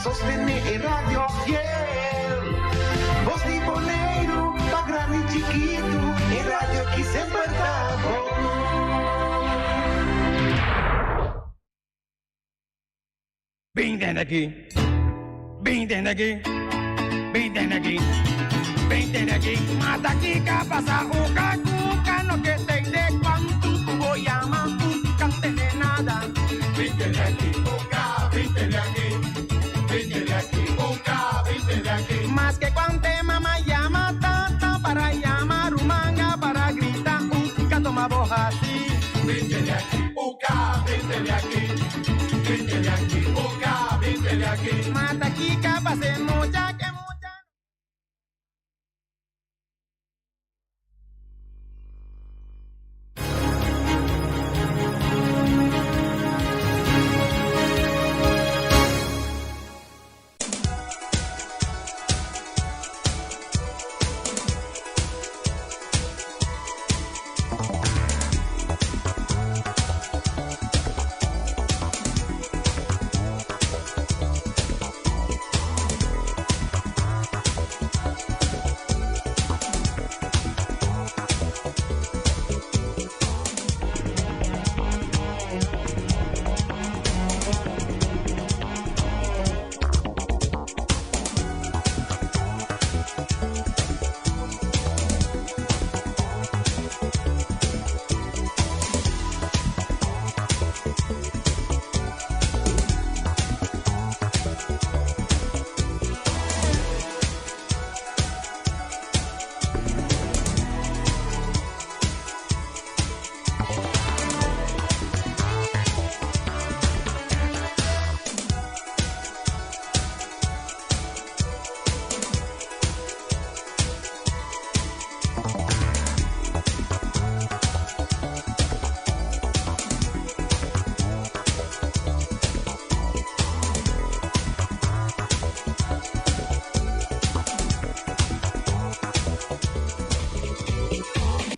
sostené e radio fiel. Bos di Boneiru, pa grandi i chikitu, e radio aki semper ta bon. Bin den aki, bin den aki, bin den aki, bin den aki. Mata kika pasa uka kuka no ke tende kuantu ku bo yama uka tende nada. Bin den aki, uka, bin den aki, bin den aki, uka, bin den aki. Maske kuante mama yama tata para yama rumanga para grita uka toma bo hasi. Bin den aki, uka, bin den aki.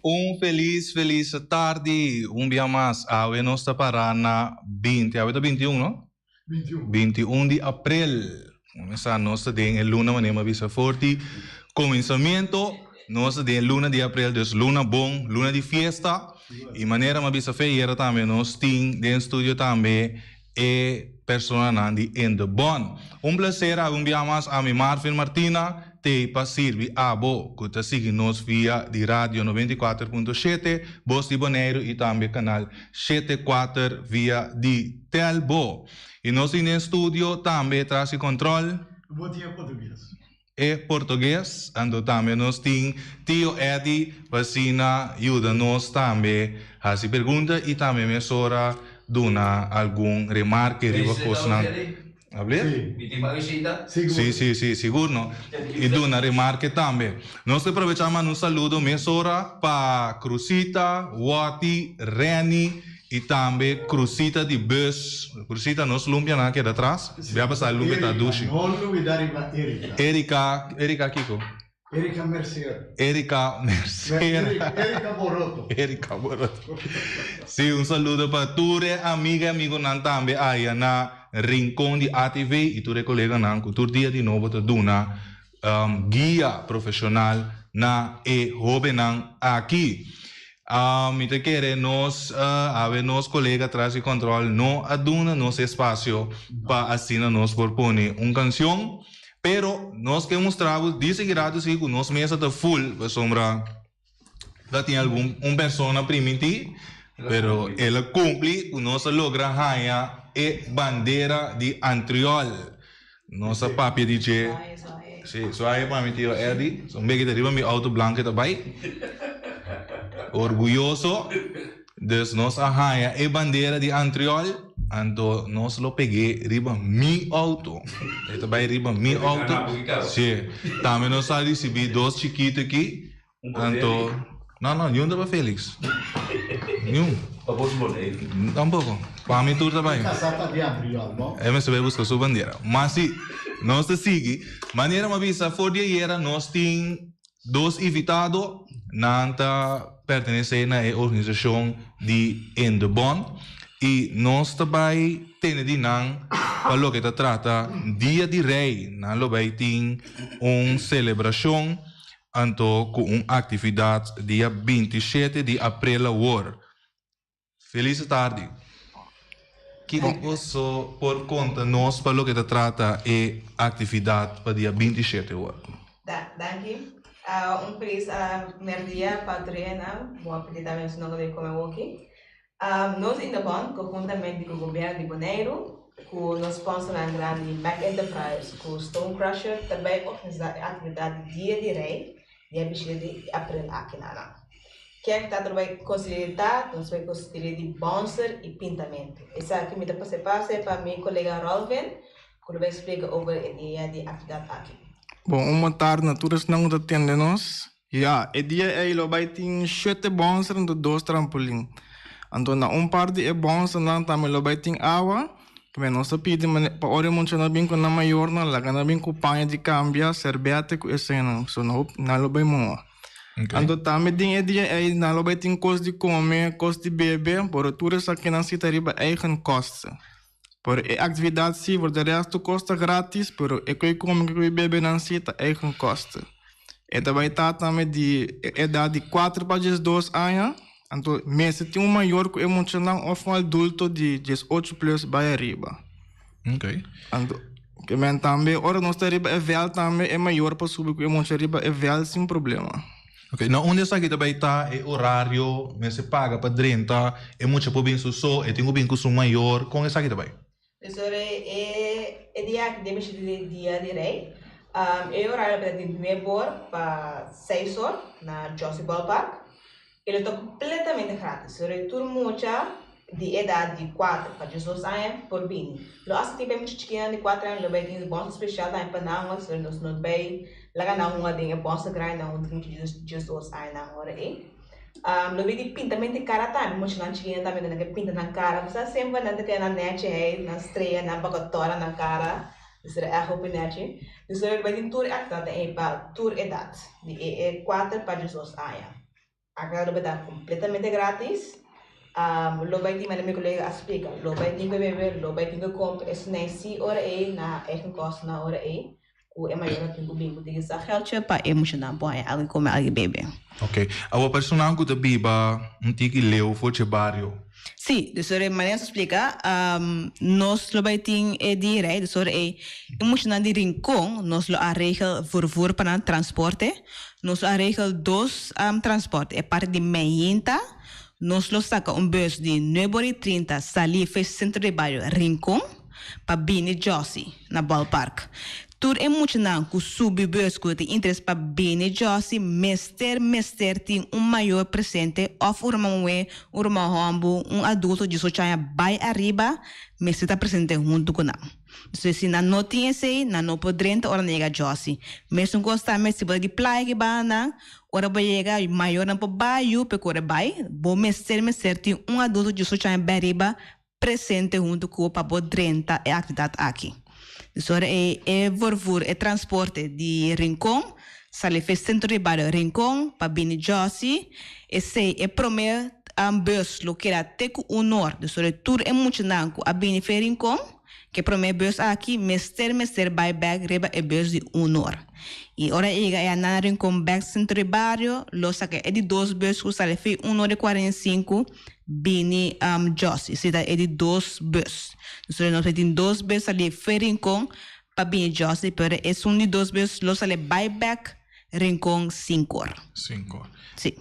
Un felis felis tardi un bia mas awe nos ta para na binti awe ta binti un no? 21 di aprel. Kuminsá nos ta den e luna manera mi a bisa for di kuminsamentu nos ta den e luna di aprel dus luna bon luna di fiesta i manera mi a bisa fe ayera tambe nos tin den studio tambe e personanan di In de Bon. Un placer algun bia mas ami Marvin Martina t'ei pa sirbi abo ku ta sigui nos via di radio 94.7 Bos di Boneiru i tambe kanal 74 via di Telbo. I nos tin den studio tambe tras di control. Bo tin e portugues. E portugues. Anto tambe nos tin Tio Eddy pa asina yuda nos tambe haci pregunta i tambe mesora duna algun remarke riba cosnan. Hablé? Sí. Mi tin bishita? Sigur. Sí, sí, sí, sigur no. I duna remarke tambe. Nos ta aprovechá manda un saludo mesora pa Cruzita, Watty, Renny i tambe Cruzita di bus. Cruzita, nos lumpianan a keda atras. Bia pasá e lumpia ta dushi. No lubidá riba Erika. Erika, Erika kiko? Erika Mercer. Erika Mercer. Erika Boroto. Erika Boroto. Sí, un saludo pa tur e amiga y amigonan tambe aya na Rincon di ATV y tur e coleganan cu tur dia di nobo ta duna guia profesional na e hobennan aki. Mi ta kere nos awe nos colega tras di control no a duna nos espacio pa asina nos por pone un cancion. Pero nos ke mustra bo di sigui rato si ku nos mesa ta full pasobra ta tin algun un persona primintí pero el a kumpli ku nos a logra haña e bandera di Antriol. Nos a papia di dje. Si, suae pa mi tio Eddy. Un beki ta riba mi auto blanco e ta bai. Orguyoso. Dus nos a haña e bandera di Antriol, anto nos lo peg'é riba mi auto. E ta bai riba mi auto. Sí. Tambe nos a risibí dos chikitu aki, anto, no, no, niun ta pa Felix. Niun. Pa bos Boneiru. Tampoco. Pa mi tur ta bai. E kasá ta di Antriol, no? E mester bai buska su bandera. Ma si, nos ta sigui. Manera mi a bisa for di ayera nos tin Dos invitado, nan ta pertenesé na e organisashon di In de Bond i nos ta bai tene di nan pa loke ta trata Dia di Rei. Nan lo bai tin un selebrashon anto ku un aktividat dia 27 di aprel awor. Felis tardi. Kiko boso por konta nos pa loke ta trata e aktividat pa dia 27 awor? Danki. Un felis merdia pa tur hende. Bon apetit tambe esnan ku ta kome awoki. Nos Indebon konhuntamente ku gobièrnu di Boneiru ku nos sponsornan grandi Mac Enterprise ku Stone Crusher ta bai organisá e aktividat di Dia di Rei dia bishita di april aki na nan. Ke ta ta bai konsiderá nos bai konsider'é di bònser i pintamentu. Esaki mi ta pasa e pase pa mi kolega Rolvin ku lo bai splika over e dia di aktividat aki. Bon, un bon tardi na tur esnan ku ta tende nos. Ya, e dia ei lo bai tin shete bònser anto dos trampolin. Anto na un par di e bònsernan tambe lo bai tin awa. Kibè nos ta pidi mane pa ora e muchanan bin ku nan mayornan laga nan bin ku paña di kambia, sèrbète ku eseinan, so nan nan lo bai moha. Anto tambe den e dia ei nan lo bai tin kos di kome, kos di bebe, pero tur esakinan si ta riba eigen kosten. Pero e aktividat si, for de resto kos ta gratis, pero e koe kome ku e koe bebe nan si ta eigen kosten. E ta bai ta tambe di e edat di kuater pa diesdos aña, anto mester tin un mayor ku e muchanan òf un adulto di diesocho plus bai ariba. Anto ke men tambe ora nos ta riba e vèlt tambe e mayor por subi ku e mucha riba e vèlt sin problema. Ok, na unda esaki ta bai ta e orario mester paga pa drenta, e mucha por bin su so, e tin ku bin ku su mayor, kon esaki ta bai? Dus ora e e dia aki den bishita di dia di rei, e orario ta di nuebe or pa seis or na Jossy Ballpark. E lo ta completamente gratis. Ora tur mucha di edad di kuater pa diesdos aña por bini. Lo hasta tin pa e mucha chikinan di kuater aña lo bai tin bònsa spesial tambe pa nan, ora nos no bai laga nan hunga den e bònsa grandi nan huntu ku mucha di diesdos aña nan ora ei. Lo bai tin pintamento di kara tambe, muchanan chikinan tambe nan ke pinta nan kara. Bo sa semper nan ta keda nan nechi hei, nan strea, nan bakatora nan kara. Dus ta ègt hopi nechi. Dus lo bai tin tur e aktividat ei pa tur edat, di e kuater pa diesdos aña. Acá lo bai ta completamente gratis. Lo bai tin manera mi colega a splica, lo bai tin cu bebe, lo bai tin cu compra, esnan si ora ey na eigen kosten na ora ey cu e mayornan tin cu bin cu tin sa geldje pa e muchanan por haña algo di come, algo di bebe. Ok. Awor personanan cu ta biba un tiki leu for dje bario. Sí, dus ora e manera nos a splica, nos lo bai tin e di rei, dus ora ey e muchanan di Rincon nos lo a regel vervoer pa nan transporte. Nos lo a regel dos transporte, e parti di meinta nos lo saca un bus di nuebe ora y trinta sali fe centro di bario Rincon pa bini Jossy na Ballpark. Tur e muchanan cu subi bus cu tin interes pa bini Jossy mester mester tin un mayor presente of un ruman muhe, un ruman homber, un adulto diesocho aña bay ariba mester ta presente hunto cu nan. Entonces si nan no tin esey, nan no por drenta ora nan yega Jossy. Mesun cos tambe si bo ta di playa ki banda nan, ora bo yega mayornan por bay yu pe core bay, bo mester mester tin un adulto diosocho aña bay riba presente hunto cu bo pa bo drenta e actividad aki. Dus ora e e vervoer, e transporte di Rincon sali fe centro di bario Rincon pa bini Jossy, esey e prome bus lo keda te cu un or, dus ora tur e muchanan cu a bini fe Rincon, Ke promé bus aki mester mester bai bèk riba e bus di un or. I ora e yega e anan Rincon bèk sentro di bario, lo saka e di dos bus ku sali fi un or i 45 bini Jos. Esei ta e di dos bus. Nos nos tin dos bus sali fi Rincon pa bini Jos, pero esun di dos bus lo sali bai bèk Rincon sinku or. Sinku or. Si.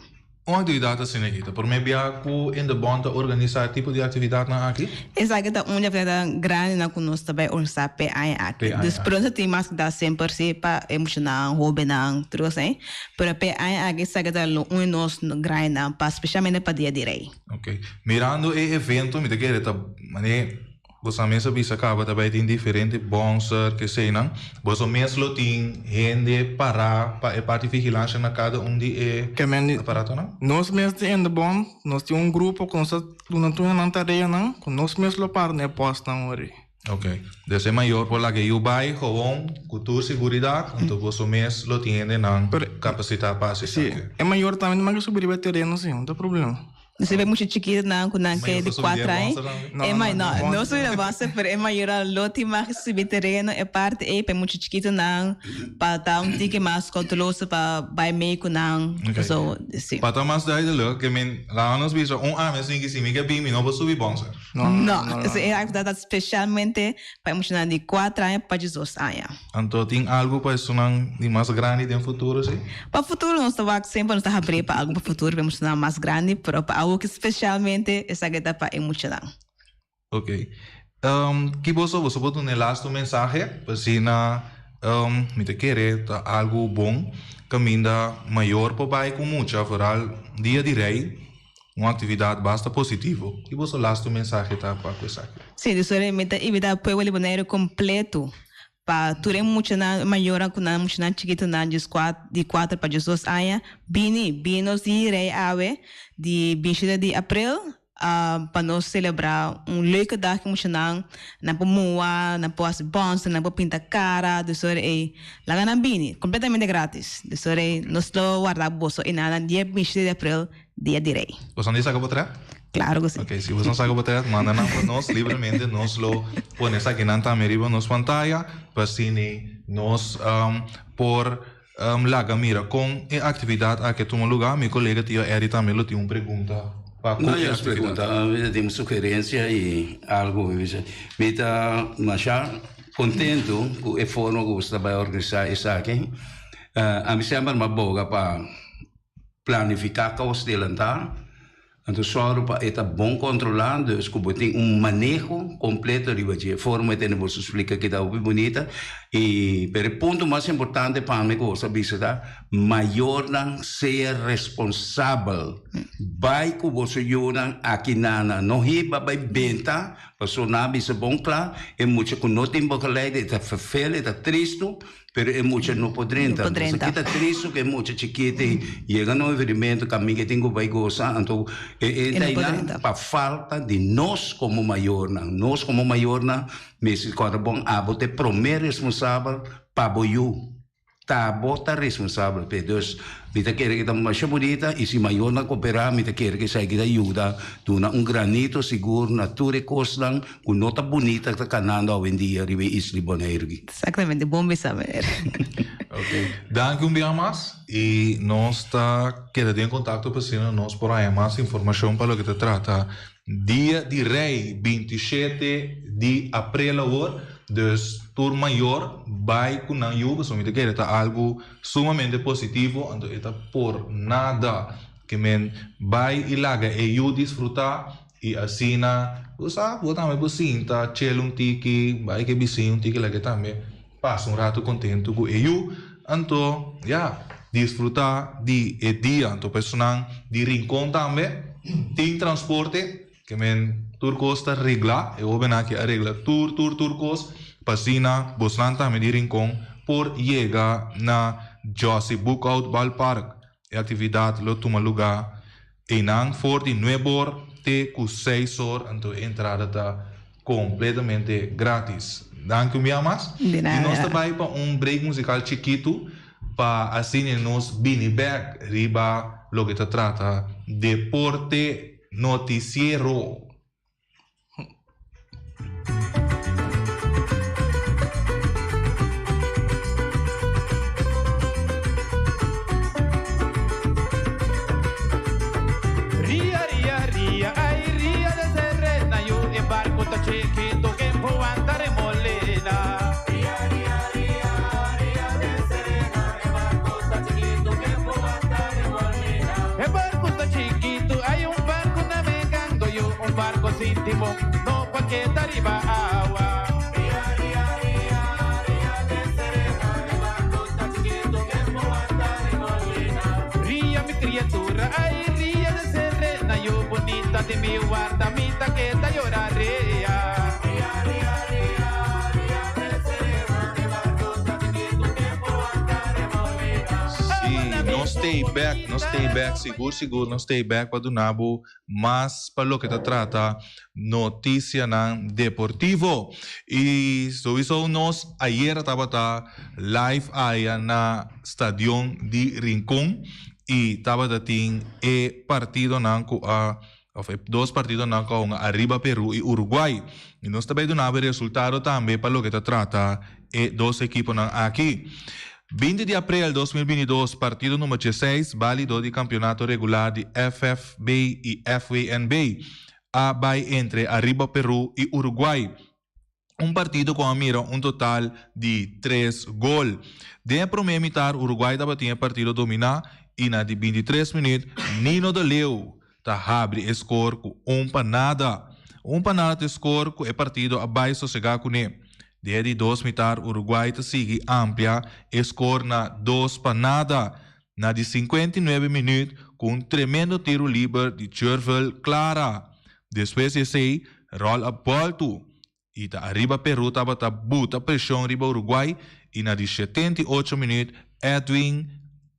Un aktividat asina aki ta promé bia ku Indebon ta organisá e tipo di aktividatnan aki? Esaki ta un di aktividatnan grandinan ku nos ta bai organisá p'e aña aki. Dus pero nos ta tin mas aktividat semper si pa e muchanan, hóbennan, tur kos asina. Pero p'e aña aki esaki ta lo un di nos grandinan pa spesialmente pa Dia di Rei. Oke. Mirando e evento mi ta kere ta manera Boso mes a bisa caba ta bay tin diferente bonser keseynan. Boso mes lo tin hende para pa e parti vigilancia na cada un di e aparatonan? Nos mes di Indebon nos tin un grupo cu nos ta duna tur nan tareanan cu nos mes lo para na e postnan ori. Ok. Dus e mayor por laga e yu bay gewoon cu tur seguridad, anto boso mes lo tin hendenan capacita pa haci esaki. Si, e mayor tambe ta manda subi riba e tereno si, no ta problema. Dus e mucha chikitonan ku nan ke di kuater aña. E ma no, no subi na bònser, pero e mayornan lo tin mag subi tereno e parti ei pa e mucha chikitonan pa ta un tiki mas kouteloso pa bai mei ku nan. So, si. Pa ta mas duidelijk, ke men laga nos bisa un ami sin si mi ke bin mi no por subi bònser. No, e aktividat ta spesialmente pa e muchanan di kuater aña pa diesdos aña. Anto tin algu pa esunnan di mas grandi den futuro si? Pa futuro nos ta wak semper nos ta habrí pa algu pa futuro pa e muchanan mas grandi, pero pa awoki spesialmente esaki ta pa e muchanan. Ok. Ki boso boso por duna e lastu mensahe pa asina mi ta kere ta algu bon kaminda mayor por bai ku mucha foral dia di rei un aktividat basta positivo. Ki boso lastu mensahe ta pa ku esaki? Sí, dus ora mi ta invitá pueblo di Boneiru kompleto pa tur e muchanan, e mayornan ku nan muchanan chikitonan djes di kuater pa djesdos aña, bini, bini nos di Rei awe di binshete di aprel pa nos selebrá un leuke dag ku muchanan, nan por mua, nan por hasi bònster, nan por pinta kara, dus ora ei laga nan bini, kompletamente gratis. Dus ora ei nos lo warda boso einan dia binshete di aprel. Dia di Rei. Boso no di saca potret? Claro cu si. Ok, si boso no saca potret, manda nan pa nos libremente. Nos lo pone esakinan tambe riba nos pantaya pa asina nos por laga mira con e actividad aki a tuma lugar. Mi colega tio Eddie tambe lo tin un pregunta pa cu No, e yo actividad. pregunta, mi tin un sugerencia y algo. Mi ta masha contento cu e forma cu boso ta bay organisa esaki. Ami semper mi a boga pa. Planifiká kos delantá, anto sòru pa e ta bon kontrolá, dus ku bo tin un maneho kompleto riba dje. Forma e tene bo su splika ki ta hopi bunita i pero e punto mas importante pa mi ku bo sa bisa ta mayornan sea responsabel bai ku boso yunan aki nana no hiba bai benta pasobra nan a bisa bon kla e mucha ku no tin begeleid e ta ferfel e ta tristu. Pero e mucha no por drenta. No por drenta. Entonces, kita tristo que e mucha chikito ei yega na un evenimento kaminda e tin ku bai gosa, anto e E e no por ta drenta. pa falta di nos komo mayornan. Nos komo mayornan mester kòrda bon abo ta e promé responsabel pa bo yu. Ta bo ta responsabel p'e. Dus mi ta kere ke ta masha bunita i si mayornan koperá mi ta kere ke esaki ta yuda duna un granito sigur na tur e kosnan ku no ta bunita ta kanando awendia riba e isla di Boneiru. Exactamente, bon bisa meneer. Ok, danki un bia mas y nos ta keda den contacto pa asina nos por haya mas informacion pa loke ta trata Dia di Rey 27 di april awor, dus tur mayor bay cu nan yu pasobra mi ta kere ta algo sumamente positivo anto e ta por nada ke men bay y laga e yu disfruta I asina, bo sa, bo tambe por sinta, chel un tiki, bai ku e bisiño un tiki, laga e tambe pasa un ratu kontentu ku e yu. Anto, ya, disfrutá di e dia. Anto personan di Rincon tambe tin transporte, ke men tur kos ta reglá, e hóbennan aki a regla tur, tur, tur kos, pa asina bosnan tambe di Rincon por yega na Jossy Boekhoudt Ballpark. E aktividat lo tuma lugá einan for di nuebe or te ku seis or, anto e entrada ta kompletamente gratis. Danki un bia mas. De I nos ta nada. bai pa un break musikal chikitu pa asina nos bini bèk riba loke ta trata Deporte Notisiero. Ria, ria, ria, ay ria de Serena, yo e barco ta chiquito que aguanta remolina. Ria, ria, ria, ria de Serena, e barco ta chiquito que aguanta remolina. E barco ta chiquito, hay un barco navegando, yo un barco sin timón, no pa keda riba awa. Ria, ria, ria, ria de Serena, e barco ta chiquito que aguanta remolina. Ria mi criatura, ay ria de Serena, yo bonita de mi guarda, mi ta keda llora ria. Ria, ria, ria, ria de Serena, e barco ta chiquito que aguanta remolina. Sí, nos stay back, nos stay back, sigur sigur nos stay back pa duna bo mas pa loke ta trata noticianan deportivo. Y sowiso nos ayera tabata live aya na stadion di Rincon. i tabata tin e partidonan ku a òf e dos partidonan ku a hunga Ariba Peru i Uruguay. I nos ta bai duna bo e resultado tambe pa loke ta trata e dos ekiponan aki. 20 di aprel 2022 partido number 16 balido di kampionato regular di FFB i FWNB a bai entre Ariba Peru i Uruguay. Un partido ku a mira un total di tres gol. Den e promé mitar Uruguay tabatin e partido dominá i na di 23 minüt Nino de Leeuw ta habri e skor ku un pa nada. Un pa nada ta e skor ku e partido a bai sosegá kuné. Den e di dos mitar Uruguay ta sigui amplia e skor na dos pa nada. Na di 59 minüt ku un tremendo tiru liber di Jervel Clara. Despues di esei ròl a bòltu i ta ariba Peru tabata buta preshon riba Uruguay i na di 78 minüt Edwin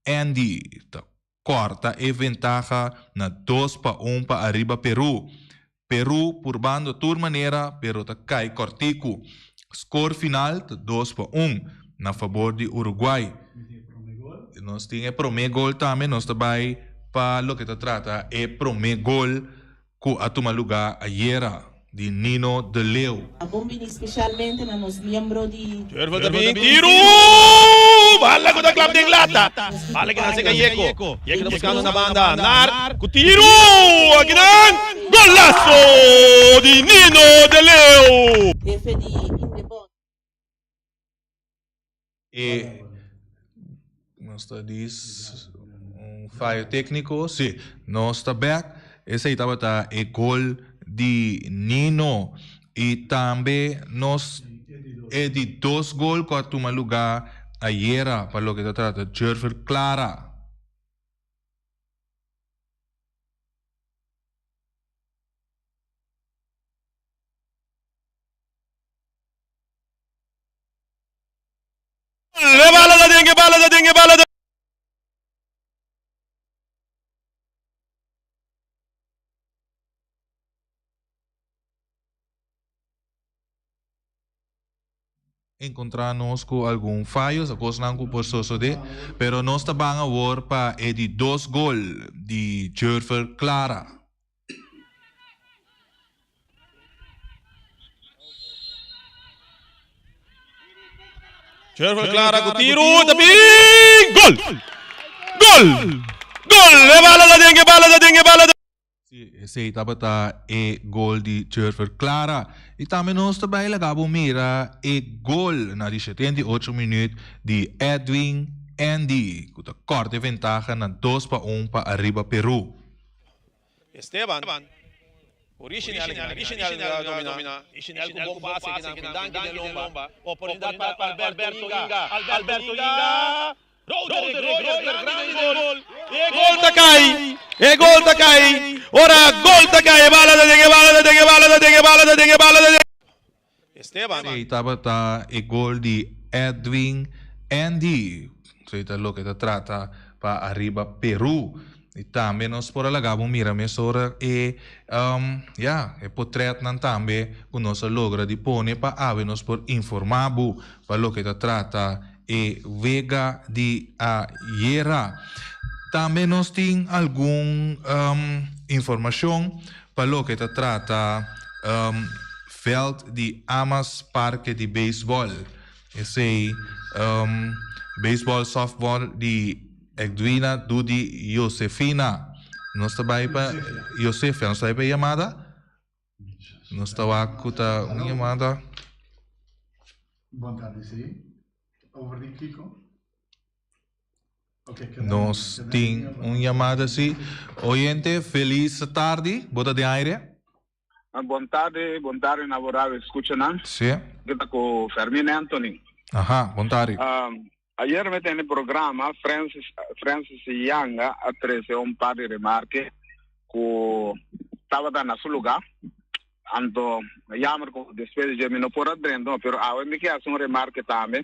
Andy ta kòrta e ventaha na 2-1 pa ariba Peru. Peru purbando tur manera pero ta kai kòrtiku. Skor final ta 2-1 na fabor di Uruguay. Nos tin e promé gol tambe, nos ta bai pa loke ta trata e promé gol ku a tuma lugá ayera di Nino de Leeuw. Bon bini specialmente na nos miembro di. Jervel ta bin tiru! Bala ku ta klap den lata. Bala ki nan seka Yeko. Yeko ta buskando na banda. Nar ku tiru! Akinan! Golazo di Nino de Leeuw! Hefe di Indebon. E nos ta dis un fallo técnico. Sí, nos ta back. Esei tabata e gol di Nino. I tambe nos e di dos gol ku a tuma lugá ayera pa loke ta trata Jervel Clara. E bala ta den, e bala ta den, e bala ta. Encontra nos cu algun fallo, sa cosnan cu por sosode, pero nos ta ban awor pa e di dos gol di Jervel Clara. Jervel Clara ku tiru ta bin gol! Gol! Gol! E bala ta den, e bala ta den, e bala ta. Sí, esei tabata e gol di Jervel Clara. I tambe nos ta bai laga bo mira e gol na di 78 minuut di Edwin Andy ku ta kòrta e ventaha na 2-1 pa Ariba Peru. Esteban, Original, original domina. Original ku bon pase kinan danki den lomba. Oportunidat pa Alberto Inga. Alberto Inga. Roderick Royer grandi den gol. E gol ta kai. E gol ta kai. Ora gol ta kai. E bala ta den, e bala ta den, e bala ta den, e bala ta den, e bala ta den. Esteban. Esei tabata e gol di Edwin Andy. Esei ta loke ta trata pa ariba Peru. I tambe nos por a laga bo mira mesora e ya, e potretnan tambe ku nos a logra di pone pa awe nos por informa bo pa loke ta trata e wega di ayera. Tambe nos tin algun informashon pa loke ta trata veld di Amas Parke di Beisbòl. Esei beisbòl sòftbòl di Edwina Dudi Josefina. Nos ta bai pa Josefia, nos ta bai pa e yamada. Nos ta wak ku ta un yamada. Bon tardi, sí. Over di kiko? Nos tin un yamada, sí. Oyente, felis tardi. Bo ta den aire? Bon tardi, bon tardi na bo radio escuchanan. Sí. Ki ta ku Fermin Anthony. Aha, bon tardi. Ayer mi tene programa Francis Francis Yanga a trece un par di remarke ku tabata na su lugar. Anto jammer ku despues di dje mi no por a drenta, pero awe mi ke hasi un remarke tambe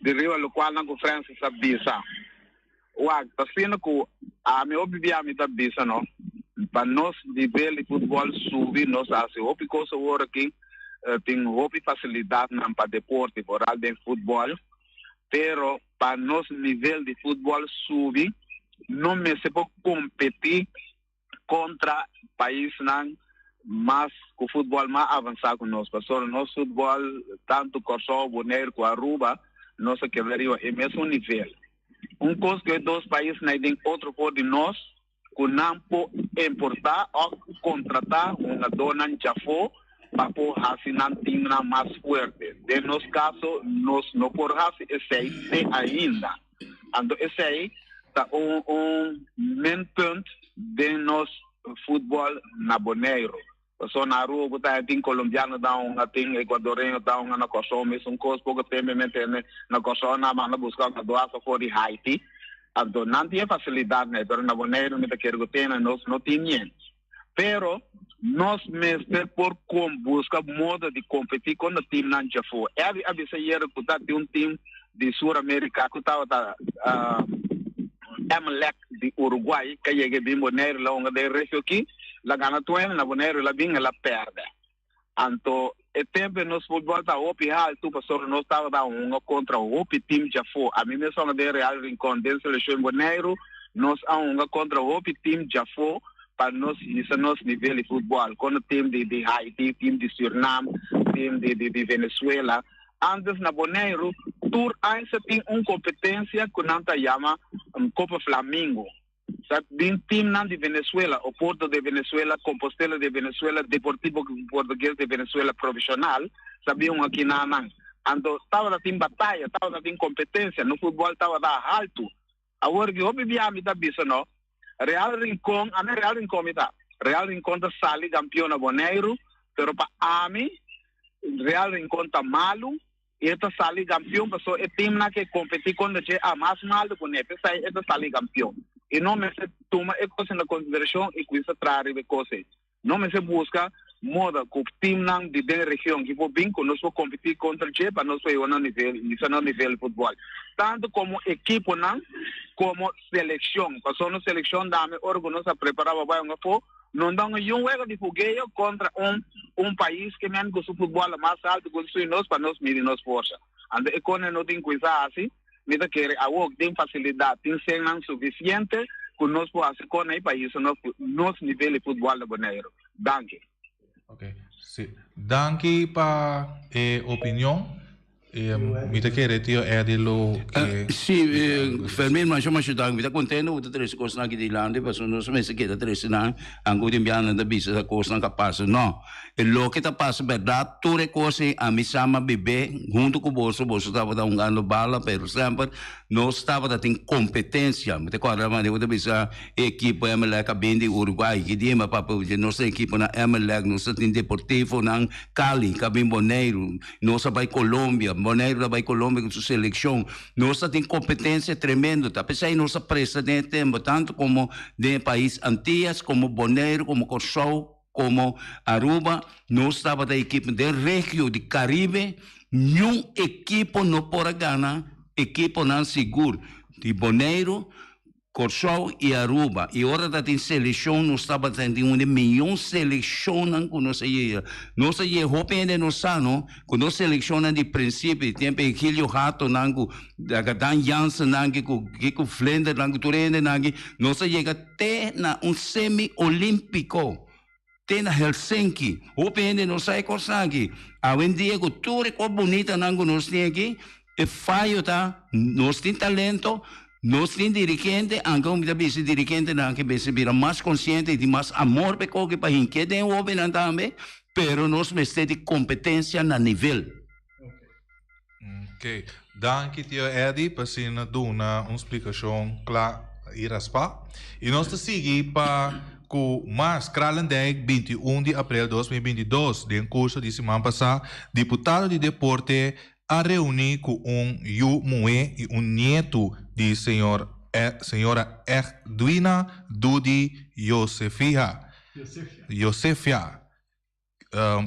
di riba lokualnan ku Francis a bisa. Wak, ta asina ku ami hopi bia mi ta bisa no, pa nos nivel di futbòl subi nos a hasi hopi kos awor aki, tin hopi fasilidatnan pa deporte, foral den futbòl, pero pa nos nivel di futbòl subi. no mester por kompetí kontra paisnan mas ku futbòl mas avansá ku nos. Pasobra nos futbòl, tantu Kòrsou, Boneiru ku Aruba, nos a keda riba e mesun nivel. Un kos ku e dos paisnan ei den otro for di nos, ku nan por importá òf kontratá hungadónan djafó pa por hasi nan timnan mas fuerte. Den nos kaso nos no por hasi esei te ainda. Anto esei ta un un minpunt den nos futbòl na Boneiru. Pasobra na Aruba bo ta tin kolombiano ta hunga, tin ekuadoreño ta hunga, na Kòrsou mesun kos. Poko tempu mi tende na Kòrsou nan a manda buska hungadó hasta for di Haiti. Anto nan tin e fasilidatnan, pero na Boneiru mi ta kere ku tene nos no tin nien. Pero nos mester por con busca modo di competi con e teamnan djafó. Eddie a bisa ayer cu ta tin un team di Sur America cu tabata Emelec di Uruguay ca yega e bin Boneiru la hunga den regio aki, la gana tuene na Boneiru la bin e la perde. Anto e tempo e nos futbol ta hopi haltu pasobra nos tabata hunga contra hopi team djafó. Ami mes a hunga den Real Rincon den seleccion Boneiru nos a hunga contra hopi team djafó pa nos hisa nos nivel di futbol con team di di Haiti, team di Surinam, team di di di Venezuela. Antes na Boneiru tur aña sa tin un competencia cu nan ta yama Copa Flamingo. Sa bin teamnan di Venezuela, Oporto de Venezuela, Compostela de Venezuela, Deportivo Portugues de Venezuela profesional, sa bin un aki na nan. Anto tabata tin bataya, tabata tin competencia, no futbol tabata haltu. Awor ki hopi bia mi ta bisa no, Real Rincon, ami Real Rincon mi ta. Real Rincon ta sali campeon na Boneiru, pero pa ami Real Rincon ta malu i e ta sali campeon paso e teamnan ke competi contra dje a mas malu ku ne, p'esei e ta sali campeon. I no mester tuma e kos na consideracion i cuminsa traha riba e kos ei. No mester buska moda ku teamnan di den region ki por bin ku nos por kompetí kontra dje pa nos por yega na nivel, hisa nos nivel di futbòl. Tantu komo ekiponan komo selekshon. Pasobra nos selekshon dame ora ku nos a prepará pa bai un afó, no ta un yun wega di fugeo kontra un un pais ke men ku su futbòl a mas altu ku su i nos pa nos midi nos forsa. Anto e kone no tin kuinsá hasi. Mi ta kere awor tin facilidad, tin sennan suficiente cu nos por haci con e pa hisa nos nos nivel di futbol na Boneiru. Danki. Ok, si. Danki pa e opinion. Mi ta kere tio Eddie lo ke. Si, Fermin, masha masha danki. Mi ta contento cu ta trece cosnan aki dilanti pasobra nos mester keda trece nan anco tin biaha nan ta bisa ta cosnan ka pasa. No. E loke ta pasa berdad, tur e cos ei ami sa m'a bibé hunto cu boso, boso tabata hungando bala, pero semper nos tabata tin competencia. Mi ta corda manera cu ta bisa e equipo Emelec a bin di Uruguay, ki dia mi a papia cu dje, nos tin equiponan Emelec, nos ta tin Deportivonan Cali cu a bin Boneiru, nos a bay Colombia, Boneiru ta bay Colombia cu su seleccion. Nos ta tin competencia tremendo, ta p'esei nos a presta den e tempo, tanto como den e pais Antillas, como Boneiru, como Corsou, Komo Aruba nos tabata ekipo den regio di Caribe, niun ekipo no por a gana ekiponan sigur di Boneiru, Kòrsou i Aruba. I ora ta tin selekshon nos tabata tin un di miyon selekshonnan ku nos a yega. Nos a yega hopi hende no sa no ku nos selekshonnan di prinsipio di tempu Egilio Hatonan ku Dan Jansennan ku Kiko Vlindernan ku tur e hendenan aki nos a yega Te na un semi olímpiko, te na Helsinki. Hopi hende no sa e kosnan aki. Awendia ku tur e kos bunitanan ku nos tin aki, e fayo ta nos tin talento, nos tin dirigente, anke mi ta bisa dirigentenan aki mester bira mas konsiente i tin mas amor pa e koki pa hink'é den e hobennan tambe, pero nos mester di kompetensia na nivel. Ok, danki tio Eddy pa asina duna un splikashon kla i raspá. I nos ta sigui pa ku mas Kralendijk 21 di aprel 2022 Den kurso di siman pasá diputado di deporte a reuní ku un yu muhé i un nietu di señor señora Egdwina Dudi Josefia Josefia.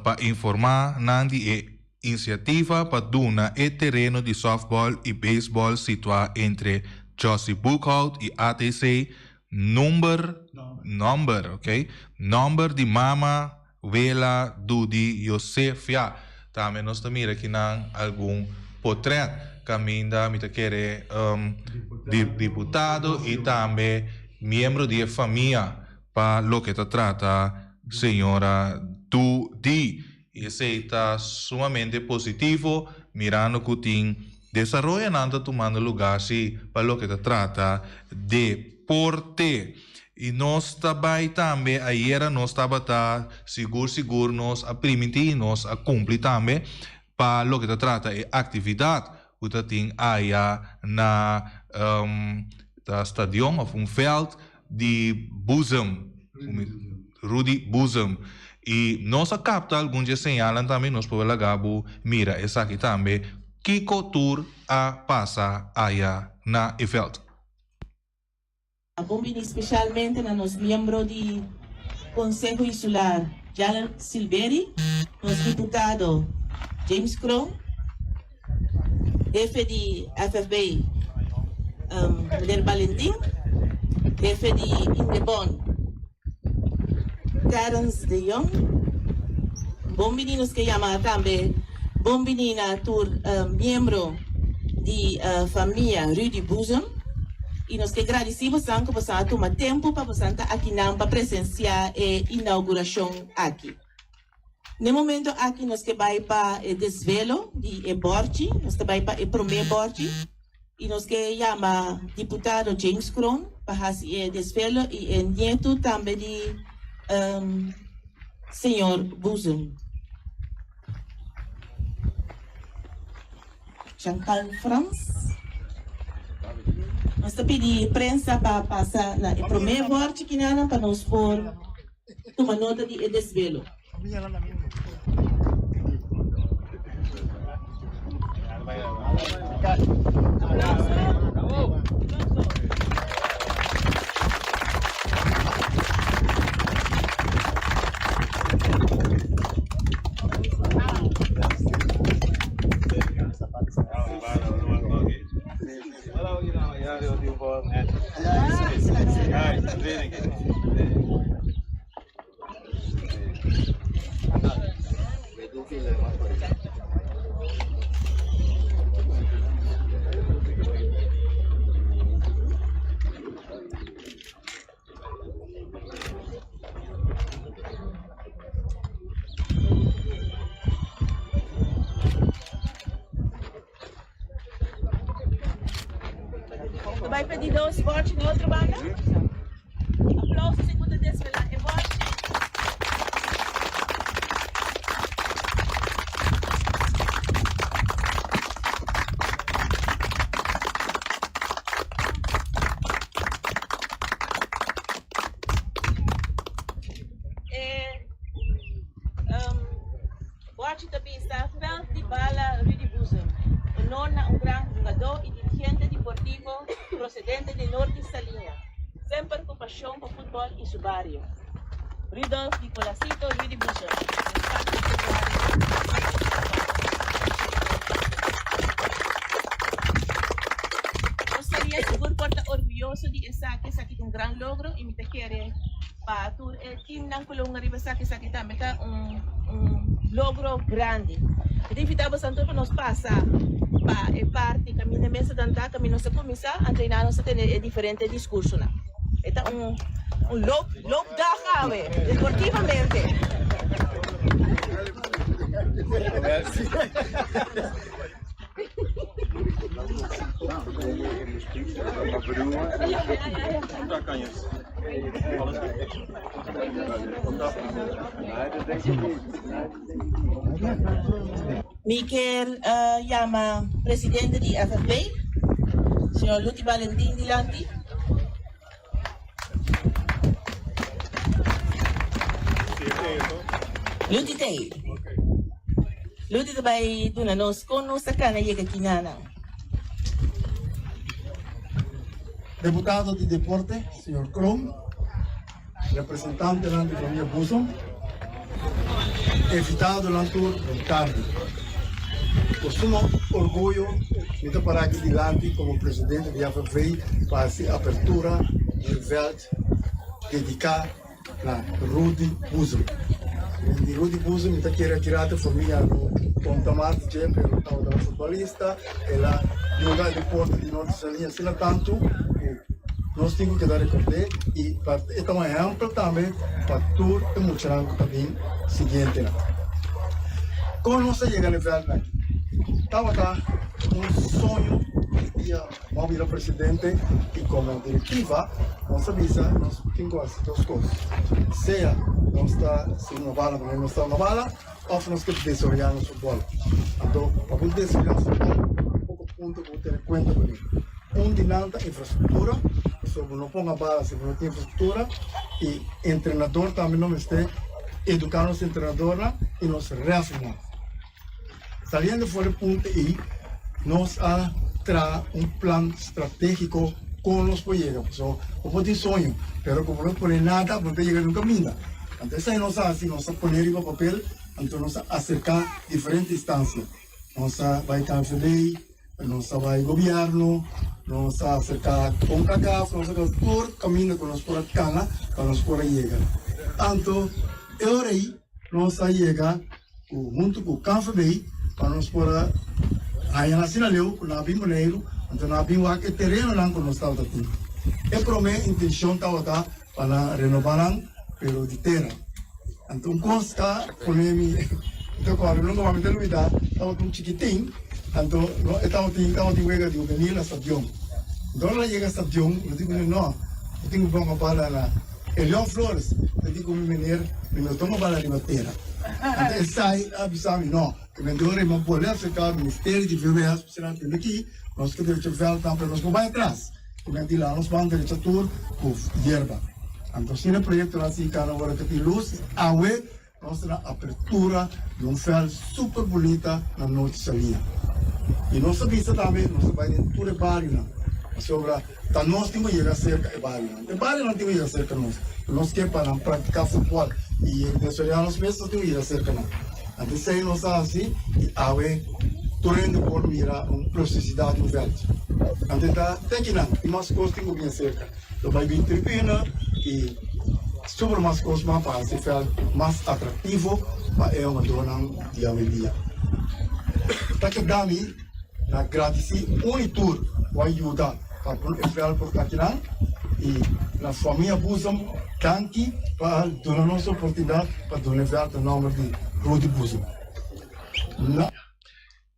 pa informá nan di e insiativa pa duna e tereno di sòftbòl i beisbòl situá entre Jossy Boekhout i ATC number nòmber ok nòmber di mama wela Dudi Josefia. Tambe nos ta mira kinan algun. potret kaminda mi ta kere diputado i tambe miembro di e famia pa loke ta trata señora Dudi. I esei ta sumamente positivo mirando ku tin desaroyonan ta tumando lugá si pa loke ta trata deporte. I nos ta bai tambe ayera nos tabata sigur sigur nos a primintí i nos a kumpli tambe pa loke ta trata e aktividat ku ta tin aya na ta stadion òf un vèlt di Boezem, Rudy Boezem. I nos a kapta algun dje señalnan tambe, nos por laga bo mira esaki tambe, kiko tur a pasa aya na e vèlt. Bon bini specialmente na nos miembro di Conseho Insular Jaller Silberie, nos diputado James Kroon, Hefe di FFB meneer Balentin, hefe di Indebon Terence de Jong. Bon bini nos ke yama tambe bon bini na tur miembro di famia Rudy Boezem y nos ke gradisi bosan ku bosan a tuma tempu pa bosan ta akinan pa presensia e inauguracion aki. N'e momento aki nos ke bai pa e desvelo di e bòrchi, nos ta bai pa e promé bòrchi i nos ke yama diputado James Kroon pa hasi e desvelo i e nietu tambe di señor Boezem. Chantal Frans. Nos ta pidi prensa pa pasa na e promé bòrchi kinanan pa nos por Tuma nota di e desvelo. Ta bai pedi dos borchi na otro banda. Aplauso si ku ta desvela e borchi. E um, Borchi ta bisa Veld di Bala Rudy Boezem, honor na un gran hungadó i dirigente diportivo prosedente di Norte Saliña, semper ku pashon pa futbòl i su bario. Rudolf Nicolasito Rudy Boezem, den februari Nos seria sigur por ta orguyoso di esaki, esaki ta un gran logro i mi ta kere Pa tur e teamnan ku lo hunga riba esaki, esaki tambe ta un un logro grandi. Mi ta invitá boso tur pa nos pasa pa e parti kaminda mesa ta anta, kaminda nos a kuminsá, anto einan nos ta tene e diferente diskursonan. E ta un un loop loopdag awe, deportivamente. Mi kier yama presidente di FFB, señor Luti Valentin dilanti. Luti tei. Luti ta bai duna nos kon nos ta kana yega kinanan. Deputado di Deporte, señor Kroon, representantenan di famia Boezem, invitadonan tur, bon tardi. Ku suma orguyo mi ta para aki dilanti komo presidente di FFV pa hasi apertura di e vèlt dediká na Rudy Boezem. Di Rudy Boezem mi ta kere a kira te famia lo konta mas di dje, pero tabata un futbolista, el a yuda e deporte di Norte Saliña asina tantu ku nos tin ku keda rekord'é i pa e ta un ehèmpel tambe pa tur e muchanan ku ta bin siguientenan. Kon nos a yega na e vèlt aki? Tabata un soño di dia Bo a bira presidente y como directiva nos a bisa nos tin cu haci dos cos, sea nos ta sigui una bala manera nos ta una bala of nos ke desaroya nos futbol. Anto pa bo desaroya nos futbol tin poco punto cu bo tene cuenta cu ne. Un di nan ta infrastructura, pasobra bo no ponga bala si bo no tin infrastructura y entrenador tambe no mester educa nos entrenadornan y nos refnan. Saliendo for e punto ei, nos a traha un plan strategico con nos por yega. Pasobra bo por tin soño, pero como no pone nada, bo no ta yega nunca minda. Anto esei nos a haci, nos a pone riba papel, anto nos a acerca diferente instancia. Nos a bay KNVB, nos a bay gobierno, nos a acerca Concacaf, nos a haci tur caminda cu nos por a cana pa nos por a yega. Anto e ora ei nos a yega. ku huntu ku KVB pa nos por a haña nan asina leu ku nan a bin Boneiru, anto nan a bin wak e terenonan ku nos tabata tin. E promé intenshon tabata pa nan renobá nan, pero di tera. Anto un kos ta pone mi, mi ta kòrda nunka mas mi ta lubidá, tabata un chikitin, anto no e tabatin tabatin wega di hubenil na stadion. Anto ora nan yega stadion, mi di kuné no, mi tin ku ponga bala na Elion Flores, mi di ku mi meneer, mi no tuma bala riba tera. Anto esai a bisa mi, no, ke men dor riba bolbe aserka ministerio di VWS pa sera tende aki, nos ke derecho veld nan, pero nos no bai atras. Ke men di la nos ban derecha tur ku yerba. Anto asina e proyektonan si kana ora ke tin lus, awe Nos ta na apertura di un veld super bunita na Nochi Saliña. Y nos ta bisa tambe nos ta bay den tur e barionan, pasobra ta nos tin cu yega cerca e barionan. E barionan tin cu yega cerca nos. Nos ke pa nan practica futbol y desaroya nos mes, nos tin cu yega cerca nan. Anto esey nos a haci y awe tur hende por mira un preciosidad di un veld. Anto ta te kinan y mas cos tin cu bin acerca. Lo bai bin tribuna y super mas cos mas pa haci veld mas atractivo pa e hungadornan di awendia. Ta keda mi na gradici un y tur cu a yuda pa pone e veld por ta akinan y na famia Boezem danki pa duna nos oportunidad pa duna e veld na nomber di Rudy Boezem. Na.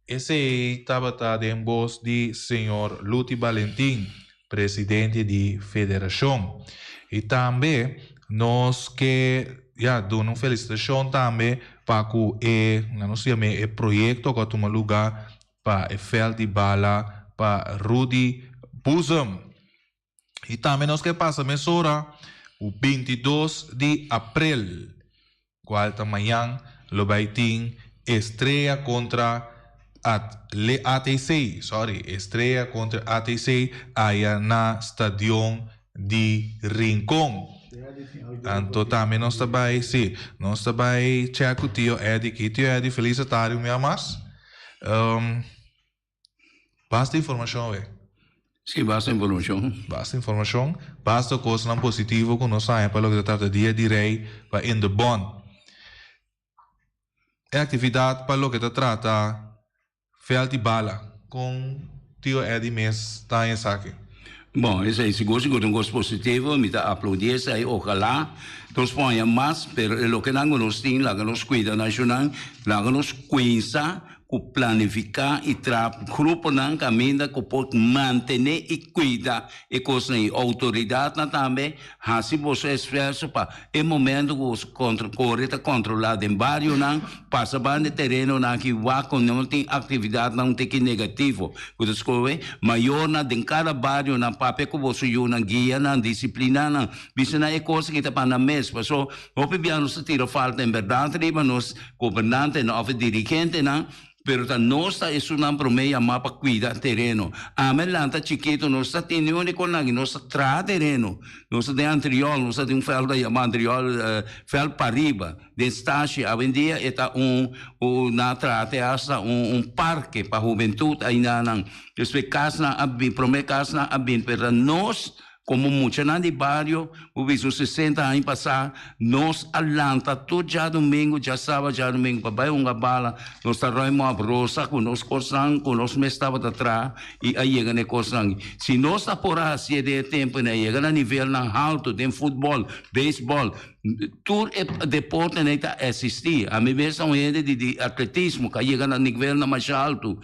Esei tabata den bos di señor Luti Balentin, presidente di federashon. I tambe nos ke ya duna un felisitashon tambe pa ku e, nan nos yam'é e proyekto ku a tuma lugá pa e vèlt di bala pa Rudy Boezem. I tambe nos ke pasa mesora ku bintidos di aprel, kual ta mañan, lo bai tin Estrella kontra Atle ATC, sorry, Estrella kontra ATC aya na stadion di Rincon. Anto tambe nos ta bai, si, nos ta bai check ku Tio Eddy aki. Tio Eddy, felis atardi un bia mas. Basta informashon awe. Sí, basta informashon. Basta informashon, basta kosnan positivo ku nos haña pa loke ta trata Dia di Rei pa Indebon. E aktividat pa loke ta trata vèlt di bala, kon Tio Eddy mes ta haña esaki? Bon, esei sigur sigur ta un kos positivo, mi ta aplaudí esei, ojalá nos por haña mas, pero e lokenan ku nos tin laga nos kuida nashonan, laga nos kuinsa ku planifiká i traha gruponan kaminda ku por mantené i kuida e kosnan i outoridatnan tambe hasi boso esfuerso pa e momento ku boso kore ta kontrolá den barionan pasa banda e terenonan aki wak ku no tin aktividatnan un tiki negativo ku ta skohe mayornan den kada barionan papia ku boso yunan guia nan disipliná nan bisa nan e kos aki ta pa nan mes paso hopi bia nos ta tira falta en bèrdat riba nos Gobernantenan òf e dirigentenan, pero ta nos ta esunnan promé yamá pa kuida tereno. Ame lanta chikitu, nos ta tene un di konnan i nos ta traha tereno. Nos ta den Antriol, nos ta den un vèlt ta yama Antriol, vèlt pariba, den Stashi. Awendia e ta un, un nan a traha te asta un, un parke pa hubentut ainda nan. Despues kasnan a bin, promé kasnan a bin, pero ta nos. Komo muchanan di bario, bo bisa un sesenta aña pasá, nos a lanta tur djadumingu, djasaba, djadumingu pa bai hunga bala. Nos ta ruim op rosa ku nos kosnan ku nos mes tabata traha i a yega na e kosnan. Si nos ta por a hasié den e tempunan, yega na nivelnan haltu den futbòl, beisbòl, tur e deportenan ei ta eksistí. Ami mes ta un hende di di atletismo ku a yega na nivelnan masha haltu.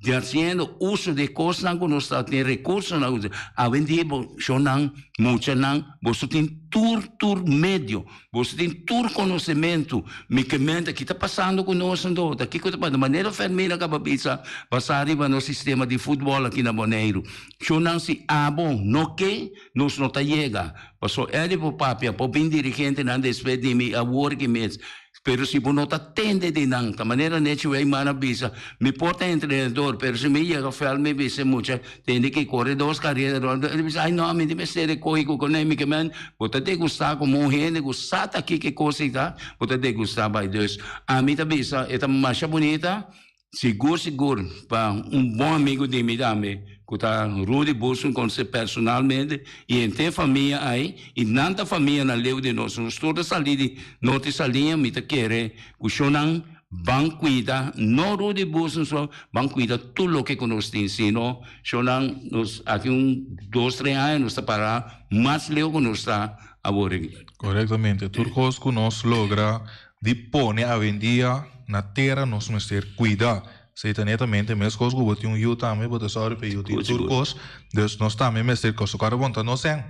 Di hasiendo uso di e kosnan ku nos ta tin, rekursonan ku nos tin. Awendia bo shonnan, muchanan, boso tin tur tur medio, boso tin tur konosementu. Mi ke mente ki ta pasando ku nos anto? Ta kiko ta pasando? Manera Fermina kaba bisa basá riba nos sistema di futbòl aki na Boneiru. Shonnan si abo no ke, nos no ta yega. Pasobra Eddie por papia, por bin dirigentenan despues di mi awor ki mes. Pero si bo no ta tende di nan, ta manera nechi wei man a bisa, mi por ta entrenador, pero si mi yega veld mi bisa e mucha, tende ki kore dos karera rond, el bisa, ay no, mi di mester e kohe ku kuné, mi ke men, bo ta degustá komo un hende ku sa ta kiko e kos ei ta, bo ta degustá bai. Dus, ami ta bisa, e ta masha bunita, Sigur sigur pa un bon amigo di mi tambe cu ta Rudy Bosun conoce personalmente y henter famia ay y nan ta famianan leu di nos nos tur ta sali di Norte Saliña mi ta kere cu shonan ban cuida no Rudy Bosun so ban cuida tur loke cu nos tin sino shonan nos aki un dos tres aña nos ta para mas leu cu nos ta awor. Corectamente tur cos cu nos logra Di pone awendia na tera nos mester cuida. Esey ta netamente mescos cu bo tin un yu tambe, bo ta sori pa e yu tin tur cos. Dus nos tambe mester cos. Ora bon ta nos en.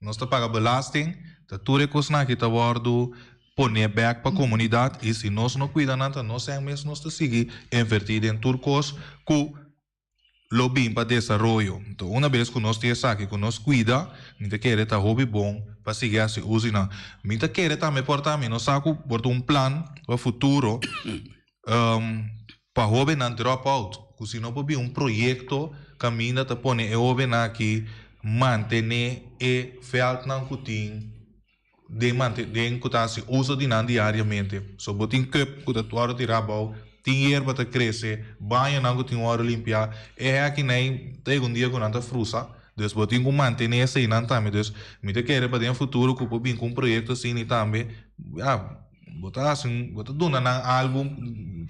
Nos ta paga belasting, ta tur e cosnan aki ta wordo pone bek pa comunidad y si nos no cuida nan ta nos en mes nos ta sigui inverti den tur cos cu lo bin pa desaroyo. Enton una bes ku nos tin esaki ku nos kuida, mi ta kere ta hopi bon pa sigui hasi uso di nan. Mi ta kere tambe por ta mi no sa ku por ta un plan pa futuro pa hobennan drop out, ku si no por bin un proyekto kaminda ta pone e hobennan aki mantene e veldnan ku tin. den mante den ku ta hasi uso di nan diariamente. So bo tin cup ku ta wòrdu tirá abou, tin yerba ta krese, bañonan ku tin wòrdu limpiá. E hèkinan ta yega un dia ku nan ta frusa, dus bo tin ku mantené eseinan tambe. Dus mi ta kere pa den futuro ku por bin ku un proyekto asini tambe, ya, bo ta hasi un, bo ta duna nan algu,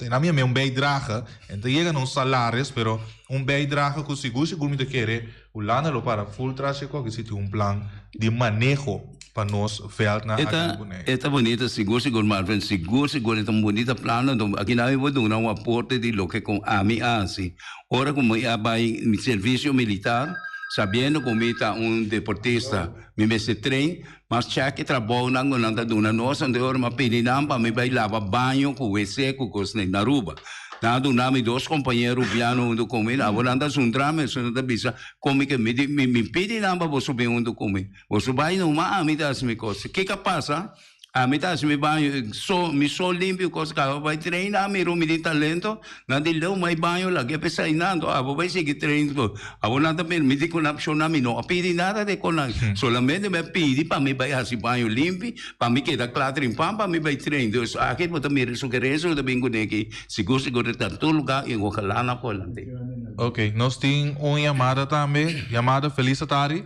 nan mi a un bijdrage, en ta yega na un salaris, pero un bijdrage ku sigur sigur mi ta kere Hulanda lo para full tras e koki si tin un plan di maneho pa nos veldnan aki na Boneiru. E ta bunita sigur sigur Marvin, sigur sigur e ta un bunita plan anto aki nan mi por duna un aporte di loke ku ami a hasi. Ora ku mi a bai mi servisio militar sabiendo ku mi ta un deportista mi mester train mas chèk e trabounan ku nan ta duna nos anto e ora mi a pidi nan pa mi bai laba baño ku wc ku kosnan na Aruba. Nan a duna mi dos kompañero rubiano huntu ku mi. Awor nan ta zundra mi, esun nan ta bisa ku mi ke mi di, mi mi pidi nan pa boso bin huntu ku mi. Boso bai numa, ami ta hasi mi kos. Kiko a pasa? Ami ta hasi mi baño so, mi so limpio kos kaba bai train ami ru mi tin talento. Nan di leu mai baño lag'é p'esei nan, anto abo bai sigui train ku. Awor nan ta mira mi di ku nan shona mi no a pidi nada de kon nan. Solamente mi a pidi pa mi bai hasi baño limpi, pa mi keda kla trimpan pa mi bai train. Dus aki bo ta mira e sugerencia ku ta bin kuné aki, sigur sigur e ta tur lugar i ojalá nan por lant'é. Ok, nos tin un yamada tambe. Yamada, Feliz atari.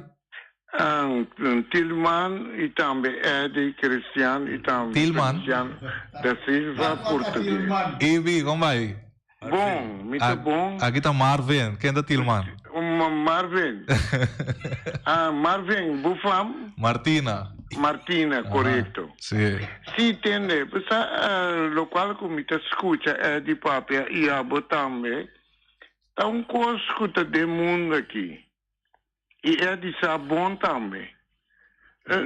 Tilman i tambe Eddie Christian i tambe Tilman. Christian da Silva Portugues. Ibi, kon bai? Bon, mi ta bon. Aki ta Marvin. Ken ta Tilman? Marvin. Ah, Marvin, bo fam? Martina. Martina, korekto. Si. Si, tende, bo sa lokual ku mi ta skucha Eddie papia i abo tambe, ta un kos ku ta den mundu aki. I e a di sa bon tambe.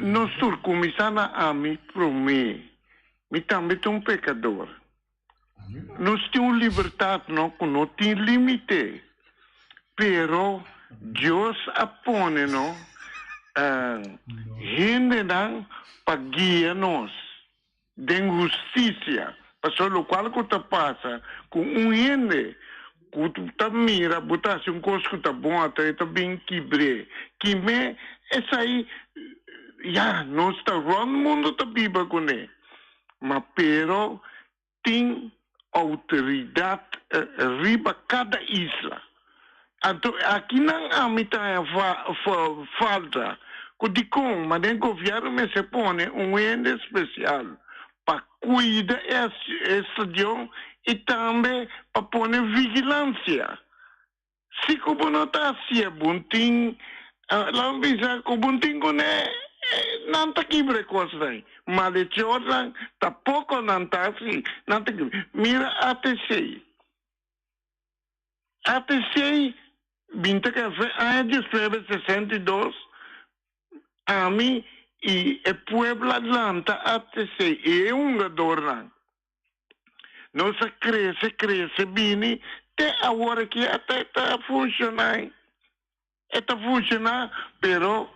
Nos tur kuminsá na ami promé. Mi tambe ta un pekador. Nos tin un libertat no ku no tin límite, pero Dios a pone no hendenan pa guia nos den hustisia. Pasobra lokual ku ta pasa ku un hende ku ta mira bo ta hasi un kos ku ta bon ato e ta bin kibr'é. Kim'é esei ya nos ta rònt mundu ta biba kuné. Ma pero tin outoridat riba kada isla. Anto akinan ami ta haña falta. Ku dikon? Ma den gobièrnu mester pone un hende spesial pa kuida e stadion i tambe pa pone vigilansia. Si ku bo no ta hasié bon tin, laga mi bisa ku bon tin kuné nan ta kibra e kosnan. Malechornan tapoko nan ta hasi, nan ta kibra. Mira ATC. ATC bin ta kafé aña diesnuebe 62, ami i e pueblo a lanta ATC i e hungadornan. Nos a krese krese bini te awor aki ata ta funshoná. E ta funshoná pero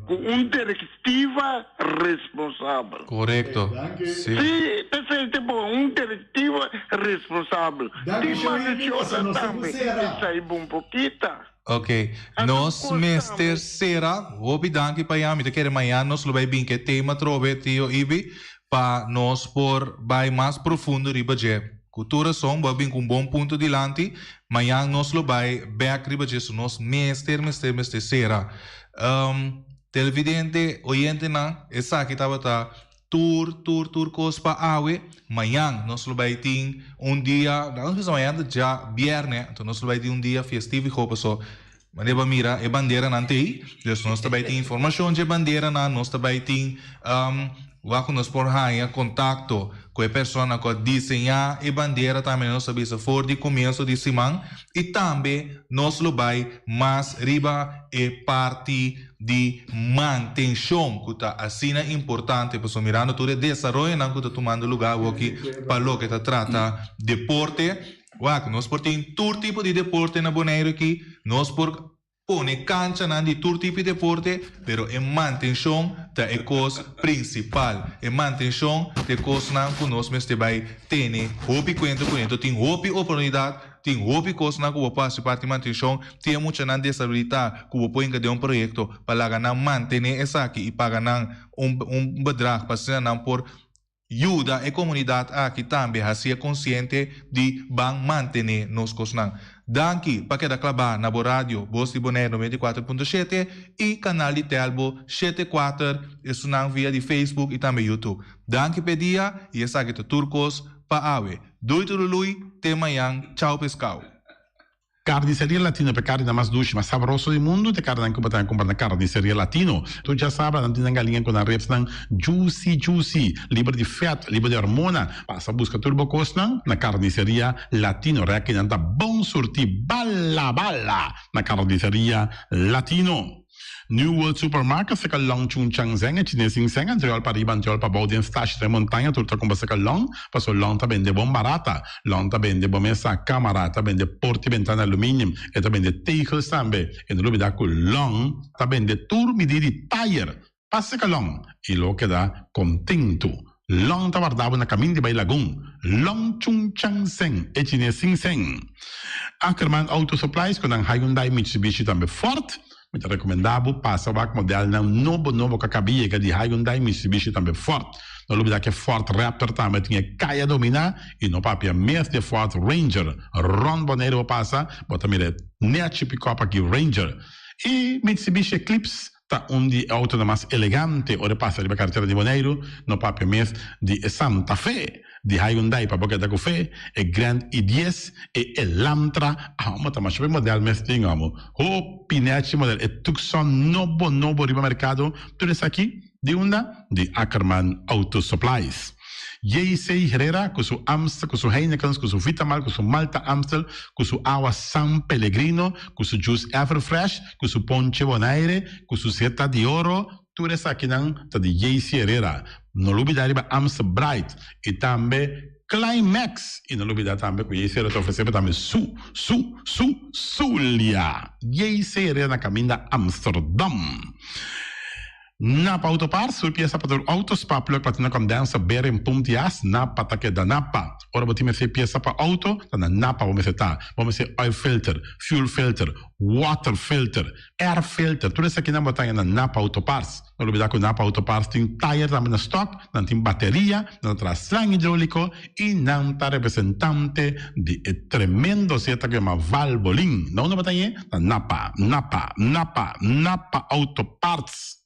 ku un direktiva responsabel. Korekto. Si. Si, p'esei ta bon, un direktiva responsabel. Tin malechornan tambe, esei bon pokita. Ok, nos mester sera. Hopi danki pa ya. Mi ta kere mañan nos lo bai bin ku e tema atrobe, Tio Ibi, pa nos por bai mas profundo riba dje. Ku tur rason bo a bin ku un bon punto dilanti, mañan nos lo bai bek riba dje su nos mester mester mester sera. Televidente, oyentenan, esaki tabata tur tur tur kos pa awe, mañan nos lo bai tin un dia, nos bisa mañan ta dja bierne, anto nos lo bai tin un dia fiestivigo paso Manera bo mira e banderanan t'ei, dus nos ta bai tin informashon dje banderanan, nos ta bai tin wak ku nos por haña kontakto ku e persona ku a diseñá e bandera tambe nos ta bisa for di komienso di siman i tambe nos lo bai mas riba e parti di mantenshon ku ta asina importante pasobra mirando tur e desaroyonan ku ta tumando lugá awoki pa loke ta trata deporte. Wak, nos por tin tur tipo di deporte na Boneiru aki, nos por pone kanchanan di tur tipo di deporte, pero e mantenshon ta e kos prinsipal. E mantenshon ta e kosnan ku nos mester bai tene hopi kuenta kuné. Enton tin hopi oportunidat, tin hopi kosnan ku bo por hasi parti mantenshon, tin e muchanan desabilitá ku bo por hinka den un proyekto pa laga nan mantené esaki i paga nan un un bedrag pa asina nan por Yuda e komunidat aki tambe hasié konsiente di ban mantené nos kosnan. Danki pa keda klabá na bo radio Bos di Bonaire 94.7 i kanal di Telbo 74 esunnan via di Facebook i tambe YouTube. Danki p'e dia i esaki ta tur kos pa awe. Dui turului, te mañan, chao pescao. Carniceria Latino pa e carninan mas dushi, mas sabroso di mundu ta e carninan cu bo ta cumpra na Carniceria Latino. Tur djasabra nan tin nan galiña cu nan ribsnan juicy juicy, liber di vet, liber di hormona. Pasa busca tur bo cosnan na Carniceria Latino. Rek nan ta bon surti bala bala na Carniceria Latino. New World Supermarket seka Long Chun Chang Zeng e chines in Zeng antriol pa riba antriol pa bou den stashi den montaña tur ta kumpra seka Long paso Long ta bende bon barata Long ta bende bo mesa kamara ta bende porta y bentana aluminium e ta bende tegels tambe e no lubida ku Long ta bende tur midi di tayer pa seka Long y lo keda kontentu Long ta warda bo na kamin di bai Lagun. Long Chung Chang Seng, e chines sin seng. Ackerman Auto Supplies ku nan Hyundai, Mitsubishi tambe Ford. Mi ta rekomendá bo pasa wak modelnan nobo nobo ku a kaba yega di Hyundai, Mitsubishi tambe Ford. No lubidá ku e Ford Raptor tambe tin e kaya dominá i no papia mes di e Ford Ranger. Rònt Boneiru bo pasa bo ta mira e nèchi pikòp aki Ranger. I Mitsubishi Eclipse Ta un di e autonan mas elegante ora e pasa riba karetera di Boneiru, no papia mes di e Santa Fe di Hyundai pa bo keda ku fe, e Grand i dies, e Elantra, amo ta masha hopi model mes tin amo, hopi nechi model, e Tucson nobo nobo riba merkado, tur esaki di unda? Di Ackerman Auto Supplies. JC Herrera ku su Amstel, ku su Heinekens, ku su Vitamal, ku su Malta Amstel, ku su awa San Pellegrino, ku su juice Everfresh, ku su ponche Bonaire, ku su seta di oro, tur esakinan ta di JC Herrera. No lubida riba Amstel Bright i tambe Climax! I no lubida tambe ku JC Herrera ta ofresé bo tambe su, su, su, Zulia! JC Herrera na kaminda Amsterdam. Napa Auto Parts, tur piesa pa tur auto, spark plug, platina condenser, bearing, pump di as, Napa ta keda Napa. Ora bo tin mester piesa pa auto, ta na Napa bo mester ta. Bo mester oil filter, fuel filter, water filter, air filter, tur esakinan bo ta haña na Napa Auto Parts. No lubida ku Napa Auto Parts tin tayer tambe na stock, nan tin bateria, nan ta traha slang hidrolico y nan ta representante di e tremendo zeta ku yama Valvoline. Na unda bo ta hañ'e? Na Napa, Napa, Napa, Napa Auto Parts.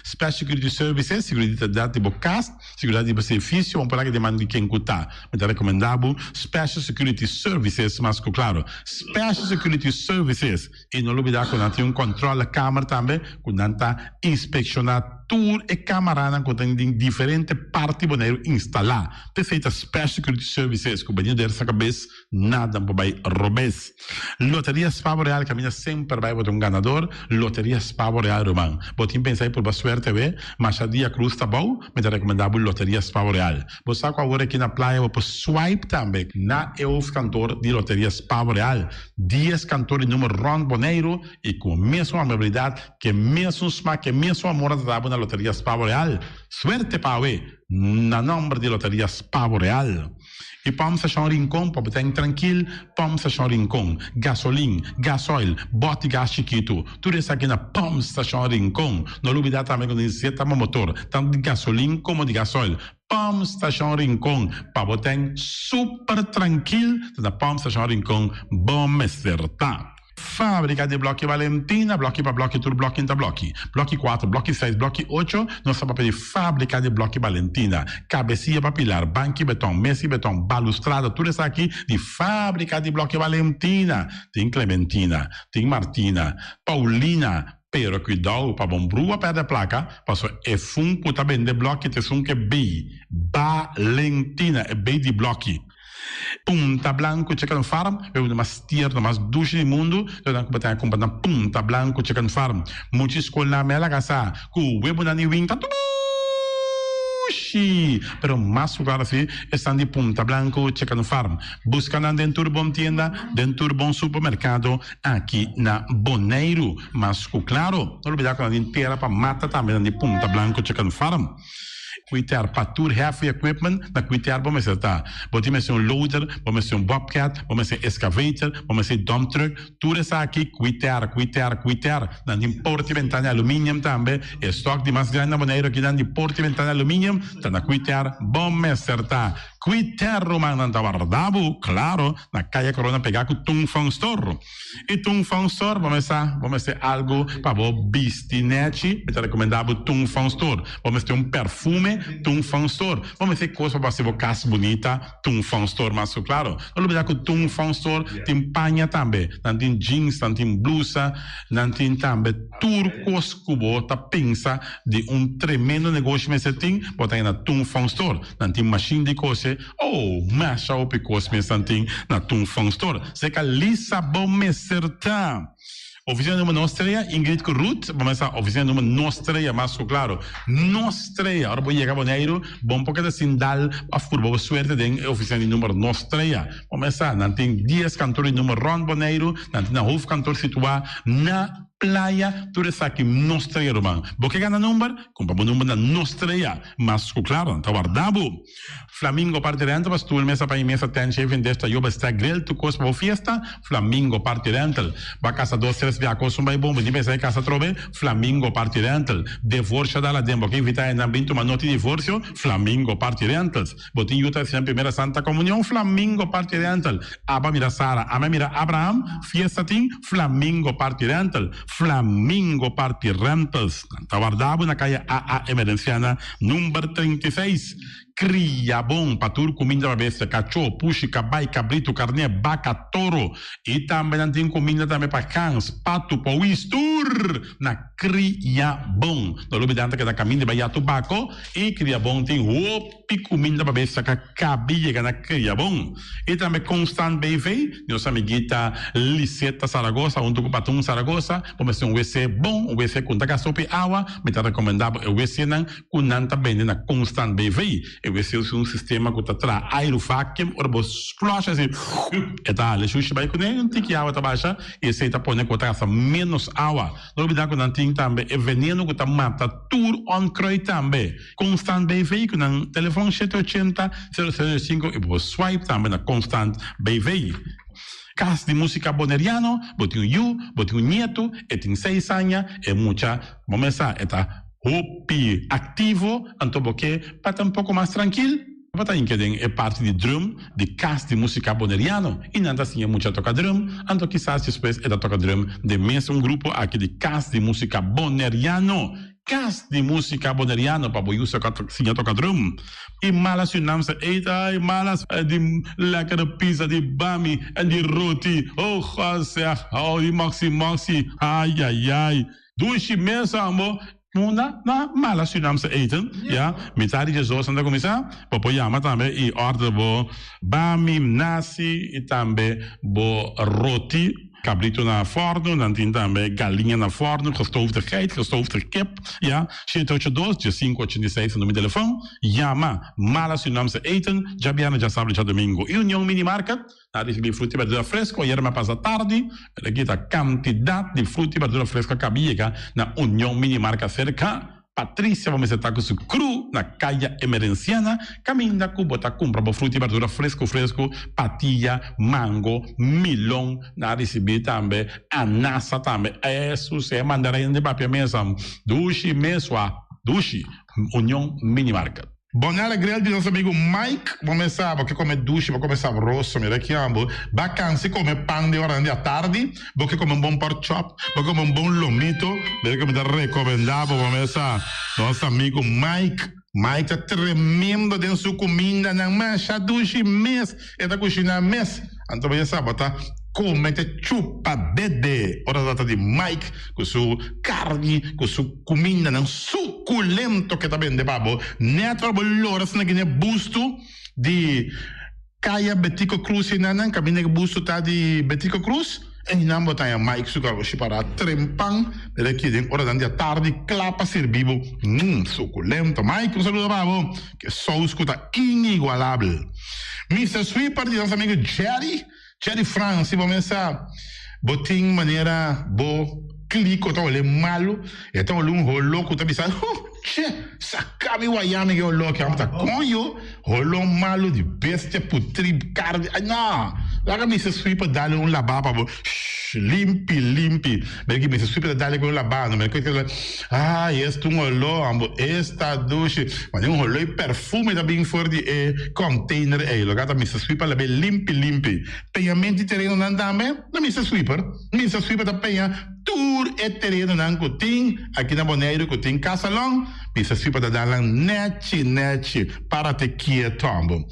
Special Security Services, Seguridat di bo kas, seguridat di bo servisio, bo por laga den man di ken ku ta. Mi ta rekomendá bo Special Security Services mas ku klaro. Special Security Services. I no lubidá ku nan tin un kòntròlekamer tambe ku nan ta inspekshoná tur e kamaranan ku tin den diferente parti Boneiru instalá. P'esei ta Special Security Services ku benido der sa kabes nada por bai robes. Loteria Spavo Real kaminda semper bai bo ta un ganador. Loteria Spavo Real ruman. Bo tin pensa di purba suerte awe? Masha dia krus ta bou, mi ta rekomendá bo Loteria Spavo Real. Bo sa ku awor aki na playa bo por swipe tambe na e hoofdkantoor di Loteria Spavo Real. Dies kantoor di numer rònt Boneiru i ku e mesun amabilidat, ku e mesun smak, ku e mesun amor a trata bo na Loteria Spavo Real. Suerte pa awe! Na nòmber di Loteria Spavo Real. I Pòmp Stashon Rincon pa bo ta en trankil, Pòmp Stashon Rincon, gasolin, gasoil, bòt di gas chikitu, tur esaki na Pòmp Stashon Rincon. No lubidá tambe ku nos tin zeta motor, tantu di gasolin komo di gasoil. Pòmp Stashon Rincon, pa bo ta en super trankil, ta na Pòmp Stashon Rincon bo mester ta. Fábrika di blòki Valentina, blòki pa blòki, tur blòki ta blòki. Blòki kuater, blòki seis, blòki ocho, nos ta papia di fábrika di blòki Valentina. Kabesia pa pilar, banki beton, mesa di beton, balustrada, tur esaki di fábrika di blòki Valentina. Tin Clementina, tin Martina, Paulina, pero kuidou pa bon brua pèrdè plaka, pasobra e fun ku ta bende blòki ta esun ku e bei Valentina, e bei di blòki. Punta Blanco Chicken Farm, e un mas tierno, mas dushi di mundu, lo nan ku bo ta kumpra na Punta Blanco Chicken Farm. Mucha skolnan me a laga sa ku webunan di win ta dushi, pero mas ku klaro si esnan di Punta Blanco Chicken Farm. Buska nan den tur bon tienda, den tur bon supermerkado aki na Boneiru. Mas ku klaro, no lubida ku nan tin tera pa mata tambe nan di Punta Blanco Chicken Farm. Kuiter pa tur heavy equipment na kuiter bo mester ta. Bo tin mester un loader, bo mester un bobcat, bo mester excavator, bo mester dump truck, tur esaki kuiter, kuiter, kuiter. Nan tin porta y bentana di aluminium tambe. E stock di mas grandi na Boneiru akinan di porta y bentana di aluminium ta na kuiter bo mester ta. Kuiter ruman nan ta warda bo, claro, na Kaya Corona pega ku Tung Fong Store. I Tung Fong Store bo mester bo mester algu pa bo bisti nechi, mi ta rekomendá bo Tung Fong Store. Bo mester un perfume, Tung Fong Store. Bo mester kos pa bo hasi bo kas bunita, Tung Fong Store mas ku klaro. No lubidá ku Tung Fong Store tin paña tambe. Nan tin jeans, nan tin blusa, nan tin tambe tur kos ku bo ta pensa di un tremendo negoshi mester tin, bo ta haña na Tung Fong Store. Nan tin mashin di kose. Oh, masha hopi kos mes nan tin na Tung Fong Store. Seka Lisa bo mester ta. Oficina number nos trea, Ingrid ku Ruth, bo mester sa oficina number nos trea mas ku klaro. Nos trea, ora bo yega Boneiru, bo no por keda sin dal of purba bo suerte den e oficina di number nos trea. Bo mester sa, nan tin dies kantor di number rond Boneiru, nan tin nan hoofdkantoor situa na Playa, tur esaki nos trea ruman. Bo ke gana number? Kumpra bo number na nos trea. Mas ku klaro, nan ta warda bo. Flamingo Party Rental pa stoel, mesa pa mesa, tent, shaving dish, tayoba, stack, grill, tur kos pa bo fiesta, Flamingo Party Rental. Bo a kasa dos, tres bia kos un bai bon, bo tin pensa di kasa atrobe, Flamingo Party Rental. Devorsio dal aden, bo ke invita hendenan bin tuma noti di divorsio, Flamingo Party Rentals. Bo tin yu ta hasi nan primera Santa Comunion, Flamingo Party Rental. Aba mira Sara, ame mira Abraham, fiesta tin, Flamingo Party Rental. Flamingo Party Rentals. Nan ta warda bo na kaya AA Emerenciana number 36. Kria bon pa tur kuminda pa bestia, kachó, pushi, kabai, kabritu, karné, baka, toro. I tambe nan tin kuminda tambe pa gans, patu, powis, tur na Kria Bon. No lubida nan ta keda kaminda bai Yatu Bako i Kria Bon tin hopi. I kuminda pa bestia ka kabi yega na Kriabon. I tambe Constant BV, nos amiguita Liseta Zaragoza huntu ku Patun Zaragoza, bo mester un wc bon, un wc ku no ta gasta hopi awa, mi ta rekomendá bo e wcnan ku nan ta bende na Constant BV. E wc usa un sistema ku ta traha airu vacuum, ora bo flush asi, e ta hala e shushi bai kuné, un tiki awa ta basha i esei ta pone ku bo ta gasta ménos awa. No olbidá ku nan tin tambe e veneno ku ta mata tur onkruid tambe. Constant BV ku nan telefon shete ochenta, sero sero sinku i bo por swipe tambe na Constant BV. Kas di Musika Boneriano, bo tin un yu, bo tin un nietu, e tin seis aña, e mucha bo mes sa e ta hopi aktivo, anto bo ke pa ta un poko mas trankil, bo ta hinka den e parti di drum di Kas di Musika Boneriano i nan ta siña mucha toka drum, anto kisas despues e ta toka drum den mes un grupo aki di Kas di Musika Boneriano. Kas di Músika Boneriano pa bo yu siña toka drum. I Mala Surinaamse eten, ai Mala, di lekkere pizza, di bami en di roti. Oh God zeg, oh di moksi moksi, ai ai ai. Dushi mes ambo. Munda na Mala Surinaamse eten, ya. Mitad di diesdos nan ta kuminsá. Bo por yama tambe i order bo bami, nasi i tambe bo roti. Cabrito na forno, nan tin tambe galiña na forno, gestoofde geit, gestoofde kip, ya. Shete ocho dos, diesinco ochenta i seis ta numero di telefon. Yama Mala Surinaamse Eten, djabièrnè, djasabra, djadomingo. I Union Mini Market, nan a ricibi fruta i berdura fresco ayera mi a pasa tardi, pero aki ta cantidad di fruta i berdura fresco a caba yega na Union Mini Market cerca. Patricia bo mester ta ku su kru na Kaya Emerenciana kaminda ku bo ta kumpra bo fruta i berdura fresku fresku, patia, mango, milon, nan a risibí tambe anasa tambe, esus e mandarin di papia mesa dushi mesua dushi, Union Mini Market. Bonella Grill di nos amigo Mike, bo mes sa bo ke come dushi, bo come sabroso, mira ki ambo, ba cansi come pan den oranan di atardi, bo ke come un bon pork chop, bo ke come un bon lomito, mira ke mi ta recomenda bo, bo mes sa nos amigo Mike, Mike ta tremendo den su cumindanan, masha dushi mes e ta cushina mes, anto bo ya sa bo ta come te chupa dede ora ta trata di Mike cu su carni, cu su Kumindanan sukulento ke ta bende pa bo. Nèt ora bo lora asina gine bustu di Kaya Betico Cruz einan kaminda ke bustu ta di Betico Cruz einan bo ta haña Mike su garoshi pará trempan mira aki den oranan di atardi kla pa sirbi bo. Mmm sukulento Mike un saludo pa bo ke sous ku ta inigualabel. Mister Sweeper di nos amigo Jerry. Jerry Frans, si bo mesa bo tin manera bo kliko ta hole malu, e ta hole un holo ku ta bisa, huh, che, saka mi waya mi ke holo aki, amo ta koño, holo malu di bestia putri karni, ay no, laga Mister Sweeper dale un laba pa bo, shh, limpi, limpi, mira ki Mister Sweeper ta dale ku un laba, no mira ku ay, esta un holo, amo, esta dushi, mane un holo i perfume ta bin for di e container ei, loke ta Mister Sweeper labe limpi limpi. Peñament di terenonan tambe na Mister Sweeper. Mister Sweeper ta peña tur e terenonan ku tin aki na Boneiru ku tin kasalon, Mister Sweeper ta dal nan nechi nechi, para te kieto ambo.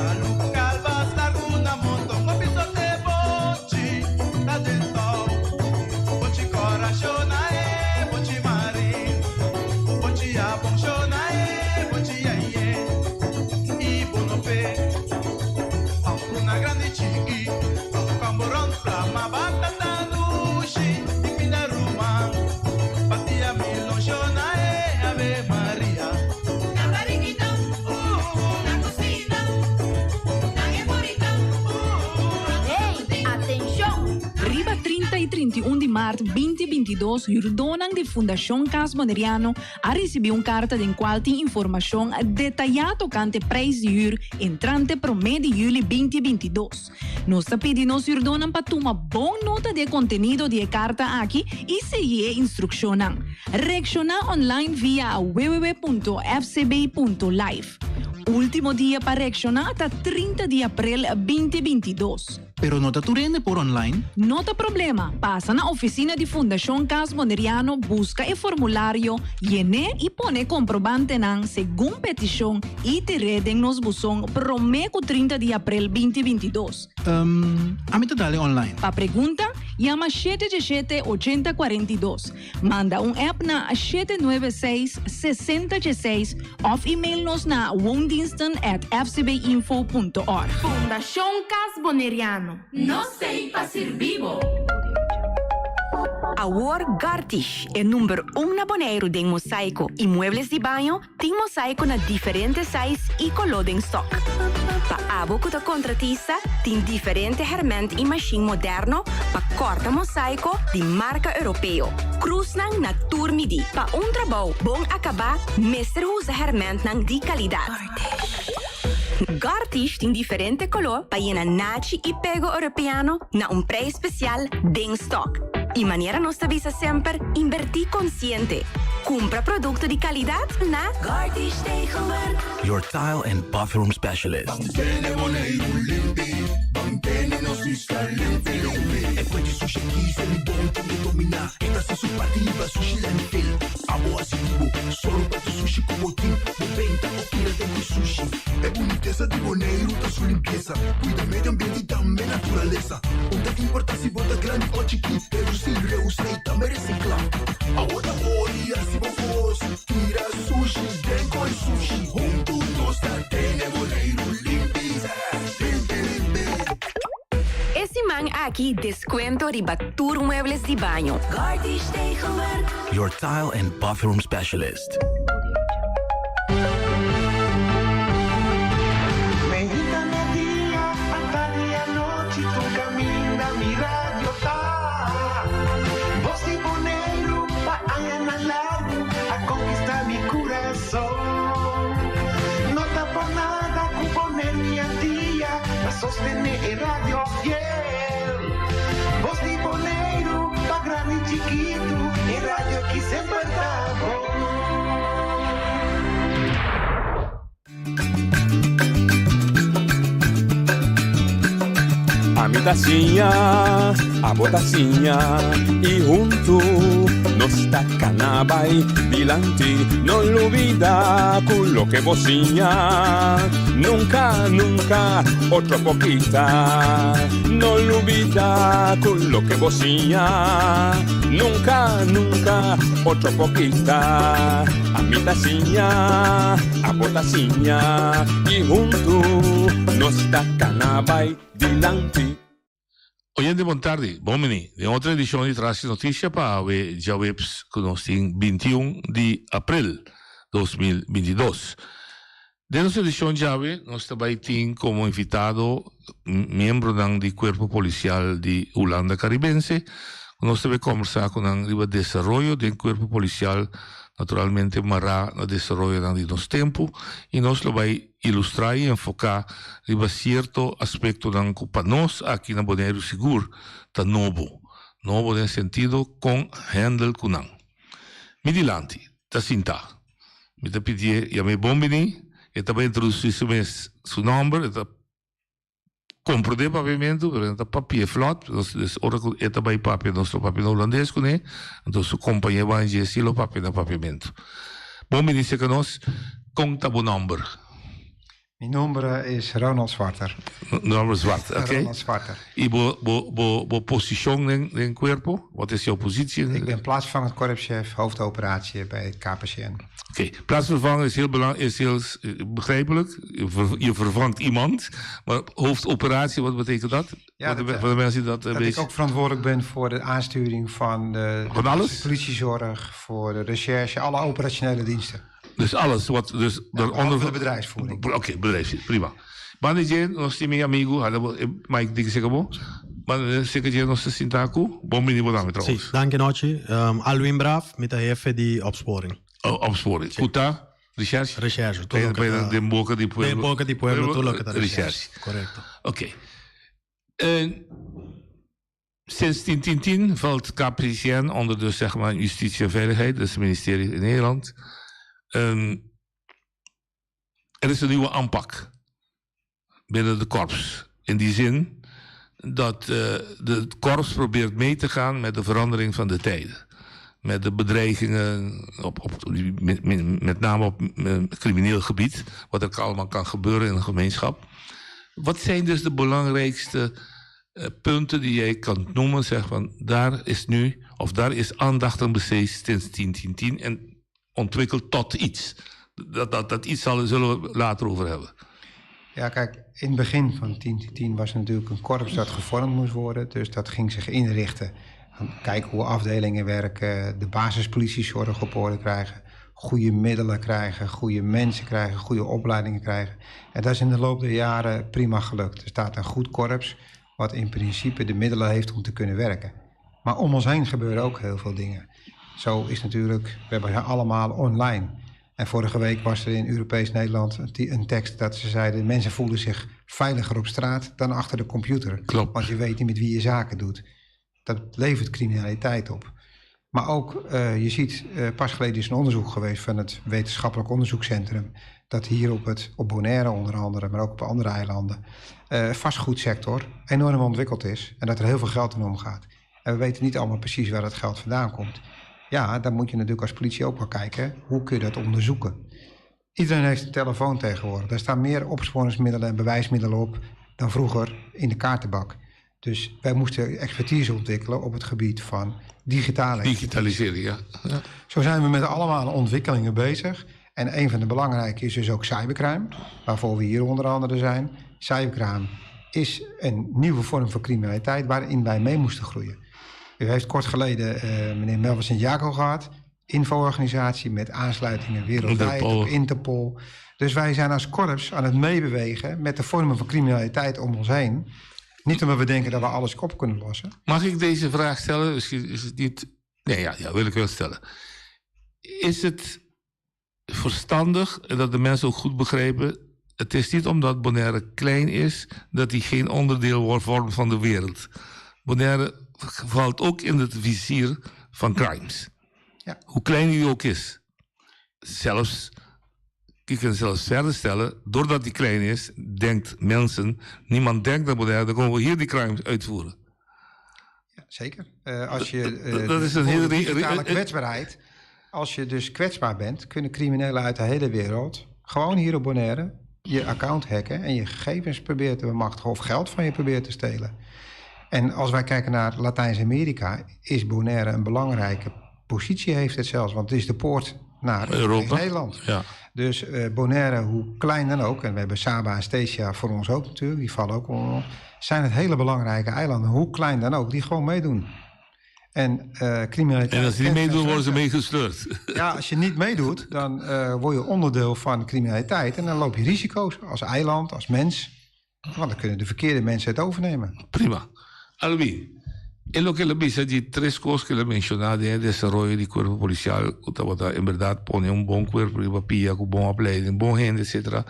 Palu kalbas largu na monton Hopi sorte bonchi ta den tou Bonchi kòrá shona e bonchi marin Bonchi abon shona e bonchi yeye I bo no fe Pampruna grandi chiki Kambo rònt plama batata dushi Di pinda ruman Batia milon shona e Ave Maria. Na barikita, na kusina, na e burita, Hey, atenshon! Riba 30 i 31 di mart 2022 hürdónan di Fundashon Cas Boneriano a risibí un karta den kual tin informashon detayá tokante preis di hür entrante promé di yüli 2022. Nos ta pidi nos hürdónan pa tuma bon nota di e kontenido di e karta aki i sigui e instrukshonnan. Reakshoná online via www.fcb.life. Último dia pa reakshoná ta 30 di aprel 2022. Pero no ta tur hende por online. No ta problema, pasa na oficina di Fundacion Cas Boneriano busca e formulario, yen'é y pone e comprobantenan segun peticion y tir'é den nos buzon promé cu 30 di aprel 2022. Um, ami ta dale online. Pa pregunta, yama shete djeshete ochenta 42. Manda un app na 796 60 16 of email nos na woondiensten@fcbinfo.org. Fundashon Cas Boneriano. Nos t'ei pa sirbi bo! Awor Gartish, e number un na Boneiru den mosaiko i muebles di baño, Tin mosaiko na diferente size i koló den stok. Pa abo ku ta kontratista, tin diferente hèrmènt i mashin moderno pa kòrta mosaiko di marka europeo. Krusnan na tur midí. Pa un trabou bon akabá mester usa hèrmèntnan di kalidat. Gartish tin diferente koló pa yena nachi i pego europeano na un preis spesial den stok. I manera nos ta bisa semper, inbertí konsiente. Kumpra produkto di kalidat na Gartish Tegelwerk. Your tile and bathroom specialist. Ban tene Boneiru limpi, ban tene nos isla limpi limpi. E fuente sushi aki se mi bon tin e dominá. E ta hasi su parti riba sushi landfill. Abo hasi di bo, solo pa tu sushi ku bo tin. Bo benta o tira den ku sushi. E bunitesa di Boneiru ta su limpiesa. Kuida medio ambiente i tambe naturalesa. Un ta importa si bo ta grandi o chikí, redusí, reusa i tambe resiklá. Awo ta ori hasi bo kos, tira sushi den koi sushi. Huntu nos ta tene Boneiru limpi, limpi limpi. E siman aki descuento riba tur muebles di baño. Gartish Tegelwerk. Your tile and bathroom specialist. Meinta merdia, atardi anochi, tur caminda mi radio ta. Bos di Boneiru pa añanan largu a conquista mi curason. No ta por nada cu Boneiru i Antia ta sostene e radio fiel. Bos di Boneiru pa grandi i chikitu, e radio aki semper ta bon. Ami ta siña, abo ta siña i huntu nos ta kana bai dilanti. No lubida ku loke bo siña nunka, nunka otro por kita. No lubida ku loke bo siña nunka, nunka otro por kita. Ami ta siña, abo ta siña i huntu nos ta kana bai dilanti. Oyente bon tardi, bon bini den otro edicion di Traci Noticia pa awe djaweps cu nos tin 21 di april 2022. Den nos edicion djawe nos ta bay tin como invitado miembronan di Cuerpo Policial di Hulanda Caribense cu nos ta bay combersa cu nan riba desaroyo den Cuerpo Policial naturalmente mara na desaroyonan di nos tempo y nos lo bay ilustra y enfoca riba cierto aspectonan cu pa nos aki na Boneiru sigur ta nobo, nobo den sentido con handle cu nan. Mi dilanti ta sinta. Mi ta pidié yam'é bon bini, e ta bai introduci su mes, su nomber, e ta comprende papiamentu, pero e no ta papi'é flot, dus ora cu e ta bai papia nos lo papia na hulandes cun'é, anto su compañé ban dje si lo papia na papiamentu. Bon bini cerca nos, con ta bo nomber? Mi nomber is Ronald Zwarter. Nomber Zwart, oké. Ronald Zwarter. Y bo, bo, bo, bo posicion den, den cuerpo? Wat is jouw positie? Ik ben plaatsvervangend korpschef, hoofdoperatie bij het KPCN. Oké, plaatsvervanger is heel, belang, is heel eh, begrijpelijk. Je, ver- je vervangt iemand. Maar hoofdoperatie, wat betekent dat? Ja, voor, de, dat, eh, voor de mensen die dat, eh, Dat ik beetje- ook verantwoordelijk ben voor de aansturing van de, Van alles? de politiezorg, voor de recherche, alle operationele diensten. Dus alles wat dus daaronder. de bedrijfsvoering. Oké, bedrijfsvoering, prima. Manager, nos tin mi amigo, hallo, eh, Mike Dick Sekabo. Maar zeker nos sintaku. Bom mini boname trouwens. Sí, dank je Nochi. Um, Alwin Braaf met de jefe die opsporing. Oh, opsporing. Kuta, recherche. Recherche. Bij bij de boca di pueblo. De boca di pueblo, todo lo que Recherche. recherche. Correcto. Oké. En sinds 10-10-10 valt KPCN onder de zeg maar, Justitie en Veiligheid, dat is het ministerie in Nederland. Ehm, er is een nieuwe aanpak binnen de korps. In die zin dat eh, de, het korps probeert mee te gaan met de verandering van de tijden. Met de bedreigingen, op, op, met, met- met name op eh, crimineel gebied, wat er allemaal kan gebeuren in een gemeenschap. Wat zijn dus de belangrijkste eh, punten die jij kan noemen? Zeg van daar is nu, of daar is aandacht aan besteed sinds 10-10-10 en ontwikkeld tot iets. Dat, dat, dat iets zal, zullen we later over hebben. Ja, kijk, in het begin van 10-10 was er natuurlijk een korps dat gevormd moest worden. Dus dat ging zich inrichten. Kijken hoe afdelingen werken, de basispolitiezorg op orde krijgen, goede middelen krijgen, goede mensen krijgen, goede opleidingen krijgen. En dat is in de loop der jaren prima gelukt. Er staat een goed korps wat in principe de middelen heeft om te kunnen werken. Maar om ons heen gebeuren ook heel veel dingen. Zo is natuurlijk, we hebben allemaal online. En vorige week was er in Europees Nederland een ti- een tekst dat ze zeiden... mensen voelen zich veiliger op straat dan achter de computer. Klopt. Want je weet niet met wie je zaken doet. Dat levert criminaliteit op. Maar ook, eh, je ziet, eh, pas geleden is een onderzoek geweest van het Wetenschappelijk Onderzoekscentrum. Dat hier op, het, op Bonaire onder andere, maar ook op andere eilanden, eh vastgoedsector enorm ontwikkeld is. En dat er heel veel geld in omgaat. En we weten niet allemaal precies waar dat geld vandaan komt. Ja, dan moet je natuurlijk als politie ook wel kijken, hoe kun je dat onderzoeken? Iedereen heeft een telefoon tegenwoordig. Daar staan meer opsporingsmiddelen en bewijsmiddelen op dan vroeger in de kaartenbak. Dus wij moesten expertise ontwikkelen op het gebied van digitale Digitaliseren, ja. ja. Zo zijn we met allemaal ontwikkelingen bezig. En een van de belangrijke is dus ook cybercrime, waarvoor we hier onder andere zijn. Cybercrime is een nieuwe vorm van criminaliteit waarin wij mee moesten groeien. U heeft kort geleden eh, meneer Melvin Sint-Jaco gehad, infoorganisatie met aansluitingen wereldwijd Interpol. op Interpol. Dus wij zijn als korps aan het meebewegen met de vormen van criminaliteit om ons heen. Niet omdat we denken dat we alles op kunnen lossen. Mag ik deze vraag stellen? Misschien is het niet. Nee, ja, ja, wil ik wel stellen. Is het verstandig en dat de mensen ook goed begrijpen? Het is niet omdat Bonaire klein is dat hij geen onderdeel wordt vormt van de wereld. Bonaire valt ook in het vizier van crimes. Ja. Hoe klein hij ook is. Zelfs, je kunt zelfs verder stellen, doordat hij klein is, denkt mensen, niemand denkt aan Bonaire, dan komen we hier die crimes uitvoeren. Zeker. Eh, als je, eh, Dat is een voor hele de digitale re- kwetsbaarheid. Als je dus kwetsbaar bent, kunnen criminelen uit de hele wereld gewoon hier op Bonaire je account hacken en je gegevens proberen te bemachtigen of geld van je proberen te stelen. En als wij kijken naar Latijns-Amerika, is Bonaire een belangrijke positie heeft het zelfs, want het is de poort naar Europa. Nederland. Ja. Dus eh, Bonaire, hoe klein dan ook, en we hebben Saba en Statia voor ons ook natuurlijk, die vallen ook onder ons, zijn het hele belangrijke eilanden, hoe klein dan ook, die gewoon meedoen. En eh, criminaliteit. En als ze niet kent meedoen, geen worden ze grenzen. meegesleurd. Ja, als je niet meedoet, dan eh, word je onderdeel van criminaliteit. En dan loop je risico's als eiland, als mens. Want dan kunnen de verkeerde mensen het overnemen. Prima. Albi, e lo que le bisa di tres cosas que le mencionaba de desarrollo di cuerpo policial, que en verdad pone un buen cuerpo, riba pia, con buena opleiding, buen gente, etc.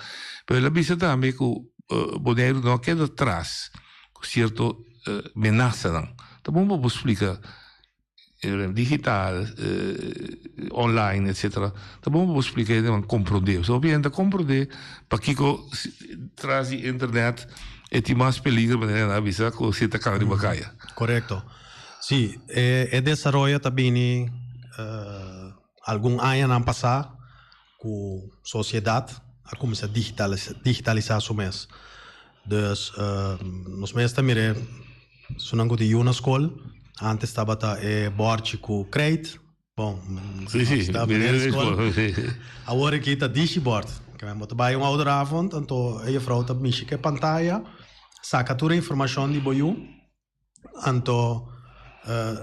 Pero le bisa también que uh, Bonaire no queda atrás, con cierto uh, amenaza. Dan. Tampoco explica eh, digital, eh, online, etc. Tampoco explica, eh, compreender. So, obviamente, compreender, pa Kiko, tras di internet, e ti mas peligro, manera, avisa, ko si ta kari bakaya. Correcto. Sí, e, e desaroyo también eh, algun aña nan pasá ku sosiedat. a kuminsá digitalisá su mes. Dus nos mes ta mir'é esunnan ku tin yu na skol, antes tabata e bòrchi ku krijt, bon, nos ta mira e skol, awor aki ta digibord. Bo ta bai un ouderavond anto e jufrou ta mishi ku e pantaya, saka tur e informashon di bo yu. Anto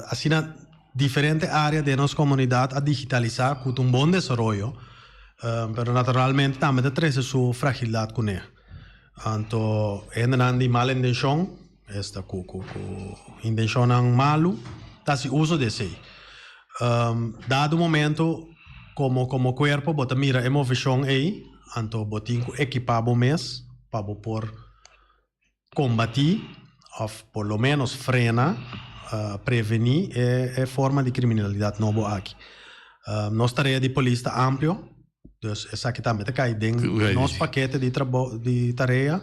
asina diferente área den nos komunidat a digitalisá ku ta un bon desaroyo, pero naturalmente tambe ta trese su fragildat kuné. Anto hendenan di mal intenshon, esta ku ku intenshonnan malu, ta hasi uso di esei. Dado momento komo komo kuerpo bo ta mira e moveshon ei, anto bo tin ku ekipá bo mes pa bo por Kombatí òf por lo ménos frena, prevení e forma di kriminalidat nobo aki. Nos tarea di polis ta amplio, dus esaki tambe ta kai den nos pakete di trabou di tarea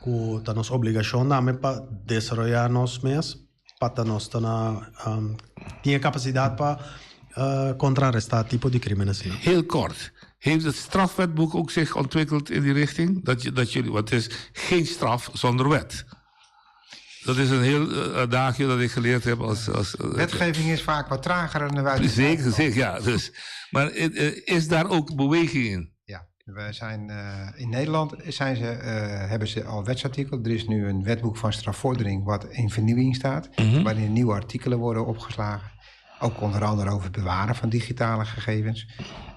ku ta nos obligashon tambe pa desaroyá nos mes pa ta nos ta na tin e kapasidat pa kontrarestá tipo di krimen asina. Heel kort, heeft het strafwetboek ook zich ontwikkeld in die richting? Dat, dat jullie, want het is geen straf zonder wet. Dat is een heel adagio dat ik geleerd heb als... als Wetgeving is vaak wat trager dan de wet. Zeker, zeker, ja. Dus, maar is daar ook beweging in? Ja, we zijn, in Nederland zijn ze, hebben ze al wetsartikelen. Er is nu een wetboek van strafvordering wat in vernieuwing staat. Waarin nieuwe artikelen worden opgeslagen. Ook onder andere over het bewaren van digitale gegevens.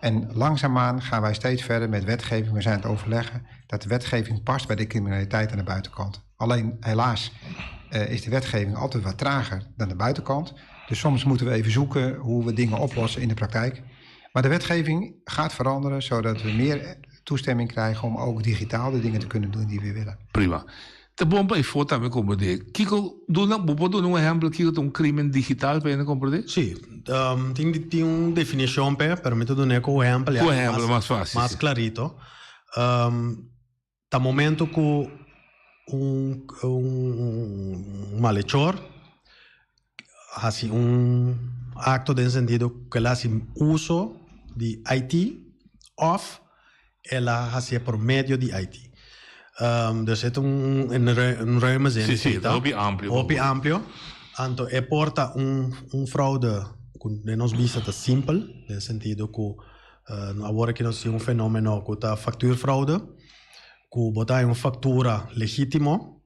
En langzaamaan gaan wij steeds verder met wetgeving. We zijn het overleggen dat de wetgeving past bij de criminaliteit aan de buitenkant. Alleen helaas is de wetgeving altijd wat trager dan de buitenkant. Dus soms moeten we even zoeken hoe we dingen oplossen in de praktijk. Maar de wetgeving gaat veranderen zodat we meer toestemming krijgen om ook digitaal de dingen te kunnen doen die we willen. Prima. Ta bon pa e for tambe komprendé. Kiko, duna, bo por duna un ehèmpel kiko ta un krimen digital pa hende komprendé? Sí. Tin tin un definishon p'e, pero mi ta dun'é ku ehèmpel ya Ku ehèmpel mas fásil, mas sí. klarito. Ta momento ku un un malechor hasi un akto den sentido ku el a hasi uso di IT òf El a hacié por medio di IT. Dus e ta un un ruime zin. Sí, sí, ta hopi amplio. Hopi amplio. Anto e por ta un un fraude cu den nos bista ta simpel, den sentido cu awor aki nos tin un fenomeno cu ta factuurfraude, cu bo ta haña un factura legitimo,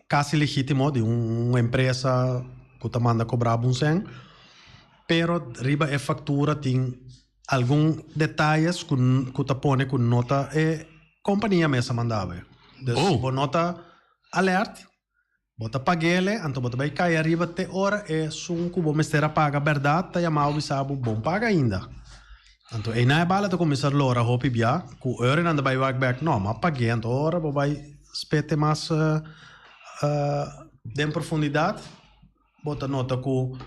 casi legitimo di un empresa cu ta manda cobra bo un cen, pero riba e factura tin algun detayes cu cu ta pone cu no ta e compania mes a manda bo. Dus Oh. bo no ta alert, bo ta pag'ele, anto bo ta bay cay ariba te ora esun cu bo mester a paga berdad ta yama bo bisa bo bon paga ainda. Anto einan e bala ta kuminsá lora hopi bia ku ora nan ta bai wak bek no ma pag'é anto ora bo bai spete mas den profundidat bo ta nota ku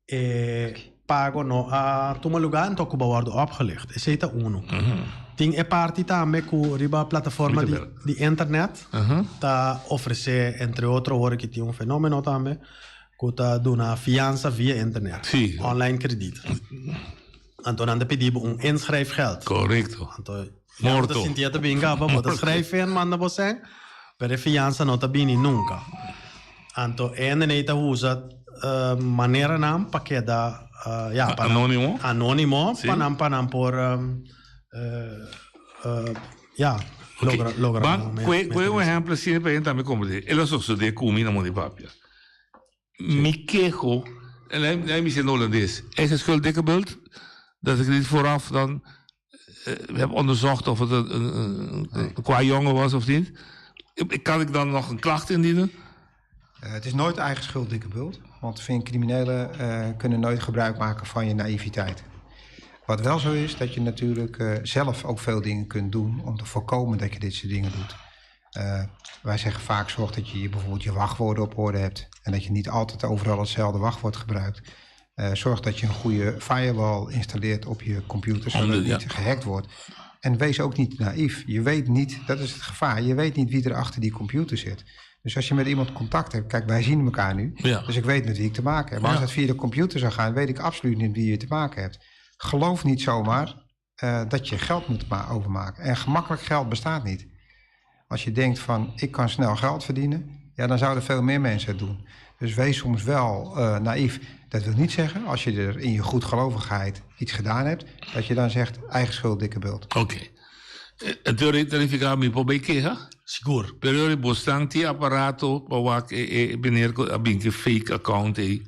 e pago no a tuma lugá anto ku bo a wòrdu opgelicht esei ta unu. Tin e parti tambe ku riba plataforma di internet ta ofresé entre otro ora ki tin un fenomeno tambe Ku ta duna fiansa via internet. Sí. Online krediet. Anto nan ta pidi bo un inschrijfgeld. Korekto. Anto ya bo ta Morto. sinti e ta bin kaba, bo ta schrijf in, manda bo sèn, pero e fiansa no ta bini nunka. Anto e hendenan ta usa maneranan pa keda ya, pa nan Anonimo. anonimo, Sí. pa nan pa nan por ya, logra logra Ban, nan kue meta kue un mester. ehèmpel asina pa hende tambe komprendé. E lo sosodé ku mi na Monte Papia. Mi keho, en hij mi in Holandees, eigen schuld dikke bult, dat ik niet vooraf dan heb onderzocht of het een, een, een, een qua jongen was of niet. Kan ik dan nog een klacht indienen? Het is nooit eigen schuld dikke bult, want vind criminelen kunnen nooit gebruik maken van je naïviteit. Wat wel zo is, dat je natuurlijk zelf ook veel dingen kunt doen om te voorkomen dat je dit soort dingen doet. Wij zeggen vaak, zorg dat je bijvoorbeeld je wachtwoorden op orde hebt en dat je niet altijd overal hetzelfde wachtwoord gebruikt. Zorg dat je een goede firewall installeert op je computer, zodat het niet gehackt wordt. En wees ook niet naïef. Je weet niet, dat is het gevaar, je weet niet wie er achter die computer zit. Dus als je met iemand contact hebt, kijk, wij zien elkaar nu, dus ik weet met wie ik te maken heb. Maar als dat via de computer zou gaan, weet ik absoluut niet wie je te maken hebt. Geloof niet zomaar eh, dat je geld moet ma overmaken. En gemakkelijk geld bestaat niet. Als je denkt van ik kan snel geld verdienen, ja, dan zouden veel meer mensen het doen. Dus wees soms wel eh, naïef. Dat wil niet zeggen, als je er in je goedgelovigheid iets gedaan hebt, dat je dan zegt eigen schuld, dikke bult. Oké. Anto tarifiká mi por bai keha? Sigur. Pero ora bosnan tin aparato pa wak e e meneer ku a bin ku e fake account ei.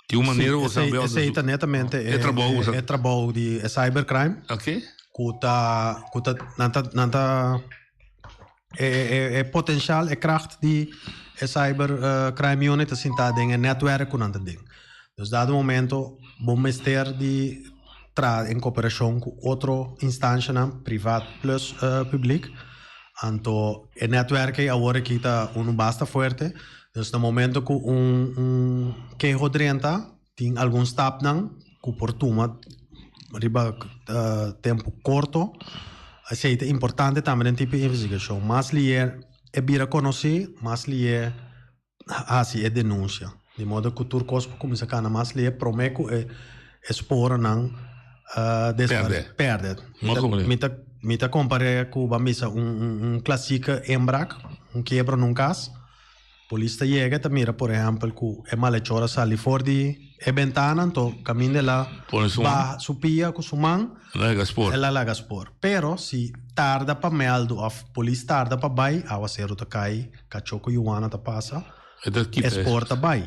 Tin un manera Sí, bosnan esei, bai esei ta netamente E trabou e, bosnan. e trabou di e cybercrime. Oké. Ku ta ku ta nan ta nan ta e e e potencial e kracht di e cyber eh, crime unit ta sinta den e netwerk ku nan ta den. Dus dado momento bo mester di traha en koperashon ku otro instanshanan privat plus eh, publiek. Anto e netwerk ei awor aki ta unu basta fuerte. Dus na momento ku un un keho drenta tin algun stapnan ku por tuma riba tempu korto. Esei ta importante tambe den tipo di investigashon. Mas lier e bira konosí, mas lier hasi e denunsia. Di modo ku tur kos por kuminsá kana mas lier promé ku e e sporennan Pèrdè. pèrdè. Mi ta mi ta kompar'é ku ban bisa un un klasike inbraak, un kiebro na un kas. Polis ta yega ta mira por ehèmpel ku e malechor a sali for di e bentana anto kaminda el a Pone su man. baha su pia ku su man El a laga spoor. el a laga spoor. Pero si tarda pa mèldu òf polis tarda pa bai awaseru ta kai, kachó ku yuana ta pasa, E ta kita e spoor ta bai.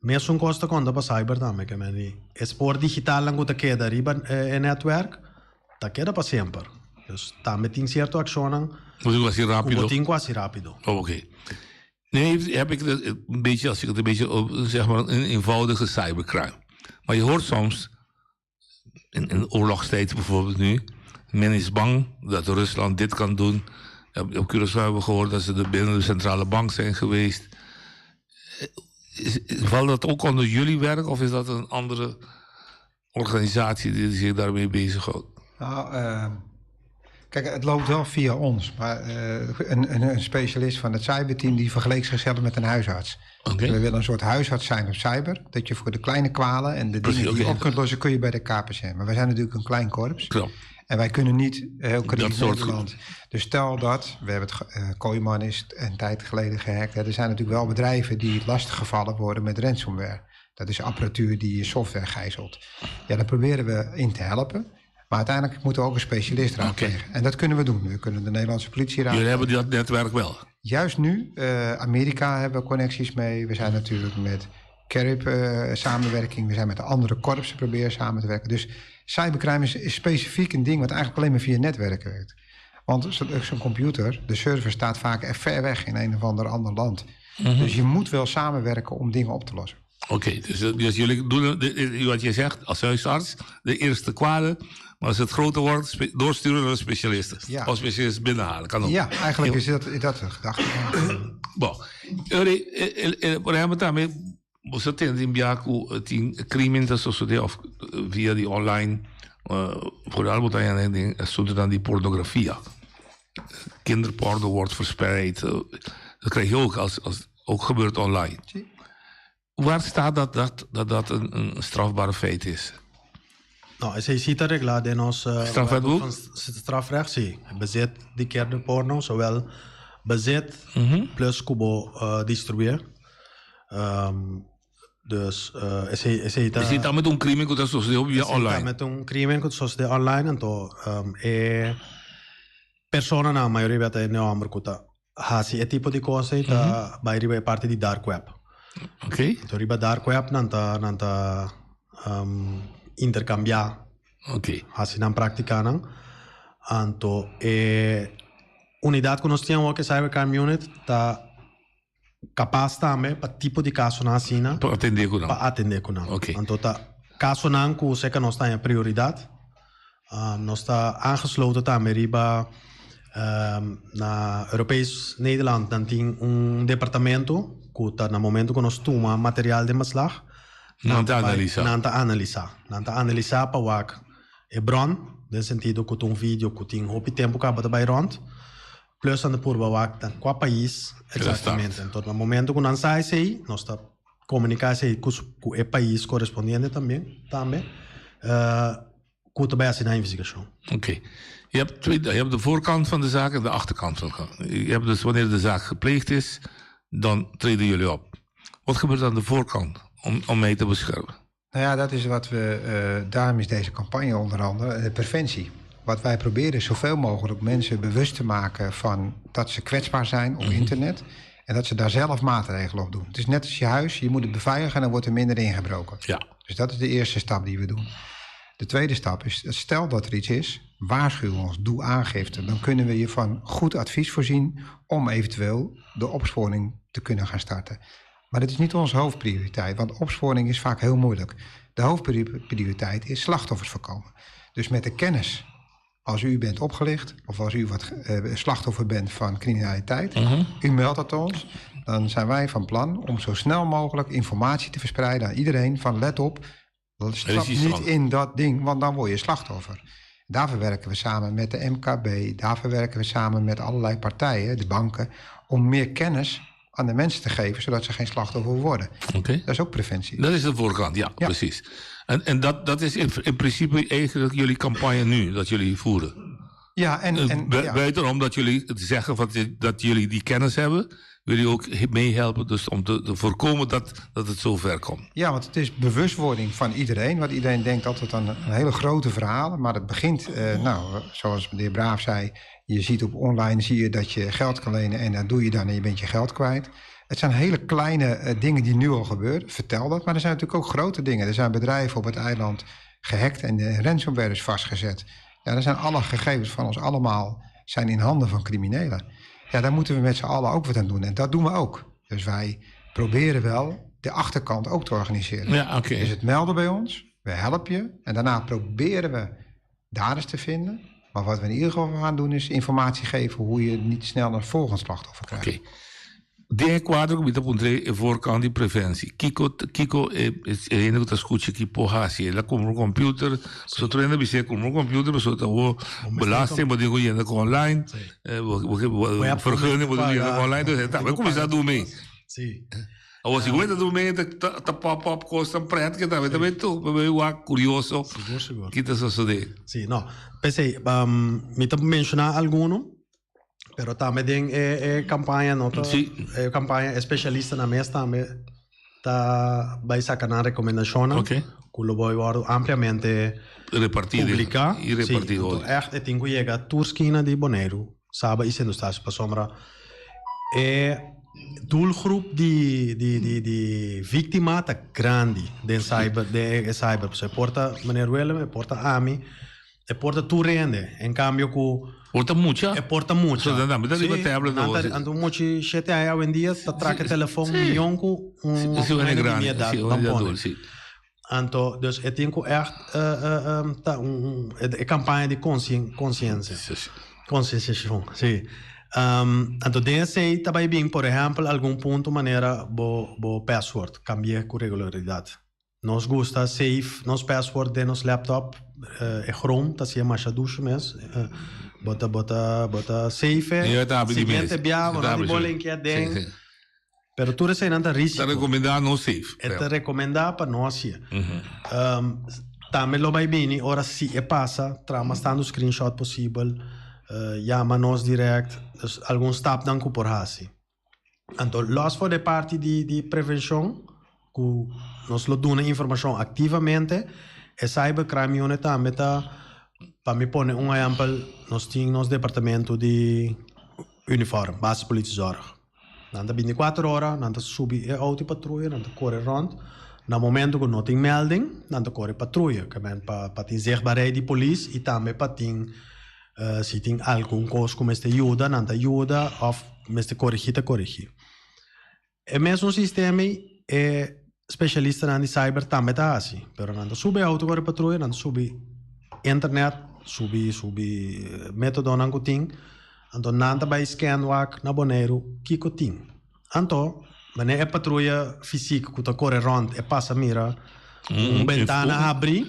Mesun kos ta konta pa cyber tambe ke men di e spoor digitalnan ku ta keda riba e netwerk ta keda pa semper. Dus tambe tin sierto akshonnan Bo tin ku hasi ku bo rápido. tin ku hasi rápido. Oh, oké. Nee, heb ik het een beetje, als ik het een beetje op, zeg maar, een eenvoudige cybercrime. Maar je hoort soms, in, in oorlogstijd bijvoorbeeld nu, men is bang dat Rusland dit kan doen. Op, op Curaçao hebben we gehoord dat ze de binnen de centrale bank zijn geweest. Is, valt dat ook onder jullie werk of is dat een andere organisatie die zich daarmee bezighoudt? Nou, uh, kijk, het loopt wel via ons. Maar uh, een, een, een, specialist van het cyberteam die vergeleek zichzelf met een huisarts. Okay. We willen een soort huisarts zijn op cyber. Dat je voor de kleine kwalen en de dingen die je op kunt lossen, kun je bij de KPCM. Maar wij zijn natuurlijk een klein korps. Klopt. En wij kunnen niet heel Caribisch soort Nederland. Dus stel dat, we hebben het, uh, Kooiman is een tijd geleden gehackt. Hè. Er zijn natuurlijk wel bedrijven die lastiggevallen worden met ransomware. Dat is apparatuur die je software gijzelt. Ja, daar proberen we in te helpen. Maar uiteindelijk moeten we ook een specialist raadplegen. Okay. En dat kunnen we doen. We kunnen de Nederlandse politie raadplegen. Jullie hebben dat netwerk wel? Juist nu. Uh, Amerika hebben we connecties mee. We zijn natuurlijk met Carib uh, samenwerking. We zijn met de andere korpsen proberen samen te werken. Dus cybercrime is, is specifiek een ding wat eigenlijk alleen maar via netwerken werkt. Want zo'n zo computer, de server staat vaak ver weg in een of ander ander land. Mhm. Mm -hmm. Dus je moet wel samenwerken om dingen op te lossen. Oké, okay, dus, dus, jullie doen wat je zegt als huisarts, de eerste kwade, maar als het groter wordt, doorsturen naar de specialisten. Ja. Of specialisten binnenhalen, kan ook. Ja, eigenlijk is dat, dat de gedachte. Bom, por ejemplo, también, você tem in biaco, tem crimen ta sucede of via die online, uh, vooral wat aan den asunto dan die pornografia. Kinderporno wordt verspreid. Dat krijg je ook als, als ook gebeurt online. Waar staat dat dat, dat, dat een, een strafbare feit is? Nou, esei sí ta reglá den nos uh, Strafwetboek? van strafrecht, sí. Bezit di kinderporno, zowel bezit mm -hmm. plus ku bo uh, distribuir. Um, dus uh, esei, esei ta... Esei ta met un crimen ku ta sosodé via online. met un crimen ku ta sosodé online, anto um, e personanan, mayoria bia ta e homber ku ta hasi e tipo di kos ei ta mm -hmm. bai riba e parti di dark web. Ok. Anto riba dark web nan ta, nan ta um, interkambiá. Ok. Hasi nan práktikanan. Anto e unidat ku nos tin awor, ke Cybercrime Unit, ta kapas tambe pa tipo di kasonan asina. Pa atendé ku nan. Pa atendé ku nan. Ok. Anto ta kasonan ku seka nos ta haña prioridat. Um, nos ta aangesloten tambe riba um, na Europees Nederland nan tin un departamento ku ta na momento ku nos tuma material den beslag. Nan ta analisá. Nan ta analisá. Nan ta analisá pa wak e bron, den sentido ku ta un video ku tin hopi tempu kaba ta bai rònt. Plus nan ta purba wak na kua pais eksaktamente. Enton na momento ku nan sa esei, nos ta komuniká esei ku ku e pais korespondiente tambe tambe. Ku ta bai hasi nan investigashon. Oké. Je hebt, twee, je hebt de voorkant van de zaak en de achterkant van de zaak. Je hebt dus wanneer de zaak gepleegd is, dan treden jullie op. Wat gebeurt aan de voorkant om, om mij te beschermen? Nou ja, dat is wat we. eh, daarom is deze campagne onder andere de preventie. Wat wij proberen is zoveel mogelijk mensen bewust te maken van dat ze kwetsbaar zijn op internet. En dat ze daar zelf maatregelen op doen. Het is net als je huis, je moet het beveiligen en dan wordt er minder ingebroken. Ja. Dus dat is de eerste stap die we doen. De tweede stap is, stel dat er iets is, waarschuw ons, doe aangifte. Dan kunnen we je van goed advies voorzien om eventueel de opsporing te kunnen gaan starten. Maar dat is niet onze hoofdprioriteit, want opsporing is vaak heel moeilijk. De hoofdprioriteit is slachtoffers voorkomen. Dus met de kennis, als u bent opgelicht of als u wat eh, slachtoffer bent van criminaliteit, u meldt dat ons, dan zijn wij van plan om zo snel mogelijk informatie te verspreiden aan iedereen van let op, stap iets niet aan. in dat ding, want dan word je slachtoffer. Daarvoor werken we samen met de MKB, daarvoor werken we samen met allerlei partijen, de banken, om meer kennis aan de mensen te geven, zodat ze geen slachtoffer worden. Oké. Dat is ook preventie. Dat is de voorkant, ja, precies. En, en dat, dat is in, in principe eigenlijk jullie campagne nu, dat jullie voeren. Ja, en, en Eh, ja. Buitenom dat jullie het zeggen van, dat jullie die kennis hebben, willen jullie ook meehelpen dus om te, te voorkomen dat, dat het zover komt. Ja, want het is bewustwording van iedereen. Want iedereen denkt altijd aan een hele grote verhalen. Maar het begint, eh, nou, zoals de heer Braaf zei... je ziet op online zie je dat je geld kan lenen... en dat doe je dan en je bent je geld kwijt. Het zijn hele kleine eh, dingen die nu al gebeuren. Vertel dat. Maar er zijn natuurlijk ook grote dingen. Er zijn bedrijven op het eiland gehackt en de ransomware is vastgezet. Ja, daar zijn alle gegevens van ons allemaal zijn in handen van criminelen. Ja, daar moeten we met z'n allen ook wat aan doen. En dat doen we ook. Dus wij proberen wel de achterkant ook te organiseren. Ja, oké. Dus het melden bij ons, we helpen je. En daarna proberen we daders te vinden. Maar wat we in ieder geval gaan doen is informatie geven hoe je niet snel een volgend slachtoffer krijgt. Oké. Den kuadro ku mi ta puntra e voorkant di preventie. Kiko, Kiko e, e hende ku ta skucha ki por hasi. El a kumpra un computer, so tur hende bisa kumpra un computer, pasobra ta bo belasting bo tin ku yenda ku online, eh, bo, bo, bo, Web vergunning bo tin ku yenda ku paga. online, dus e tambe kuminsá dun mee. Sí. Awor si ku ta dun mee, ta, ta, ta pop up kos tan pret ke tambe tambe tu, tambe wak kurioso. Sigur, sigur. Ki ta sosodé. Sí, no. P'esei, um, mi ta menshoná alguno, pero tambe den e, e campaña, no ta, Sí. e campaña especialista na mes tambe ta bai saca nan recomendacionnan. Oké. Ku lo bai wòrdu ampliamente Repartí publiká. i repartí Sí, hoor. anto echt e tin ku yega tur skina di Boneiru, Saba i Sint Eustatius pasobra e doelgroep di, di, di, di víktima ta grandi den cyber, den e cyber. Pasobra e por ta meneer Willem, e por ta ami, e por ta tur hende. En kambio ku Por ta mucha. E por ta mucha. So, dan dan ta riba tablet nan of ta- si. Anto muchi shete aña awendia ta traka Sí, telefon sí. mion ku un Sí, sí, un hende di grandi, mi edat, sí, un dan hende pone. adulto, sí. Anto, dus e tin ku echt eh, eh, em, ta un, un, e, e campaña di conscien, consciencia. Conscienciacion, sí. Um, anto, den esei ta bai bin, por ehempel, algun punto manera bo, bo password cambia ku regularidad. Nos gusta save nos password den nos laptop, eh, e Chrome, ta sia masha dushi mes. Eh, bo ta, bo ta, bo ta save. Ja, ta habri di mes. Siguiente bia, bo Ta no habri, di bo sí. linkia den. Sí, sí. Pero tur eseinan ta risico. Ta recomendá no save. E ta recomendá pa no hacié. Um, tambe lo bai bini, ora si e pasa, traha mas tantu screenshot posibel, eh, yama nos direct, dus algun stapnan ku por hasi. Anto, los for de parti di, di prevencion, ku nos lo duna informacion activamente, e cybercrime unit tambe ta, pa mi pone un ehempel, nos tin nos departamento di uniform, basispolitiezorg. Nan ta 24 ora, nan ta subi e auto patruya, nan ta kore rond. Na momento ku no tin melding, nan ta kore patruya. Ke men pa, pa tin zichtbaarheid di polis i tambe pa tin, eh, si tin algun kos ku mester yuda, nan ta yuda òf mester korigí ta korigí. E mesun sistema ei e spesialistanan di cyber tambe ta hasi. Pero nan ta subi e auto kore patruya, nan ta subi internet, subi subi metodonan ku tin. Anto nan ta bai scan wak na Boneiru kiko tin. Anto manera e patruya fysiek ku ta kore rond e pasa mira un bentana habri,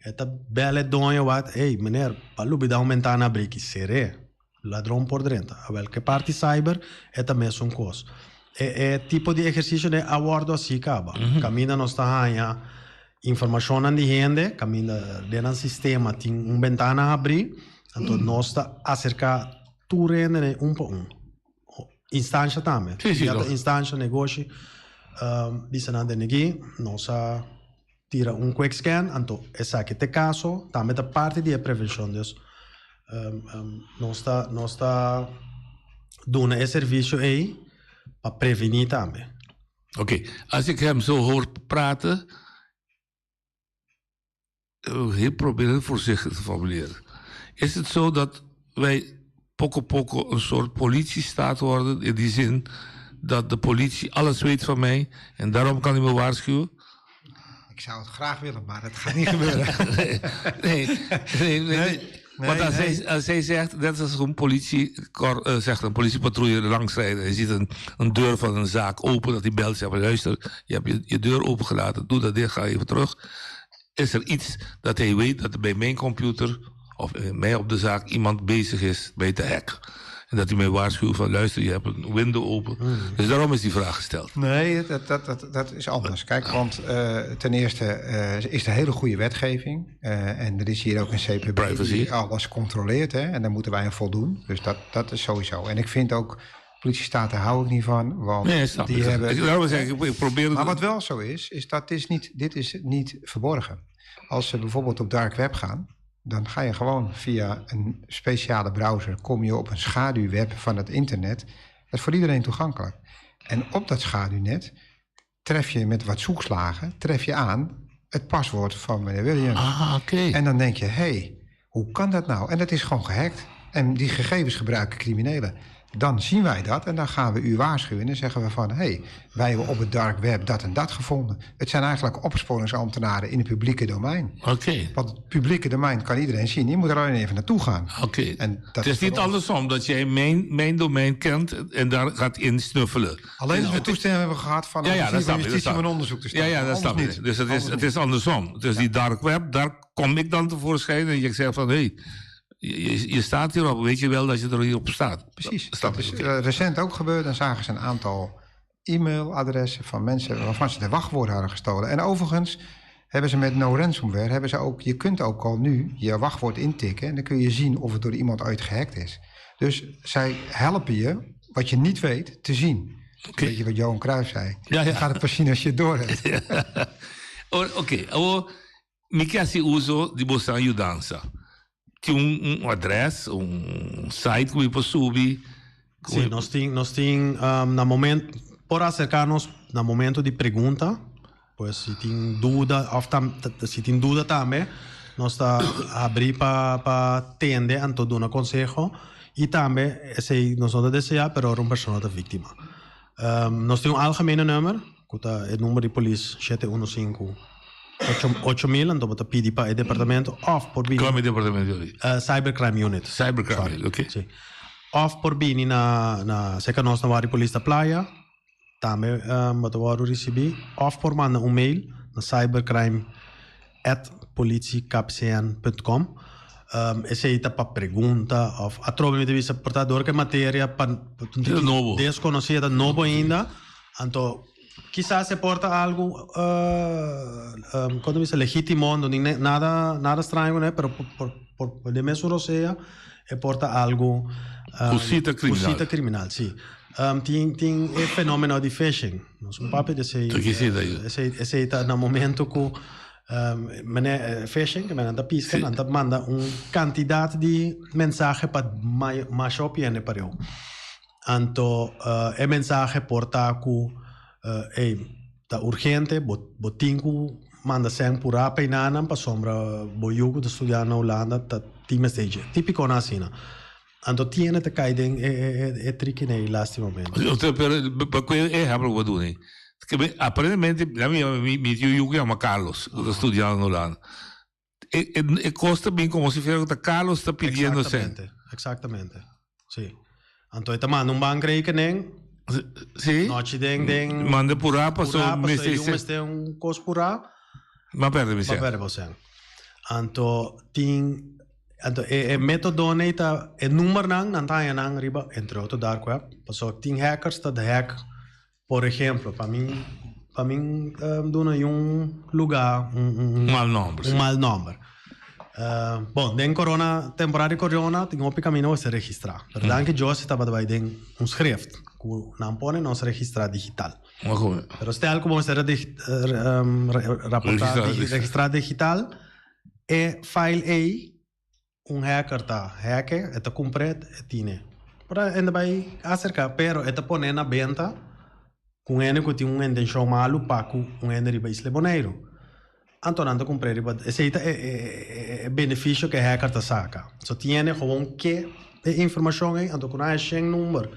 e ta bel e doño wak, ey meneer, pa lubida un bentana habri ki ser'é. Ladron por drenta. Awel ke parti cyber e ta mesun kos. E e tipo di ehersisio den a wòrdu hasi kaba. Kaminda nos ta haña Informashonnan di hende kaminda den nan sistema tin un bentana habrí, anto nos ta aserká tur hende den un pa un. Instansha tambe. Sí, sí, Ya ta lógico. instansha, negoshi, bisa nan den aki, nos a tira un quick scan, anto esaki ta e kaso, tambe ta parti di e prevenshon. Dus nos ta nos ta duna e servisio ei pa prevení tambe. Oké, als ik hem zo hoor praten, eh, heel probeer heel voorzichtig te formuleren. Is het zo dat wij poco poco een soort politiestaat worden? In die zin dat de politie alles weet van mij en daarom kan hij me waarschuwen? Ik zou het graag willen, maar dat gaat niet gebeuren. nee, nee, nee. Nee, Want als, nee. Hij, als hij zegt, net als een politie, eh, zegt een politiepatrouille langs rijdt, hij ziet een, een deur van een zaak open, dat hij belt, zegt, maar, luister, je hebt je, je deur opengelaten, doe dat dicht, ga even terug. Is er iets dat hij weet dat er bij mijn computer of bij mij op de zaak iemand bezig is bij te hacken? En dat hij mij waarschuwt van, luister, je hebt een window open. Dus daarom is die vraag gesteld. Nee, dat, dat, dat, dat is anders. Kijk, want eh, ten eerste eh, is er hele goede wetgeving. Eh, en er is hier ook een CPB Privacy. die alles controleert. Hè, en daar moeten wij aan voldoen. Dus dat, dat is sowieso. En ik vind ook, politiestaten hou ik niet van. Want Nee, snap die ik. hebben... Ik- daarom zeg ik, ik probeer het- Maar wat wel zo is, is dat dit is niet, dit is niet verborgen. Als ze bijvoorbeeld op dark web gaan, dan ga je gewoon via een speciale browser... kom je op een schaduwweb van het internet. Dat is voor iedereen toegankelijk. En op dat schaduwnet tref je met wat zoekslagen... tref je aan het paswoord van meneer Williams. Ah, oké. En dan denk je, hé, hey, hoe kan dat nou? En dat is gewoon gehackt. En die gegevens gebruiken criminelen. Dan zien wij dat en dan gaan we u waarschuwen. En dan zeggen we van, hé, hey, wij hebben op het dark web dat en dat gevonden. Het zijn eigenlijk opsporingsambtenaren in het publieke domein. Oké. Want het publieke domein kan iedereen zien. Je moet er alleen even naartoe gaan. Oké. En dat Het is voor niet ons. andersom dat jij mijn, mijn domein kent en daar gaat insnuffelen. Alleen als we toestemming hebben gehad van de ja, ja, dat officier snap van ik. Dat justitie snap om ik. een onderzoek te Ja, starten. ja, dat Anders snap ik. niet. Dus het is, Anders het is andersom. Dus die dark web, daar kom ik dan tevoorschijn en je zegt van hé, hey, je, je, je staat hierop, weet je wel dat je er hierop staat. Precies. Dat snap Dat ik. is oké. eh, recent ook gebeurd. Dan zagen ze een aantal e-mailadressen van mensen waarvan ze de wachtwoorden hadden gestolen. En overigens hebben ze met no ransomware hebben ze ook, je kunt ook al nu je wachtwoord intikken en dan kun je zien of het door iemand ooit gehackt is. Dus zij helpen je wat je niet weet te zien. Weet je wat Johan Cruijff zei? Ja, ja. Je gaat het pas zien als je het door hebt. Ora, Oké, awor, mi ke hasi uso di boso yudansa. Tin un, un adres, un site ku mi por subi. Sí, nos tin, nos tin na momento, por aserká nos na momento di pregunta, pues si tin duda, òf tam, si tin duda tambe, nos ta habrí pa pa tende anto duna konseho i tambe esei nos no ta deseá, pero ora un persona ta víktima. Nos tin un algemene nummer, ku ta e nummer di polis 715 8000, anto bo ta pidi pa e departamento òf por bini. Kua departamento ei? Cybercrime Unit. Cybercrime Unit, oké. Sí. Òf por bini na na serka nos na Warda di Polis ta Playa, tambe bo ta wòrdu risibí. Òf por manda un mail na cybercrime at politiekpcn.com. Esei ta pa pregunta òf atrobe mi ta bisa por ta dor ku e materia pa nobo. deskonosí ta nobo ainda. Anto kisas e por ta algu kon ta bisa legítimo, no tin nada nada straño kuné, pero por por den mesun rosea e por ta algu Kusita kriminal. Kusita kriminal, si. Tin tin e fenomeno di phishing. Nos un papia di esei. Ta kisita ayu? Esei esei ta na momento ku mene phishing, nan ta piska, nan ta manda un kantidat di mensahe pa masha hopi hende pareu. Anto e mensahe por ta ku ey ta urgente, bo bo tin ku manda sèn purá pa enanan pasobra bo yu ku ta studia na Hulanda ta tin mester dje. Típikonan asina. Anto tiene ta kai den e e e trikiney lastimamente. Pero pa ku e ehèmpel ku bo duna ei, aparentemente mi mi tin un yu ku yama Carlos ku ta studiando na Hulanda. E e e kos ta bin komo si fuera ku ta Carlos ta pidiendo sèn. Exactamente, exactamente. Sí. Anto e ta manda un bankrekening. Sí. Nochi den den. Manda purá paso Purá, paso mester e yu mester un kos purá. M'a perde mi M'a sèn. perde bo sèn. Anto tin anto e e metodonan ei ta e numbernan nan ta haña nan riba entre otro dark web. Paso tin hackers ta hack por ehemplo pa mi. Pa mi duna un lugar un mal nomber. Un mal nomber. Bon, den corona, temporada di corona, tin hopi camino a ser registra. Pero danki Dios si tabata bay den un schrift cu nan pone nos registra digital. Pero stel cu bo mester raporta, registra digital, e file ey Un hacker ta hacke, e ta cumpr'e, e tine. Por a hende bay acerca, pero e ta pone na benta cu un hende cu tin un intencion malu pa cu un hende riba Isla Boneiru. Anto nan ta cumpr'e riba, esey ta e beneficio cu e hacker ta saca. So tin hende gewoon ke e informacion ey, anto cu nan a shen number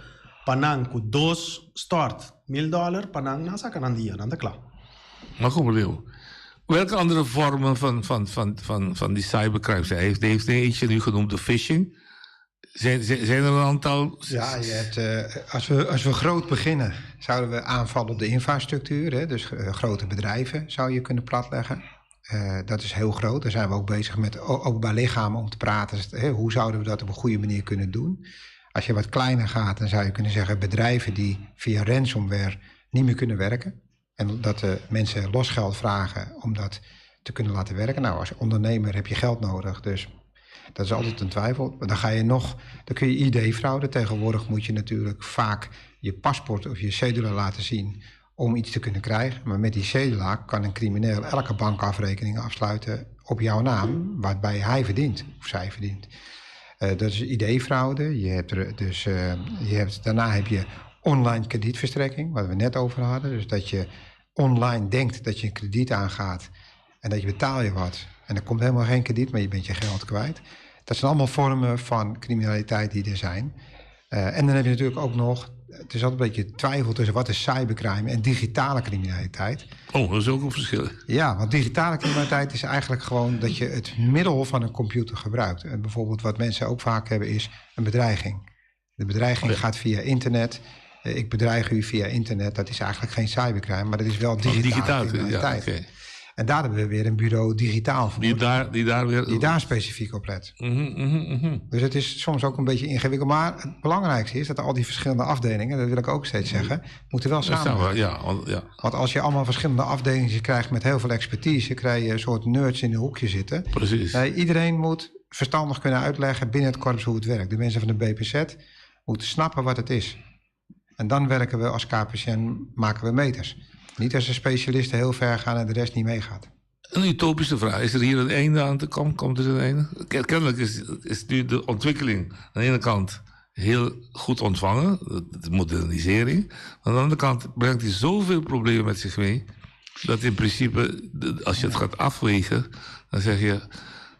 pa nan cu dos stort mil dollar pa nan, nan saca nan dia, nan ta cla. Maar kom Leo, welke andere vormen van, van, van, van, van die cybercrime zijn? Hij heeft, heeft eentje nu genoemd, de phishing. Zijn, zijn, zijn er een aantal? Ja, je hebt, uh, als, we, als we groot beginnen, zouden we aanvallen op de infrastructuur. Hè? Dus uh, grote bedrijven zou je kunnen platleggen. Uh, dat is heel groot. Daar zijn we ook bezig met openbaar lichamen om te praten. Hè, hoe zouden we dat op een goede manier kunnen doen? Als je wat kleiner gaat, dan zou je kunnen zeggen bedrijven die via ransomware niet meer kunnen werken. En dat de mensen losgeld vragen om dat te kunnen laten werken. Nou, als ondernemer heb je geld nodig, dus dat is altijd een twijfel. Maar dan ga je nog, dan kun je ID-fraude. Tegenwoordig moet je natuurlijk vaak je paspoort of je cedula laten zien om iets te kunnen krijgen. Maar met die cedula kan een crimineel elke bankafrekening afsluiten op jouw naam, waarbij hij verdient of zij verdient. Uh, dat is ID-fraude. Je hebt er dus, uh, je hebt, daarna heb je online kredietverstrekking, waar we net over hadden. Dus dat je online denkt dat je een krediet aangaat en dat je betaal je wat. En er komt helemaal geen krediet, maar je bent je geld kwijt. Dat zijn allemaal vormen van criminaliteit die er zijn. Uh, en dan heb je natuurlijk ook nog, het is altijd een beetje twijfel tussen wat is cybercrime en digitale criminaliteit. Oh, dat is ook een verschil. Ja, want digitale criminaliteit is eigenlijk gewoon dat je het middel van een computer gebruikt. En bijvoorbeeld wat mensen ook vaak hebben is een bedreiging. De bedreiging oh ja. gaat via internet. Ik bedreig u via internet. Dat is eigenlijk geen cybercrime, maar dat is wel digitale, digitaal, criminaliteit. Ja, okay. En daar hebben we weer een bureau digitaal voor. Die daar, die daar, weer... die daar specifiek op let. Mm -hmm, mm -hmm. Dus het is soms ook een beetje ingewikkeld. Maar het belangrijkste is dat al die verschillende afdelingen, dat wil ik ook steeds zeggen, moeten wel samen. Ja, want, ja. Want als je allemaal verschillende afdelingen krijgt met heel veel expertise, krijg je een soort nerds in een hoekje zitten. Precies. Nee, iedereen moet verstandig kunnen uitleggen binnen het korps hoe het werkt. De mensen van de BPZ moeten snappen wat het is. En dan werken we als KPCN, maken we meters. Niet als de specialisten heel ver gaan en de rest niet meegaat. Een utopische vraag. Is er hier een einde aan te komen? Komt er een einde? Kennelijk is, is nu de ontwikkeling aan de ene kant heel goed ontvangen, de modernisering. Aan de andere kant brengt hij zoveel problemen met zich mee, dat in principe, als je het gaat afwegen, dan zeg je,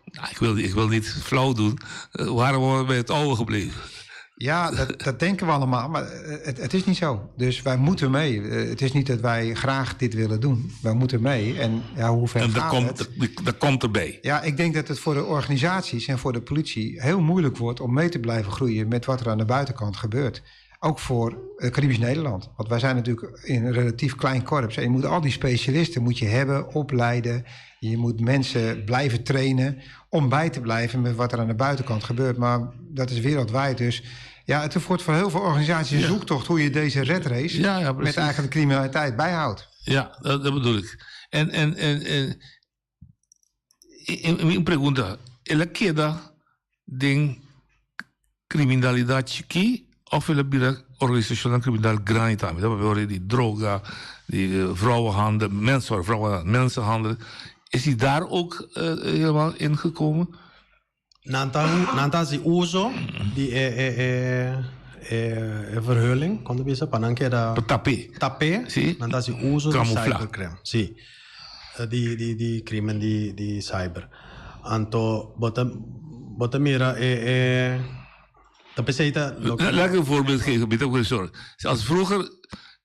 nou, ik, wil, ik wil niet flauw doen, waarom worden we bij het oude gebleven? Ja, dat, dat denken we allemaal, maar het, het is niet zo. Dus wij moeten mee. Het is niet dat wij graag dit willen doen. Wij moeten mee. En ja, hoe ver en dat gaat komt, het? Dat, dat komt erbij. Ja, ik denk dat het voor de organisaties en voor de politie heel moeilijk wordt om mee te blijven groeien met wat er aan de buitenkant gebeurt. Ook voor Caribisch Nederland. Want wij zijn natuurlijk in een relatief klein korps. En je moet al die specialisten moet je hebben, opleiden. Je moet mensen blijven trainen om bij te blijven met wat er aan de buitenkant gebeurt. Maar dat is wereldwijd dus. Ja, het wordt voor heel veel organisaties een zoektocht hoe je deze red race ja, ja, met eigenlijk de criminaliteit bijhoudt. Ja, dat, dat bedoel ik. En, en, en, en, en, pregunta, ela queda den criminalidad chiqui of ela bira organisacional criminal grande tambe? Dat we die droga, die vrouwenhandel, mensen, vrouwen, mensenhandel. Is die daar ook uh, helemaal in gekomen? Nan ta, nan ta hasi uso di e, e, e, e, e verhulling, kon ta bisa, pa nan keda... Pa tapé. Tapé, sí. Nan ta hasi uso di Camufla. cybercrime. Sí. Di, di, di crimen di, di cyber. Anto, bo ta, bo ta mira e, e, ta pesey ta... loke- Laat ik een voorbeeld geven, Pieter, sorry. Als vroeger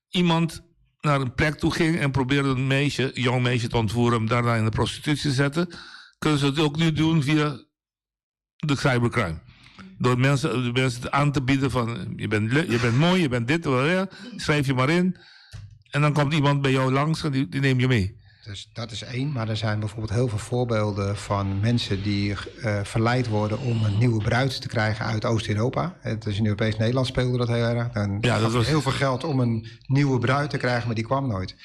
iemand naar een plek toe ging en probeerde een meisje, een jong meisje te ontvoeren, hem daarna in de prostitutie te zetten, kunnen ze het ook nu doen via de cybercrime. Door mensen, de mensen aan te bieden van, je bent, je bent mooi, je bent dit, ja, schrijf je maar in. En dan komt iemand bij jou langs en die, die neemt je mee. Dus dat is één. Maar er zijn bijvoorbeeld heel veel voorbeelden van mensen die verleid worden om een nieuwe bruid te krijgen uit Oost-Europa. Het is in Europees Nederland speelde dat heel erg. Dan Ja, dat gaf je was- heel veel geld om een nieuwe bruid te krijgen, maar die kwam nooit.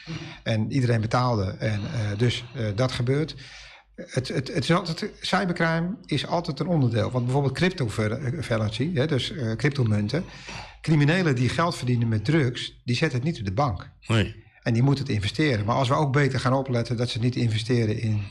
En iedereen betaalde. En dus dat gebeurt. Het is altijd, cybercrime is altijd een onderdeel. Want bijvoorbeeld cryptocurrency, hè, dus cryptomunten. Criminelen die geld verdienen met drugs, die zetten het niet op de bank. Nee. En die moeten het investeren. Maar als we ook beter gaan opletten dat ze niet investeren in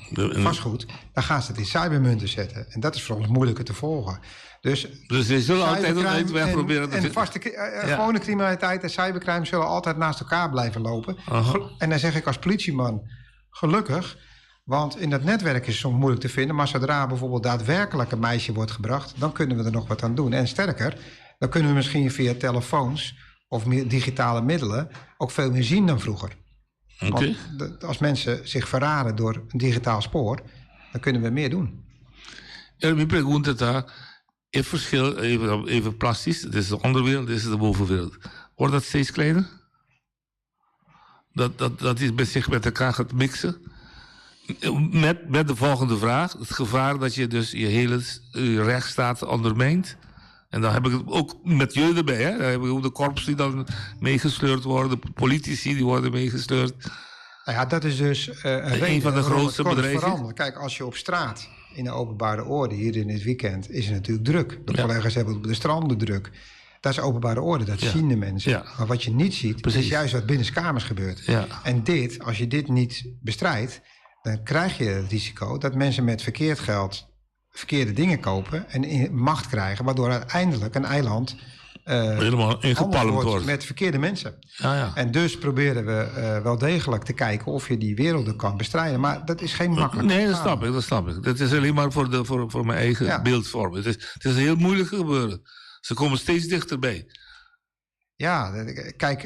vastgoed, dan gaan ze het in cybermunten zetten. En dat is voor ons moeilijker te volgen. Dus, Dus ze zullen altijd een cybercrime uitweg en, proberen te En vinden. vaste, Ja. gewone criminaliteit en cybercrime zullen altijd naast elkaar blijven lopen. Aha. En dan zeg ik als politieman, gelukkig. Want in dat netwerk is het soms moeilijk te vinden. Maar zodra bijvoorbeeld daadwerkelijk een meisje wordt gebracht, dan kunnen we er nog wat aan doen. En sterker, dan kunnen we misschien via telefoons of meer digitale middelen ook veel meer zien dan vroeger. Oké. Want als mensen zich verraden door een digitaal spoor, dan kunnen we meer doen. Ja, mijn pregunta ta, het verschil, even, even plastisch, dit is de onderwereld, dit is de bovenwereld. Wordt dat steeds kleiner? Dat is met zich met elkaar gaat mixen? Met de volgende vraag, het gevaar dat je dus je hele rechtsstaat ondermijnt. En dan heb ik het ook met jullie erbij, hè? Dan heb ik ook de korps die dan meegesleurd worden, de politici die worden meegesleurd. Nou ja, dat is dus een Een reden van de waarom het grootste korps bedrijven. verandert. Kijk, als je op straat in de openbare orde, hier in het weekend, is het natuurlijk druk. De collega's hebben op de stranden druk. Dat is openbare orde, dat zien de mensen. Maar wat je niet ziet, is juist wat binnenskamers gebeurt. Ja. En dit, als je dit niet bestrijdt, dan krijg je het risico dat mensen met verkeerd geld verkeerde dingen kopen en macht krijgen, waardoor uiteindelijk een eiland Helemaal ingepalmd anders wordt. met verkeerde mensen. Ja, ja. En dus proberen we wel degelijk te kijken of je die werelden kan bestrijden. Maar dat is geen makkelijk. Nee, dat snap ik, dat snap ik. Dat is alleen maar voor mijn eigen beeldvorming. Het is een heel moeilijk gebeuren. Ze komen steeds dichterbij. Ja, kijk,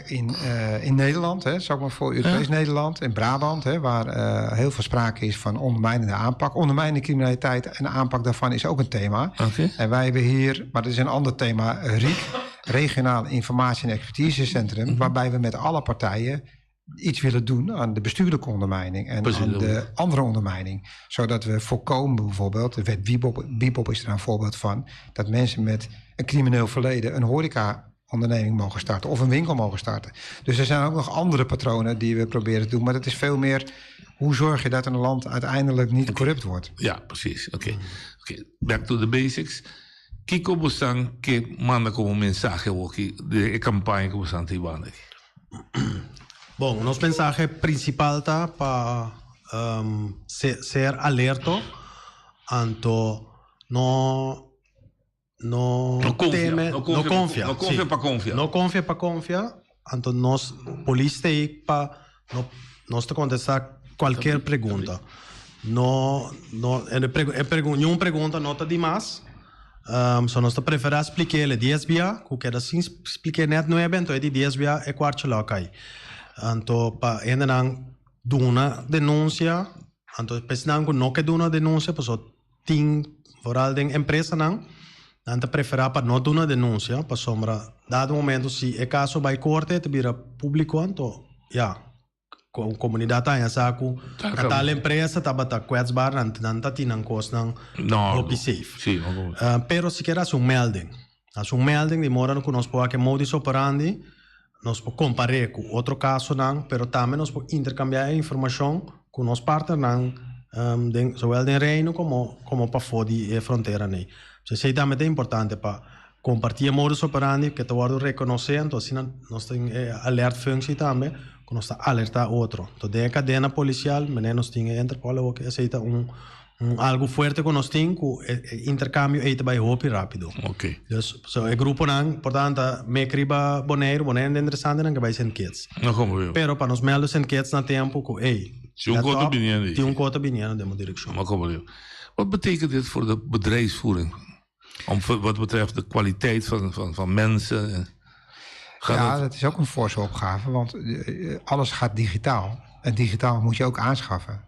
in Nederland, hè, zeg maar voor Europees Nederland, in Brabant, hè, waar heel veel sprake is van ondermijnende aanpak. Ondermijnende criminaliteit en de aanpak daarvan is ook een thema. En wij hebben hier, maar dat is een ander thema, RIEK, Regionaal Informatie en Expertisecentrum, waarbij we met alle partijen iets willen doen aan de bestuurlijke ondermijning en aan de andere ondermijning. Zodat we voorkomen bijvoorbeeld, de wet Bibob is er een voorbeeld van, dat mensen met een crimineel verleden een horeca-onderneming mogen starten of een winkel mogen starten. Dus er zijn ook nog andere patronen die we proberen te doen, maar dat is veel meer hoe zorg je dat een land uiteindelijk niet corrupt wordt. Ja, precies. Oké. Oké, Back to the basics. Kiko bo sa ke manda komo mensahe aki di e kampaña ku boso ta hiba. Bon, nos mensahe prinsipal ta pa ser alerto, anto no no No konfia, teme, no konfia no konfia, no konfia si. pa konfia. No konfia pa konfia, anto nos polis t'ei pa no nos ta kontestá kualke pregunta. No no e ningun pregunta no ta demas. So nos ta preferá splik'é 10 bia, ku keda sin splik'é nèt 9, anto e di 10 bia e kuarto lo kai. Anto pa hendenan duna denunsia, anto pa esnan ku no ke duna denunsia, paso tin vooral den empresanan, nan ta preferá pa no duna denunsia, pasombra dado momento si e kaso bai korte, ta bira públiko, anto ja, komunidat ta sa ku tal empresa tabata kwetsbaar, nan ta tin nan kosnan No, hopi safe. Si, no, Pero si ke hasi un melding. Hasi un melding di moda ku nos por modus operandi, nos por kompará ku otro kasonan, pero tambe nos por interkambiá informashon ku nos partnernan zowel den Reino komo pafó di fronteranan. Esei tambe ta importante pa kompartí modus operandi ku ta rekonosé, anto asina nos tin alert functie tambe, ku nos ta alertá otro. Anto, den kadena polisial, nos tin Interpol, ku esei ta un algu fuerte ku nos tin, ku interkambio ei ta bai hopi rápido. Dus so, e gruponan, por tanto, mi riba Boneiru, Boneiru ta interesante nan ku bai St. Kitts. No, komo yo. Pero pa nos meld St. Kitts na tempu ku, hey, Tin un let kos op, biniendo. Tin un kos biniendo den direkshon. Maar kom maar. Wat betekent dit voor de bedrijfsvoering? Wat betreft de kwaliteit van mensen? Gaat Ja, het- dat is ook een forse opgave, want alles gaat digitaal. En digitaal moet je ook aanschaffen.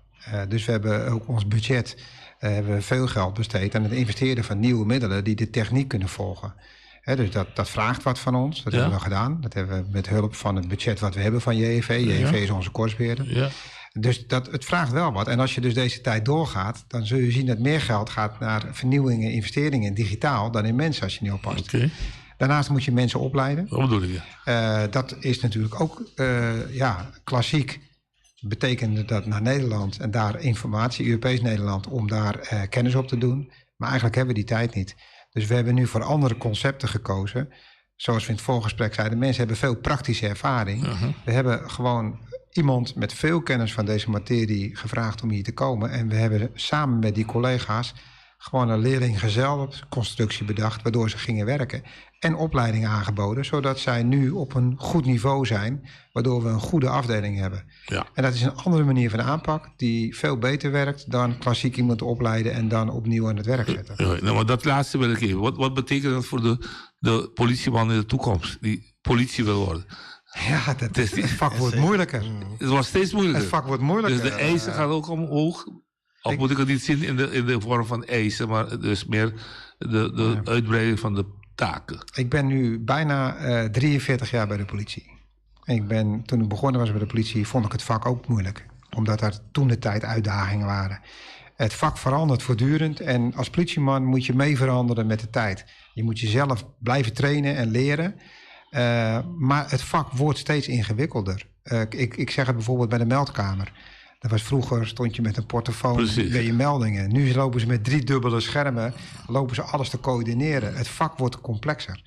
Dus we hebben ook ons budget, hebben we veel geld besteed aan het investeren van nieuwe middelen die de techniek kunnen volgen. Hè, dus dat vraagt wat van ons. Dat hebben we gedaan. Dat hebben we met hulp van het budget wat we hebben van JEV. JEV is onze korpsbeheerder. Dus dat, het vraagt wel wat. En als je dus deze tijd doorgaat, dan zul je zien dat meer geld gaat naar vernieuwingen, investeringen digitaal dan in mensen als je niet oppast. Daarnaast moet je mensen opleiden. Wat bedoel je? Eh, dat is natuurlijk ook eh, ja, klassiek. Betekende dat naar Nederland en daar informatie, Europees Nederland, om daar eh, kennis op te doen. Maar eigenlijk hebben we die tijd niet. Dus we hebben nu voor andere concepten gekozen. Zoals we in het voorgesprek zeiden, mensen hebben veel praktische ervaring. We hebben gewoon iemand met veel kennis van deze materie gevraagd om hier te komen. En we hebben samen met die collega's gewoon een leerling-gezel-constructie bedacht, waardoor ze gingen werken. En opleidingen aangeboden, zodat zij nu op een goed niveau zijn, waardoor we een goede afdeling hebben. Ja. En dat is een andere manier van aanpak die veel beter werkt dan klassiek iemand opleiden en dan opnieuw aan het werk zetten. Ja, nou, maar dat laatste wil ik even. Wat, wat betekent dat voor de, de politieman in de toekomst, die politie wil worden? Ja, dat, het vak wordt moeilijker. Het wordt steeds moeilijker. Het vak wordt moeilijker. Dus de eisen gaan ook omhoog. Of moet ik het niet zien in de, in de vorm van eisen, maar dus meer de, de uitbreiding van de taken. Ik ben nu bijna eh, 43 jaar bij de politie. Ik ben, toen ik begonnen was bij de politie, vond ik het vak ook moeilijk. Omdat er toen de tijd uitdagingen waren. Het vak verandert voortdurend en als politieman moet je mee veranderen met de tijd. Je moet jezelf blijven trainen en leren. Eh, maar het vak wordt steeds ingewikkelder. Eh, ik, ik zeg het bijvoorbeeld bij de meldkamer. Dat was vroeger, stond je met een portofoon Precies. bij je meldingen. Nu lopen ze met drie dubbele schermen, lopen ze alles te coördineren. Het vak wordt complexer.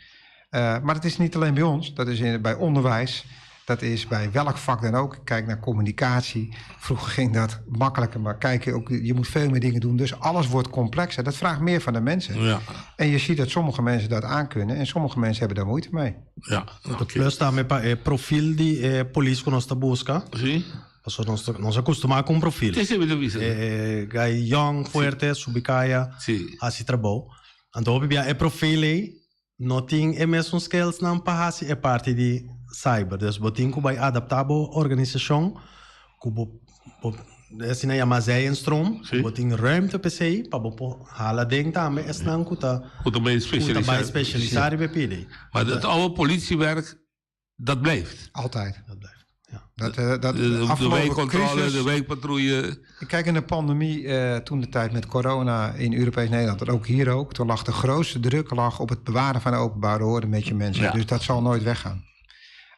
Eh, maar dat is niet alleen bij ons, dat is in, bij onderwijs. Dat is bij welk vak dan ook. Kijk naar communicatie. Vroeger ging dat makkelijker, maar kijk, ook, je moet veel meer dingen doen. Dus alles wordt complexer. Dat vraagt meer van de mensen. Ja. En je ziet dat sommige mensen dat aankunnen en sommige mensen hebben daar moeite mee. Ja, Plus tambe pa e profiel di e polis ku nos ta buska. Si. Paso nos ta- nos a kustumá ku un profiel. Sí, sí, mi ta bisa. E gai young, fuerte, subi kaya, hasi trabou. Anto hopi bia e profiel ei no tin e mesun skills nan pa hasi e parti di cyber. Dus bo tin ku bai adaptá bo organisashon ku bo bo asina yama zijinstroom. Bo tin ruimte p'esei pa bo por hala den tambe esnan ku ta Ku ta bai ku ta bai spesialisá. spesialisá riba e pidi. Maar het oude politiewerk, dat blijft. Altijd. Dat blijft. Dat, eh, dat De, de afgelopen wijkcontrole, crisis- de wijkpatrouille. Ik Kijk, in de pandemie, eh, toen de tijd met corona in Europees Nederland, en ook hier ook, toen lag de grootste druk lag op het bewaren van de openbare orde met je mensen. Ja. Dus dat zal nooit weggaan.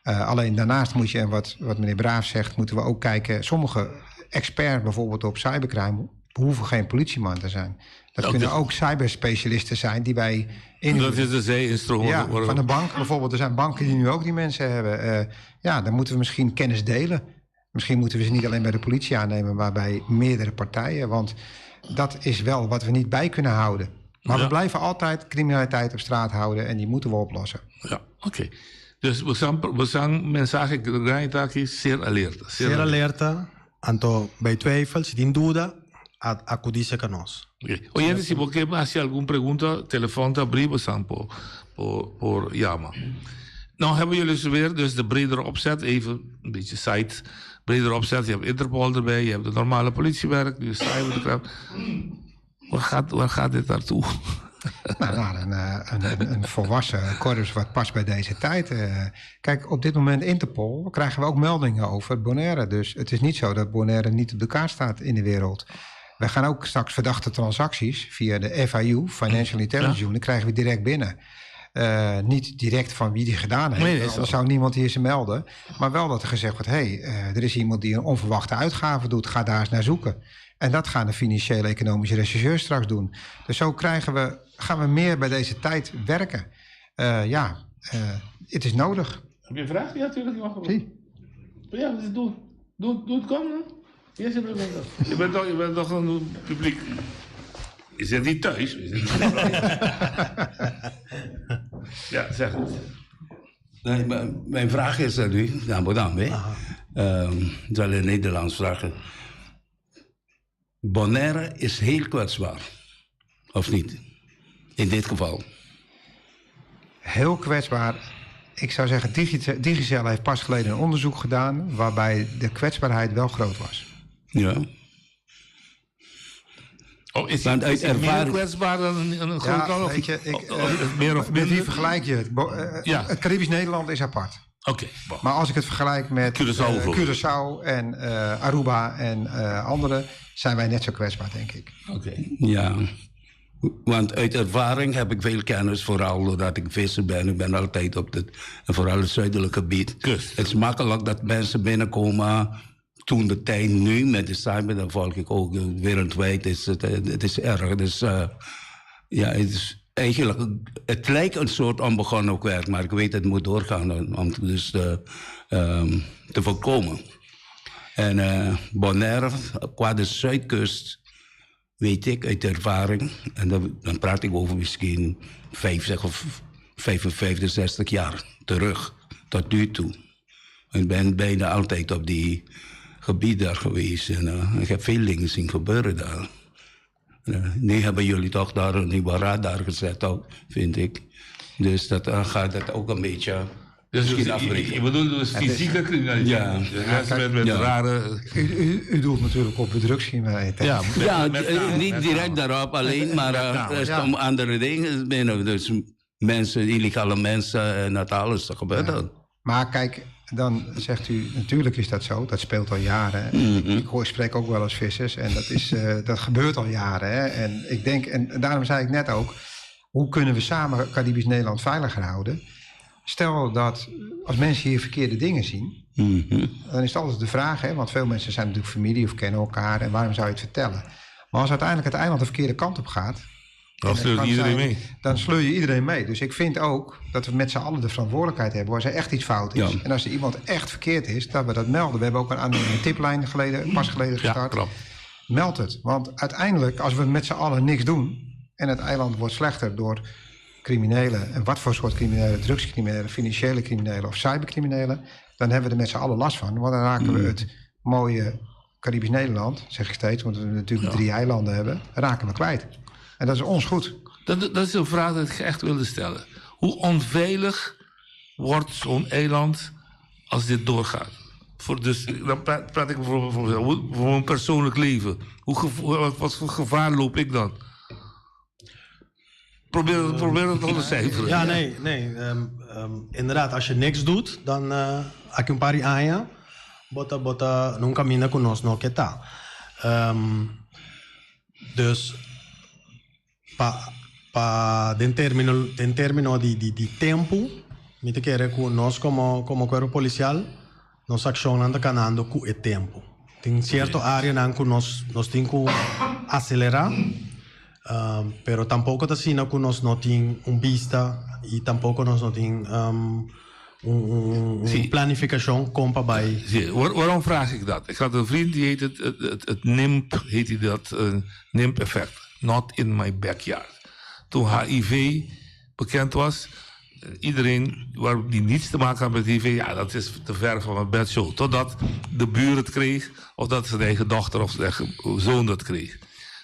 Eh, alleen daarnaast moet je, en wat, wat meneer Braaf zegt, moeten we ook kijken. Sommige experts bijvoorbeeld op cybercrime hoeven geen politieman te zijn. Dat Ook kunnen de- ook cyberspecialisten zijn die wij inhuren. Dat is de zijinstroom. Ja, van de bank bijvoorbeeld. Er zijn banken die nu ook die mensen hebben. Eh, ja, dan moeten we misschien kennis delen. Misschien moeten we ze niet alleen bij de politie aannemen, maar bij meerdere partijen. Want dat is wel wat we niet bij kunnen houden. Maar Ja. we blijven altijd criminaliteit op straat houden en die moeten we oplossen. Ja, oké. Dus we zijn, we zijn mensahe grande zeer alert. Ser alerta, anto bij twijfel, si tin duda, a- acudí serka nos. Ok. Oyente, si bo ke hasi algun pregunta, telefon ta abrí, boso por, por, por yama. Nou hebben jullie ze weer, dus de bredere opzet, even een beetje site, bredere opzet. Je hebt Interpol erbij, je hebt het normale politiewerk, nu cybercrime. Waar gaat, waar gaat dit naartoe? Nou, naar een, eh, een, een, een volwassen korps wat past bij deze tijd. eh. Kijk, op dit moment Interpol krijgen we ook meldingen over Bonaire. Dus het is niet zo dat Bonaire niet op de kaart staat in de wereld. We gaan ook straks verdachte transacties via de FIU, Financial Intelligence Unit, krijgen we direct binnen. Eh, niet direct van wie die gedaan heeft, Nee, nee, want anders zo. zou niemand hier ze melden. Maar wel dat er gezegd wordt, hé, hey, eh, er is iemand die een onverwachte uitgave doet, ga daar eens naar zoeken. En dat gaan de financiële economische rechercheurs straks doen. Dus zo krijgen we, gaan we meer bij deze tijd werken. Eh, ja, eh, het is nodig. Heb je een vraag? Ja, tuurlijk. Je mag gewoon. Ja, dus doe. Doe, doe het komen. Ja, je bent toch, je bent toch, je bent toch een publiek. Je zit niet thuis. Je zit niet- ja, zeg het. Nee, maar mijn vraag is aan u, nou, bedankt. hè. Ehm, ik zal in Nederlands vragen. Bonaire is heel kwetsbaar, of niet? In dit geval. Heel kwetsbaar. Ik zou zeggen, Digi- Digicel heeft pas geleden een onderzoek gedaan... waarbij de kwetsbaarheid wel groot was. Ja. Oh, is Want uit is hij meer ervaring- kwetsbaar dan een, een groot land? Of, weet je, ik, of- of meer of Met wie minder? vergelijk je het? Bo- eh, Ja. Het Caribisch Nederland is apart. Oké. Maar als ik het vergelijk met Curaçao bijvoorbeeld. Curaçao en Aruba en andere, zijn wij net zo kwetsbaar, denk ik. Oké. Ja, want uit ervaring heb ik veel kennis, vooral doordat ik visser ben. Ik ben altijd op het, en vooral het zuidelijke gebied. Het is makkelijk dat mensen binnenkomen. Toen de tijd nu met de cyber, dan volg ik ook wereldwijd. Is het, het is erg. Dus ja, het is eigenlijk, het lijkt een soort onbegonnen werk, maar ik weet het moet doorgaan om dus te voorkomen. En Bonaire, qua de zuidkust, weet ik uit ervaring, en dan praat ik over misschien 50 of 55, 60 jaar terug, tot nu toe. Ik ben bijna altijd op die gebied daar geweest en ik heb veel dingen zien gebeuren daar. Nu hebben jullie toch daar een nieuwe radar gezet ook, vind ik. Dus dat gaat dat ook een beetje Dus misschien je afbreken. je bedoelt dus Het is- fysieke criminaliteit. Ja. Dus mensen met rare... U doelt natuurlijk op de drugscriminaliteit. Ja, niet direct daarop alleen, maar er komen andere dingen binnen. Dus mensen, illegale mensen en dat alles, dat gebeurt dan. Maar kijk, dan zegt u, natuurlijk is dat zo. Dat speelt al jaren. Ik spreek ook wel eens vissers en dat gebeurt al jaren. Hè? En ik denk, en daarom zei ik net ook, hoe kunnen we samen Caribisch Nederland veiliger houden? Stel dat als mensen hier verkeerde dingen zien, dan is het altijd de vraag, hè, want veel mensen zijn natuurlijk familie of kennen elkaar en waarom zou je het vertellen? Maar als uiteindelijk het eiland de verkeerde kant op gaat, Dan en het sleurt kan iedereen zijn, mee. Dan sleur je iedereen mee. Dus ik vind ook dat we met z'n allen de verantwoordelijkheid hebben als er echt iets fout is. Ja. En als er iemand echt verkeerd is, dat we dat melden. We hebben ook een anonieme tiplijn pas geleden gestart. Ja, klopt. Meld het. Want uiteindelijk, als we met z'n allen niks doen en het eiland wordt slechter door criminelen, en wat voor soort criminelen, drugscriminelen, financiële criminelen of cybercriminelen, dan hebben we er met z'n allen last van. Want dan raken we het mooie Caribisch Nederland, zeg ik steeds, want we natuurlijk 3 eilanden hebben, raken we kwijt. En dat is ons goed. Dat is een vraag die ik echt wilde stellen. Hoe onveilig wordt zo'n eiland als dit doorgaat? Dus, dan praat ik bijvoorbeeld voor mijn persoonlijk leven. Wat voor gevaar loop ik dan? Probeer het te ontcijferen. Ja, nee, nee. Inderdaad, als je niks doet, dan aki un par di aña, bota bota nunca mina ku nos no ke ta. Dus pa den término di tempo, mi ta kere ku nos komo kuerpo polisial, nos akshonnan ta kanando ku e tempo. Tin sierto áreanan ku nos tin ku aselerá, pero tampoko ta asina ku nos no tin un bista i tampoko nos no tin un planifikashon kon pa bai. Zie, waarom vraag ik dat? Ik had een vriend die heet het NIMP, heet hij dat, NIMP-effect. Not in my backyard. Toen HIV bekend was, iedereen die niets te maken had met HIV, ja, dat is te ver van mijn bedshow. Totdat de buur het kreeg, of dat zijn eigen dochter of zijn eigen zoon dat kreeg.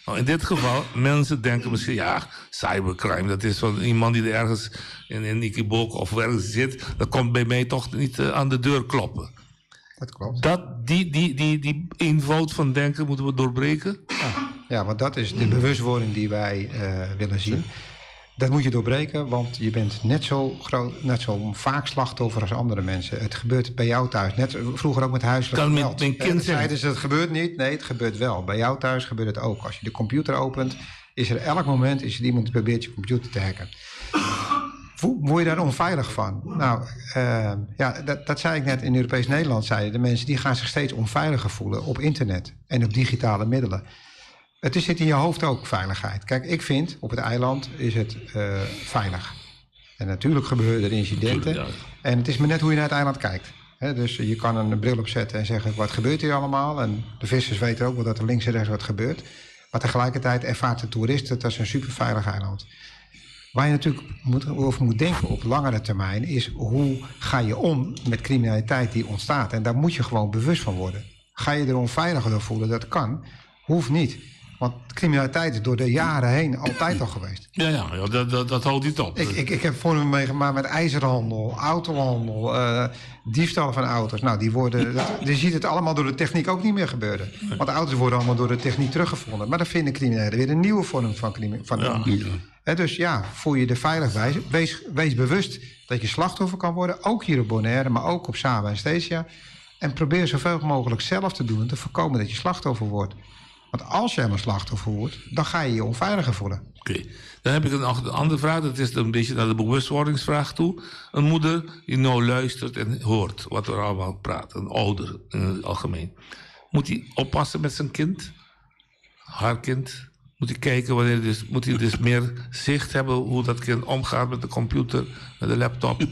Nou, in dit geval, mensen denken misschien, ja, cybercrime, dat is van iemand die er ergens in Nikibok of ergens zit, dat komt bij mij toch niet aan de deur kloppen. Dat klopt. Die eenvoud van denken moeten we doorbreken. Ja, want dat is de bewustwording die wij willen zien. Dat moet je doorbreken, want je bent net zo groot, net zo vaak slachtoffer als andere mensen. Het gebeurt bij jou thuis. Net vroeger ook met huiselijk Kan geweld. mijn kind Dan zeggen. zeiden ze, het gebeurt niet. Nee, het gebeurt wel. Bij jou thuis gebeurt het ook. Als je de computer opent, is er elk moment is er iemand die probeert je computer te hacken. Word je daar onveilig van? Nou, ja, dat zei ik net. In Europees Nederland zeiden de mensen die gaan zich steeds onveiliger voelen op internet en op digitale middelen. Het zit in je hoofd ook, veiligheid. Kijk, ik vind op het eiland is het veilig. En natuurlijk gebeuren er incidenten. Natuurlijk, En het is maar net hoe je naar het eiland kijkt. Hè, dus je kan een bril opzetten en zeggen, wat gebeurt hier allemaal? En de vissers weten ook wel dat er links en rechts wat gebeurt. Maar tegelijkertijd ervaart de toerist het als een superveilig eiland. Waar je natuurlijk over moet denken op langere termijn is hoe ga je om met criminaliteit die ontstaat? En daar moet je gewoon bewust van worden. Ga je er onveiliger door voelen? Dat kan. Hoeft niet. Want criminaliteit is door de jaren heen altijd al geweest. Ja, ja, ja dat, dat, dat houdt niet op. Ik, ik, ik heb vormen meegemaakt met ijzerhandel, autohandel, eh, diefstal van auto's. Nou, die worden, dat, je ziet het allemaal door de techniek ook niet meer gebeuren. Want de auto's worden allemaal door de techniek teruggevonden. Maar dan vinden criminelen weer een nieuwe vorm van criminaliteit. Hè, dus ja, voel je er veilig bij. Wees, wees bewust dat je slachtoffer kan worden. Ook hier op Bonaire, maar ook op Saba en Stesia. En probeer zoveel mogelijk zelf te doen om te voorkomen dat je slachtoffer wordt. Want als je helemaal slachtoffer wordt, dan ga je je onveiliger voelen. Oké, dan heb ik een, een andere vraag. Dat is een beetje naar de bewustwordingsvraag toe. Een moeder die nou luistert en hoort wat er allemaal praat. Een ouder in het algemeen. Moet hij oppassen met zijn kind? Haar kind? Moet hij kijken wanneer dus, moet hij dus meer zicht hebben hoe dat kind omgaat met de computer, met de laptop?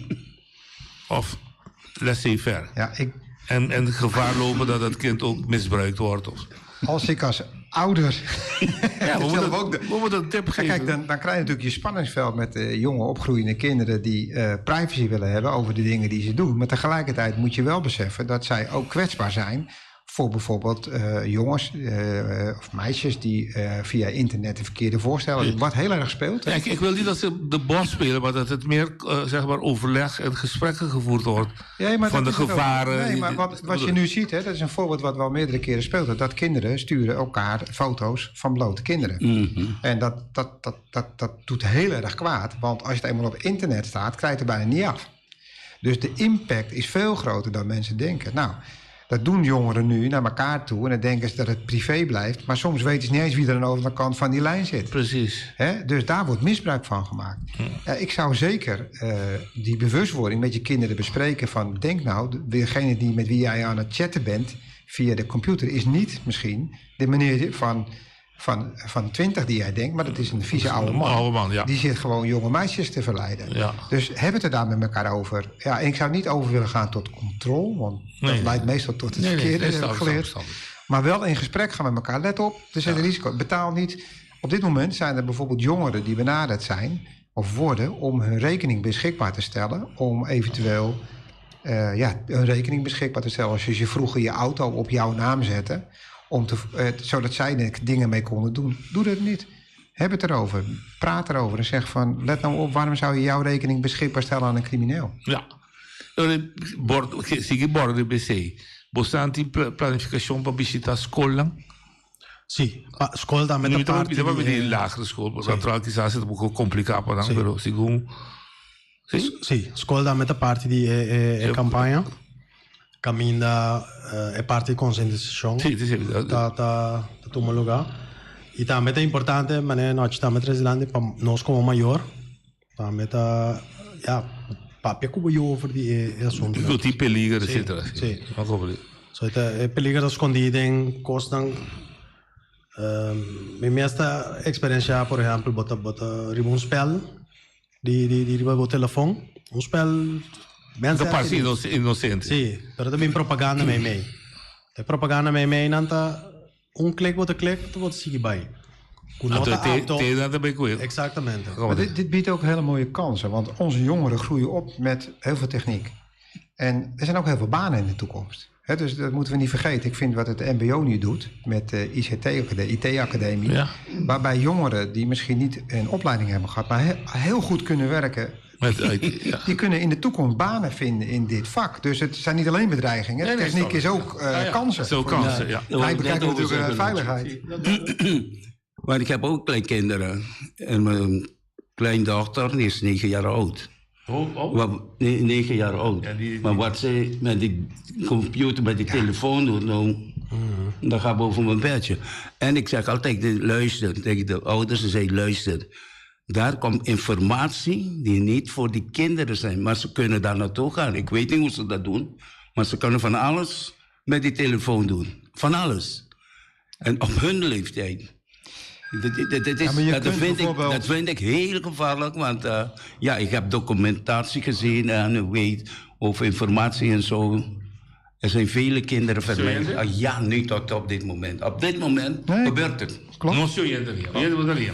Of laissez-faire? Ja, ik... En, en het gevaar lopen dat het kind ook misbruikt wordt? Of... Als ik als ouder. Ja, we zelf moeten, ook de- we moeten een tip Ja, geven. Kijk, dan, dan krijg je natuurlijk je spanningsveld met eh, jonge opgroeiende kinderen die eh, privacy willen hebben over de dingen die ze doen. Maar tegelijkertijd moet je wel beseffen dat zij ook kwetsbaar zijn voor bijvoorbeeld eh, jongens eh, of meisjes die eh, via internet de verkeerde voorstellen doen. Wat heel erg speelt. hè. Ja, ik, ik wil niet dat ze de bos spelen, maar dat het meer eh, zeg maar overleg en gesprekken gevoerd wordt. Ja, maar van de dat is het ook. gevaren. Nee, die- maar wat, wat je nu ziet, hè, dat is een voorbeeld wat wel meerdere keren speelt. Dat, dat kinderen sturen elkaar foto's van blote kinderen. En dat, dat, dat, dat, dat doet heel erg kwaad. Want als het eenmaal op internet staat, krijg je het er bijna niet af. Dus de impact is veel groter dan mensen denken. Nou, dat doen jongeren nu naar elkaar toe. En dan denken ze dat het privé blijft. Maar soms weten ze niet eens wie er aan de overkant van die lijn zit. Precies. Hè? Dus daar wordt misbruik van gemaakt. Ja, ik zou zeker eh, die bewustwording met je kinderen bespreken van... denk nou, degene die, met wie jij aan het chatten bent via de computer... is niet misschien de meneer van, van, van 20 die jij denkt... maar dat is een vieze oude man. Oude man, ja. Die zit gewoon jonge meisjes te verleiden. Ja. Dus heb het er daar met elkaar over. Ja, en ik zou niet over willen gaan tot controle... want Nee. dat leidt meestal tot het Nee, nee, verkeerde, nee, heb snap ik ik, geleerd. snap ik, snap Maar wel in gesprek gaan met elkaar. Let op, er zit een risico. Betaal niet. Op dit moment zijn er bijvoorbeeld jongeren die benaderd zijn of worden om hun rekening beschikbaar te stellen. Om eventueel eh, ja, hun rekening beschikbaar te stellen. Als je ze vroeger je auto op jouw naam zette, om te, eh, zodat zij er dingen mee konden doen. Doe dat niet. Heb het erover. Praat erover en zeg van, let nou op, waarom zou je jouw rekening beschikbaar stellen aan een crimineel? Ja. Bord, sigui bordo de BC. Bostante planificatie para visitar escola. Sí, pa, school tambe Nu ta parte di, di, di eh, lagere school, sí. natural quizás het un poco complicado para Sí. pero según Sí, sí school tambe ta parte di e, e, e campaña. Caminda eh, e parte di concientisacion. Sí, sí, sí. Ta, ta, ta tuma lugar. Y tambe ta importante, manera nos tambe presidente, pa nos como mayor, tambe ta, ja, papia cu bo over di e, e asunto. Cu tin peliger, Sí, etcétera. Sí. No comprendo. So, esta, e peliger ta scondi den cosnan. Um, mi mes ta experiencia, por ehempel, bo ta bo ta riba un spel di di di riba bo telefon, un spel Ta parce inocente. Sí, pero tambe propaganda mei mei. De propaganda mei mei nan ta un klik bo ta klik, bo ta sigui bai. Cu no Anto ta te apto. te nan tambe cu Exactamente. Maar dit, dit biedt ook hele mooie kansen, want onze jongeren groeien op met heel veel techniek. En er zijn ook heel veel banen in de toekomst. Hè, dus dat moeten we niet vergeten. Ik vind wat het MBO nu doet met de ICT, de IT-academie, Ja. waarbij jongeren die misschien niet een opleiding hebben gehad, maar he- heel goed kunnen werken, Met IT, ja. die kunnen in de toekomst banen vinden in dit vak. Dus het zijn niet alleen bedreigingen, Nee, nee, techniek snap ik. is ook eh, Ja, ja. kansen. Het is ook Voor- kansen, ja. Wij bekijken natuurlijk eh, veiligheid. Maar ik heb ook kleinkinderen. En mijn kleindochter die is negen jaar oud. Oh, oh. Wat, nee, negen jaar oud. Maar wat zij met die computer, met die telefoon doet, nou, dat gaat boven mijn bedje. En ik zeg altijd, luister, tegen de ouders, ze zeggen, luister. Daar komt informatie die niet voor die kinderen zijn, maar ze kunnen daar naartoe gaan. Ik weet niet hoe ze dat doen, maar ze kunnen van alles met die telefoon doen. Van alles. En op hun leeftijd. Dat, dat, dat, is, Ja, maar je dat, kunt vind ik, bijvoorbeeld- dat vind ik heel gevaarlijk, want eh, ja, ik heb documentatie gezien en ik weet over informatie en zo. Er zijn vele kinderen vermijnd. Serieus? Ah, ja, nu tot op dit moment. Op dit moment gebeurt het. No se oyente bien. Oyente bom dia.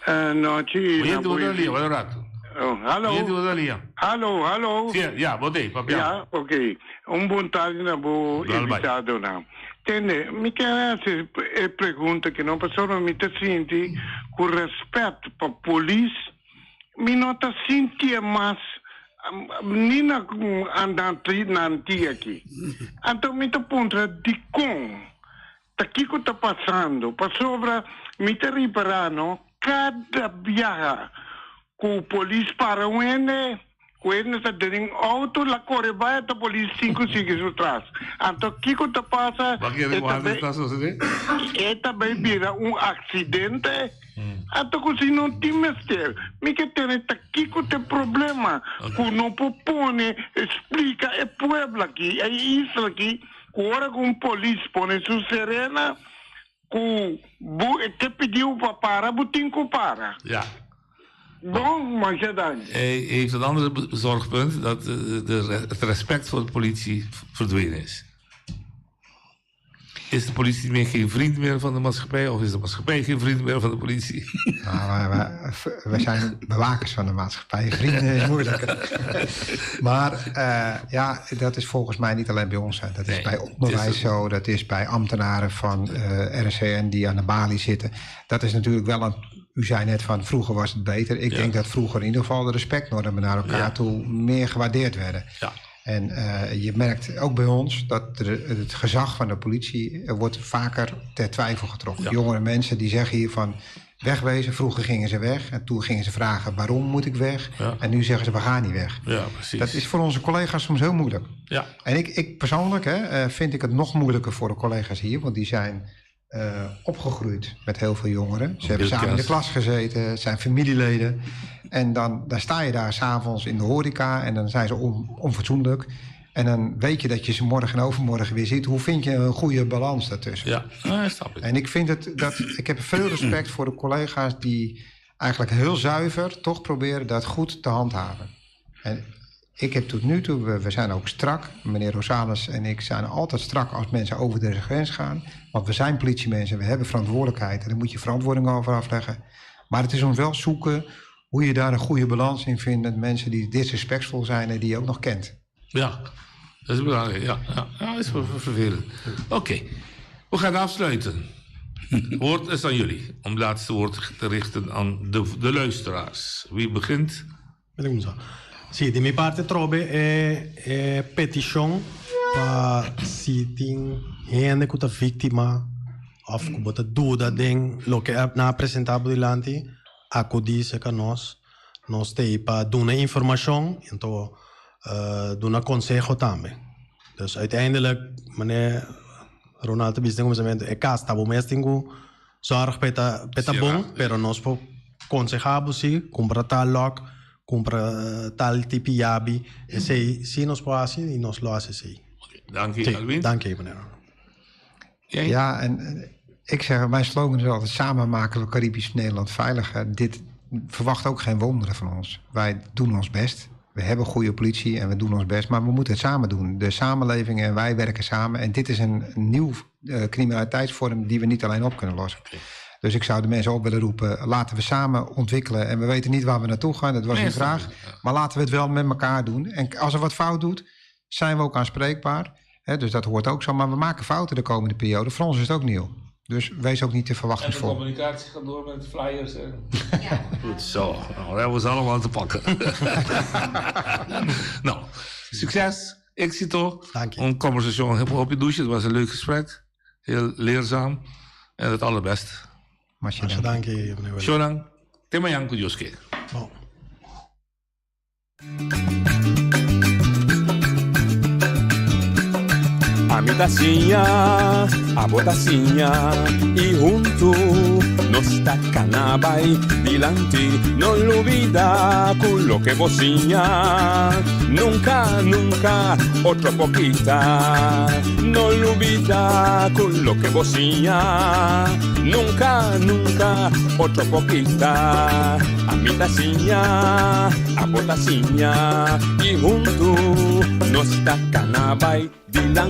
Eh, nochi, Oyente bom dia, bom rato. Oh, hallo. Yeti bo ta lia. Hallo, hallo. Si, ya, bo t'ei, papia. Ya, ok. Un bon tardi na bo Dal bai. invitadonan. Tende, mi kier hasi e pregunta aki no, pasobra mi ta sinti ku rèspèt pa polis mi no ta sintié mas ni na andante nanti aki. Anto mi ta puntra dikon? Ta kiko ta pasando? Pasobra mi ta ripará no, kada biaha ku polis para un hende, ku hende ta den un outo la kore bai ata polis tin ku sigui su tras. Anto kiko ta pasa? Bo a kere E ku ta antes bai ta sosodé? e ta bai bira un aksidente. Anto ku si no tin mester, mi ke tene ta kiko ta e problema ku no por pone splika e pueblo aki, e isla aki, Ku ora ku un polis pone su serena ku bo e ke pidiu pa para, bo tin ku para. Ja. Bon, masha danki. Hij heeft een ander zorgpunt, dat de, het respect voor de politie verdwenen is. Is de politie meer geen vriend meer van de maatschappij of is de maatschappij geen vriend meer van de politie? Nou, wij, wij zijn bewakers van de maatschappij. Vrienden is moeilijker. maar uh, ja, dat is volgens mij niet alleen bij ons. Hè. Dat is nee, bij onderwijs is zo. Dat is bij ambtenaren van uh, eh, RCN die aan de balie zitten. Dat is natuurlijk wel een... U zei net van vroeger was het beter. Ik ja. denk dat vroeger in ieder geval de respectnormen naar elkaar ja. toe meer gewaardeerd werden. Ja. En uh, je merkt ook bij ons dat het gezag van de politie wordt vaker ter twijfel getrokken. Ja. Jongere mensen die zeggen hier van wegwezen. Vroeger gingen ze weg en toen gingen ze vragen waarom moet ik weg? Ja. En nu zeggen ze we gaan niet weg. Ja, precies. Dat is voor onze collega's soms heel moeilijk. Ja. En ik, ik persoonlijk hè, vind ik het nog moeilijker voor de collega's hier, want die zijn uh, opgegroeid met heel veel jongeren. Ze hebben samen in de klas gezeten, zijn familieleden. En dan, dan sta je daar s'avonds in de horeca en dan zijn ze on, onfatsoenlijk. En dan weet je dat je ze morgen en overmorgen weer ziet. Hoe vind je een goede balans daartussen? Ja, ja snap ik. En ik vind het dat ik heb veel respect voor de collega's die eigenlijk heel zuiver toch proberen dat goed te handhaven. En ik heb tot nu toe, we, we zijn ook strak. Meneer Rosales en ik zijn altijd strak als mensen over de grens gaan. Want we zijn politiemensen, we hebben verantwoordelijkheid. En daar moet je verantwoording over afleggen. Maar het is ons wel zoeken hoe je daar een goede balans in vindt met mensen die disrespectvol zijn en die je ook nog kent. Ja, dat is belangrijk. Ja, ja. ja dat is vervelend. Oké, okay. we gaan afsluiten. Woord is aan jullie om het laatste woord te richten aan de, de luisteraars. Wie begint? Sí, di mi parti atrobe e e petishon pa si tin hende ku ta víktima òf ku bo ta duda den loke nan a presentá bo dilanti, akudí serka nos. Nos ta ei pa duna informashon anto duna konseho tambe. Dus uiteindelijk, manera Ronald ta bisa den kuminsamentu, e kas ta bo mes tin ku Zorg pa e ta pa e ta bon, pero nos por conseha bo si, cumpra tal lock, cumpra tal tipi yabi, esey si nos por haci y nos lo haci esey. Danki Sí, Alwin. danki meneer. Ja, en ik zeg, mijn slogan is altijd: samen maken we Caribisch Nederland veiliger. Dit verwacht ook geen wonderen van ons. Wij doen ons best. We hebben goede politie en we doen ons best, maar we moeten het samen doen. De samenleving en wij werken samen. En dit is een nieuw uh, criminaliteitsvorm die we niet alleen op kunnen lossen. Dus ik zou de mensen op willen roepen, laten we samen ontwikkelen. En we weten niet waar we naartoe gaan, dat was Nee, een snap vraag. ik, ja. Maar laten we het wel met elkaar doen. En als er wat fout doet, zijn we ook aanspreekbaar. Hè, dus dat hoort ook zo. Maar we maken fouten de komende periode. Voor ons is het ook nieuw. Dus wees ook niet te En de verwachtingsvol. communicatie gaat door met flyers. En... Goed zo. Nou, dat hebben ze allemaal te pakken. nou, succes. Éxito. Dank je. Een conversatie op je douche. Het was een leuk gesprek. Heel leerzaam. En het allerbeste. Masha Masha dank je, meneer Willem. Shonan. Te mañan ku Dios ke. Bon. Ami ta siña, abo ta siña y hunto nos ta cana bay dilanti. No lubida cu loke bo siña nunca, nunca otro por kita. No lubida cu loke bo siña nunca, nunca otro por kita. Ami ta siña, abo ta siña y hunto nos ta cana bay dilanti.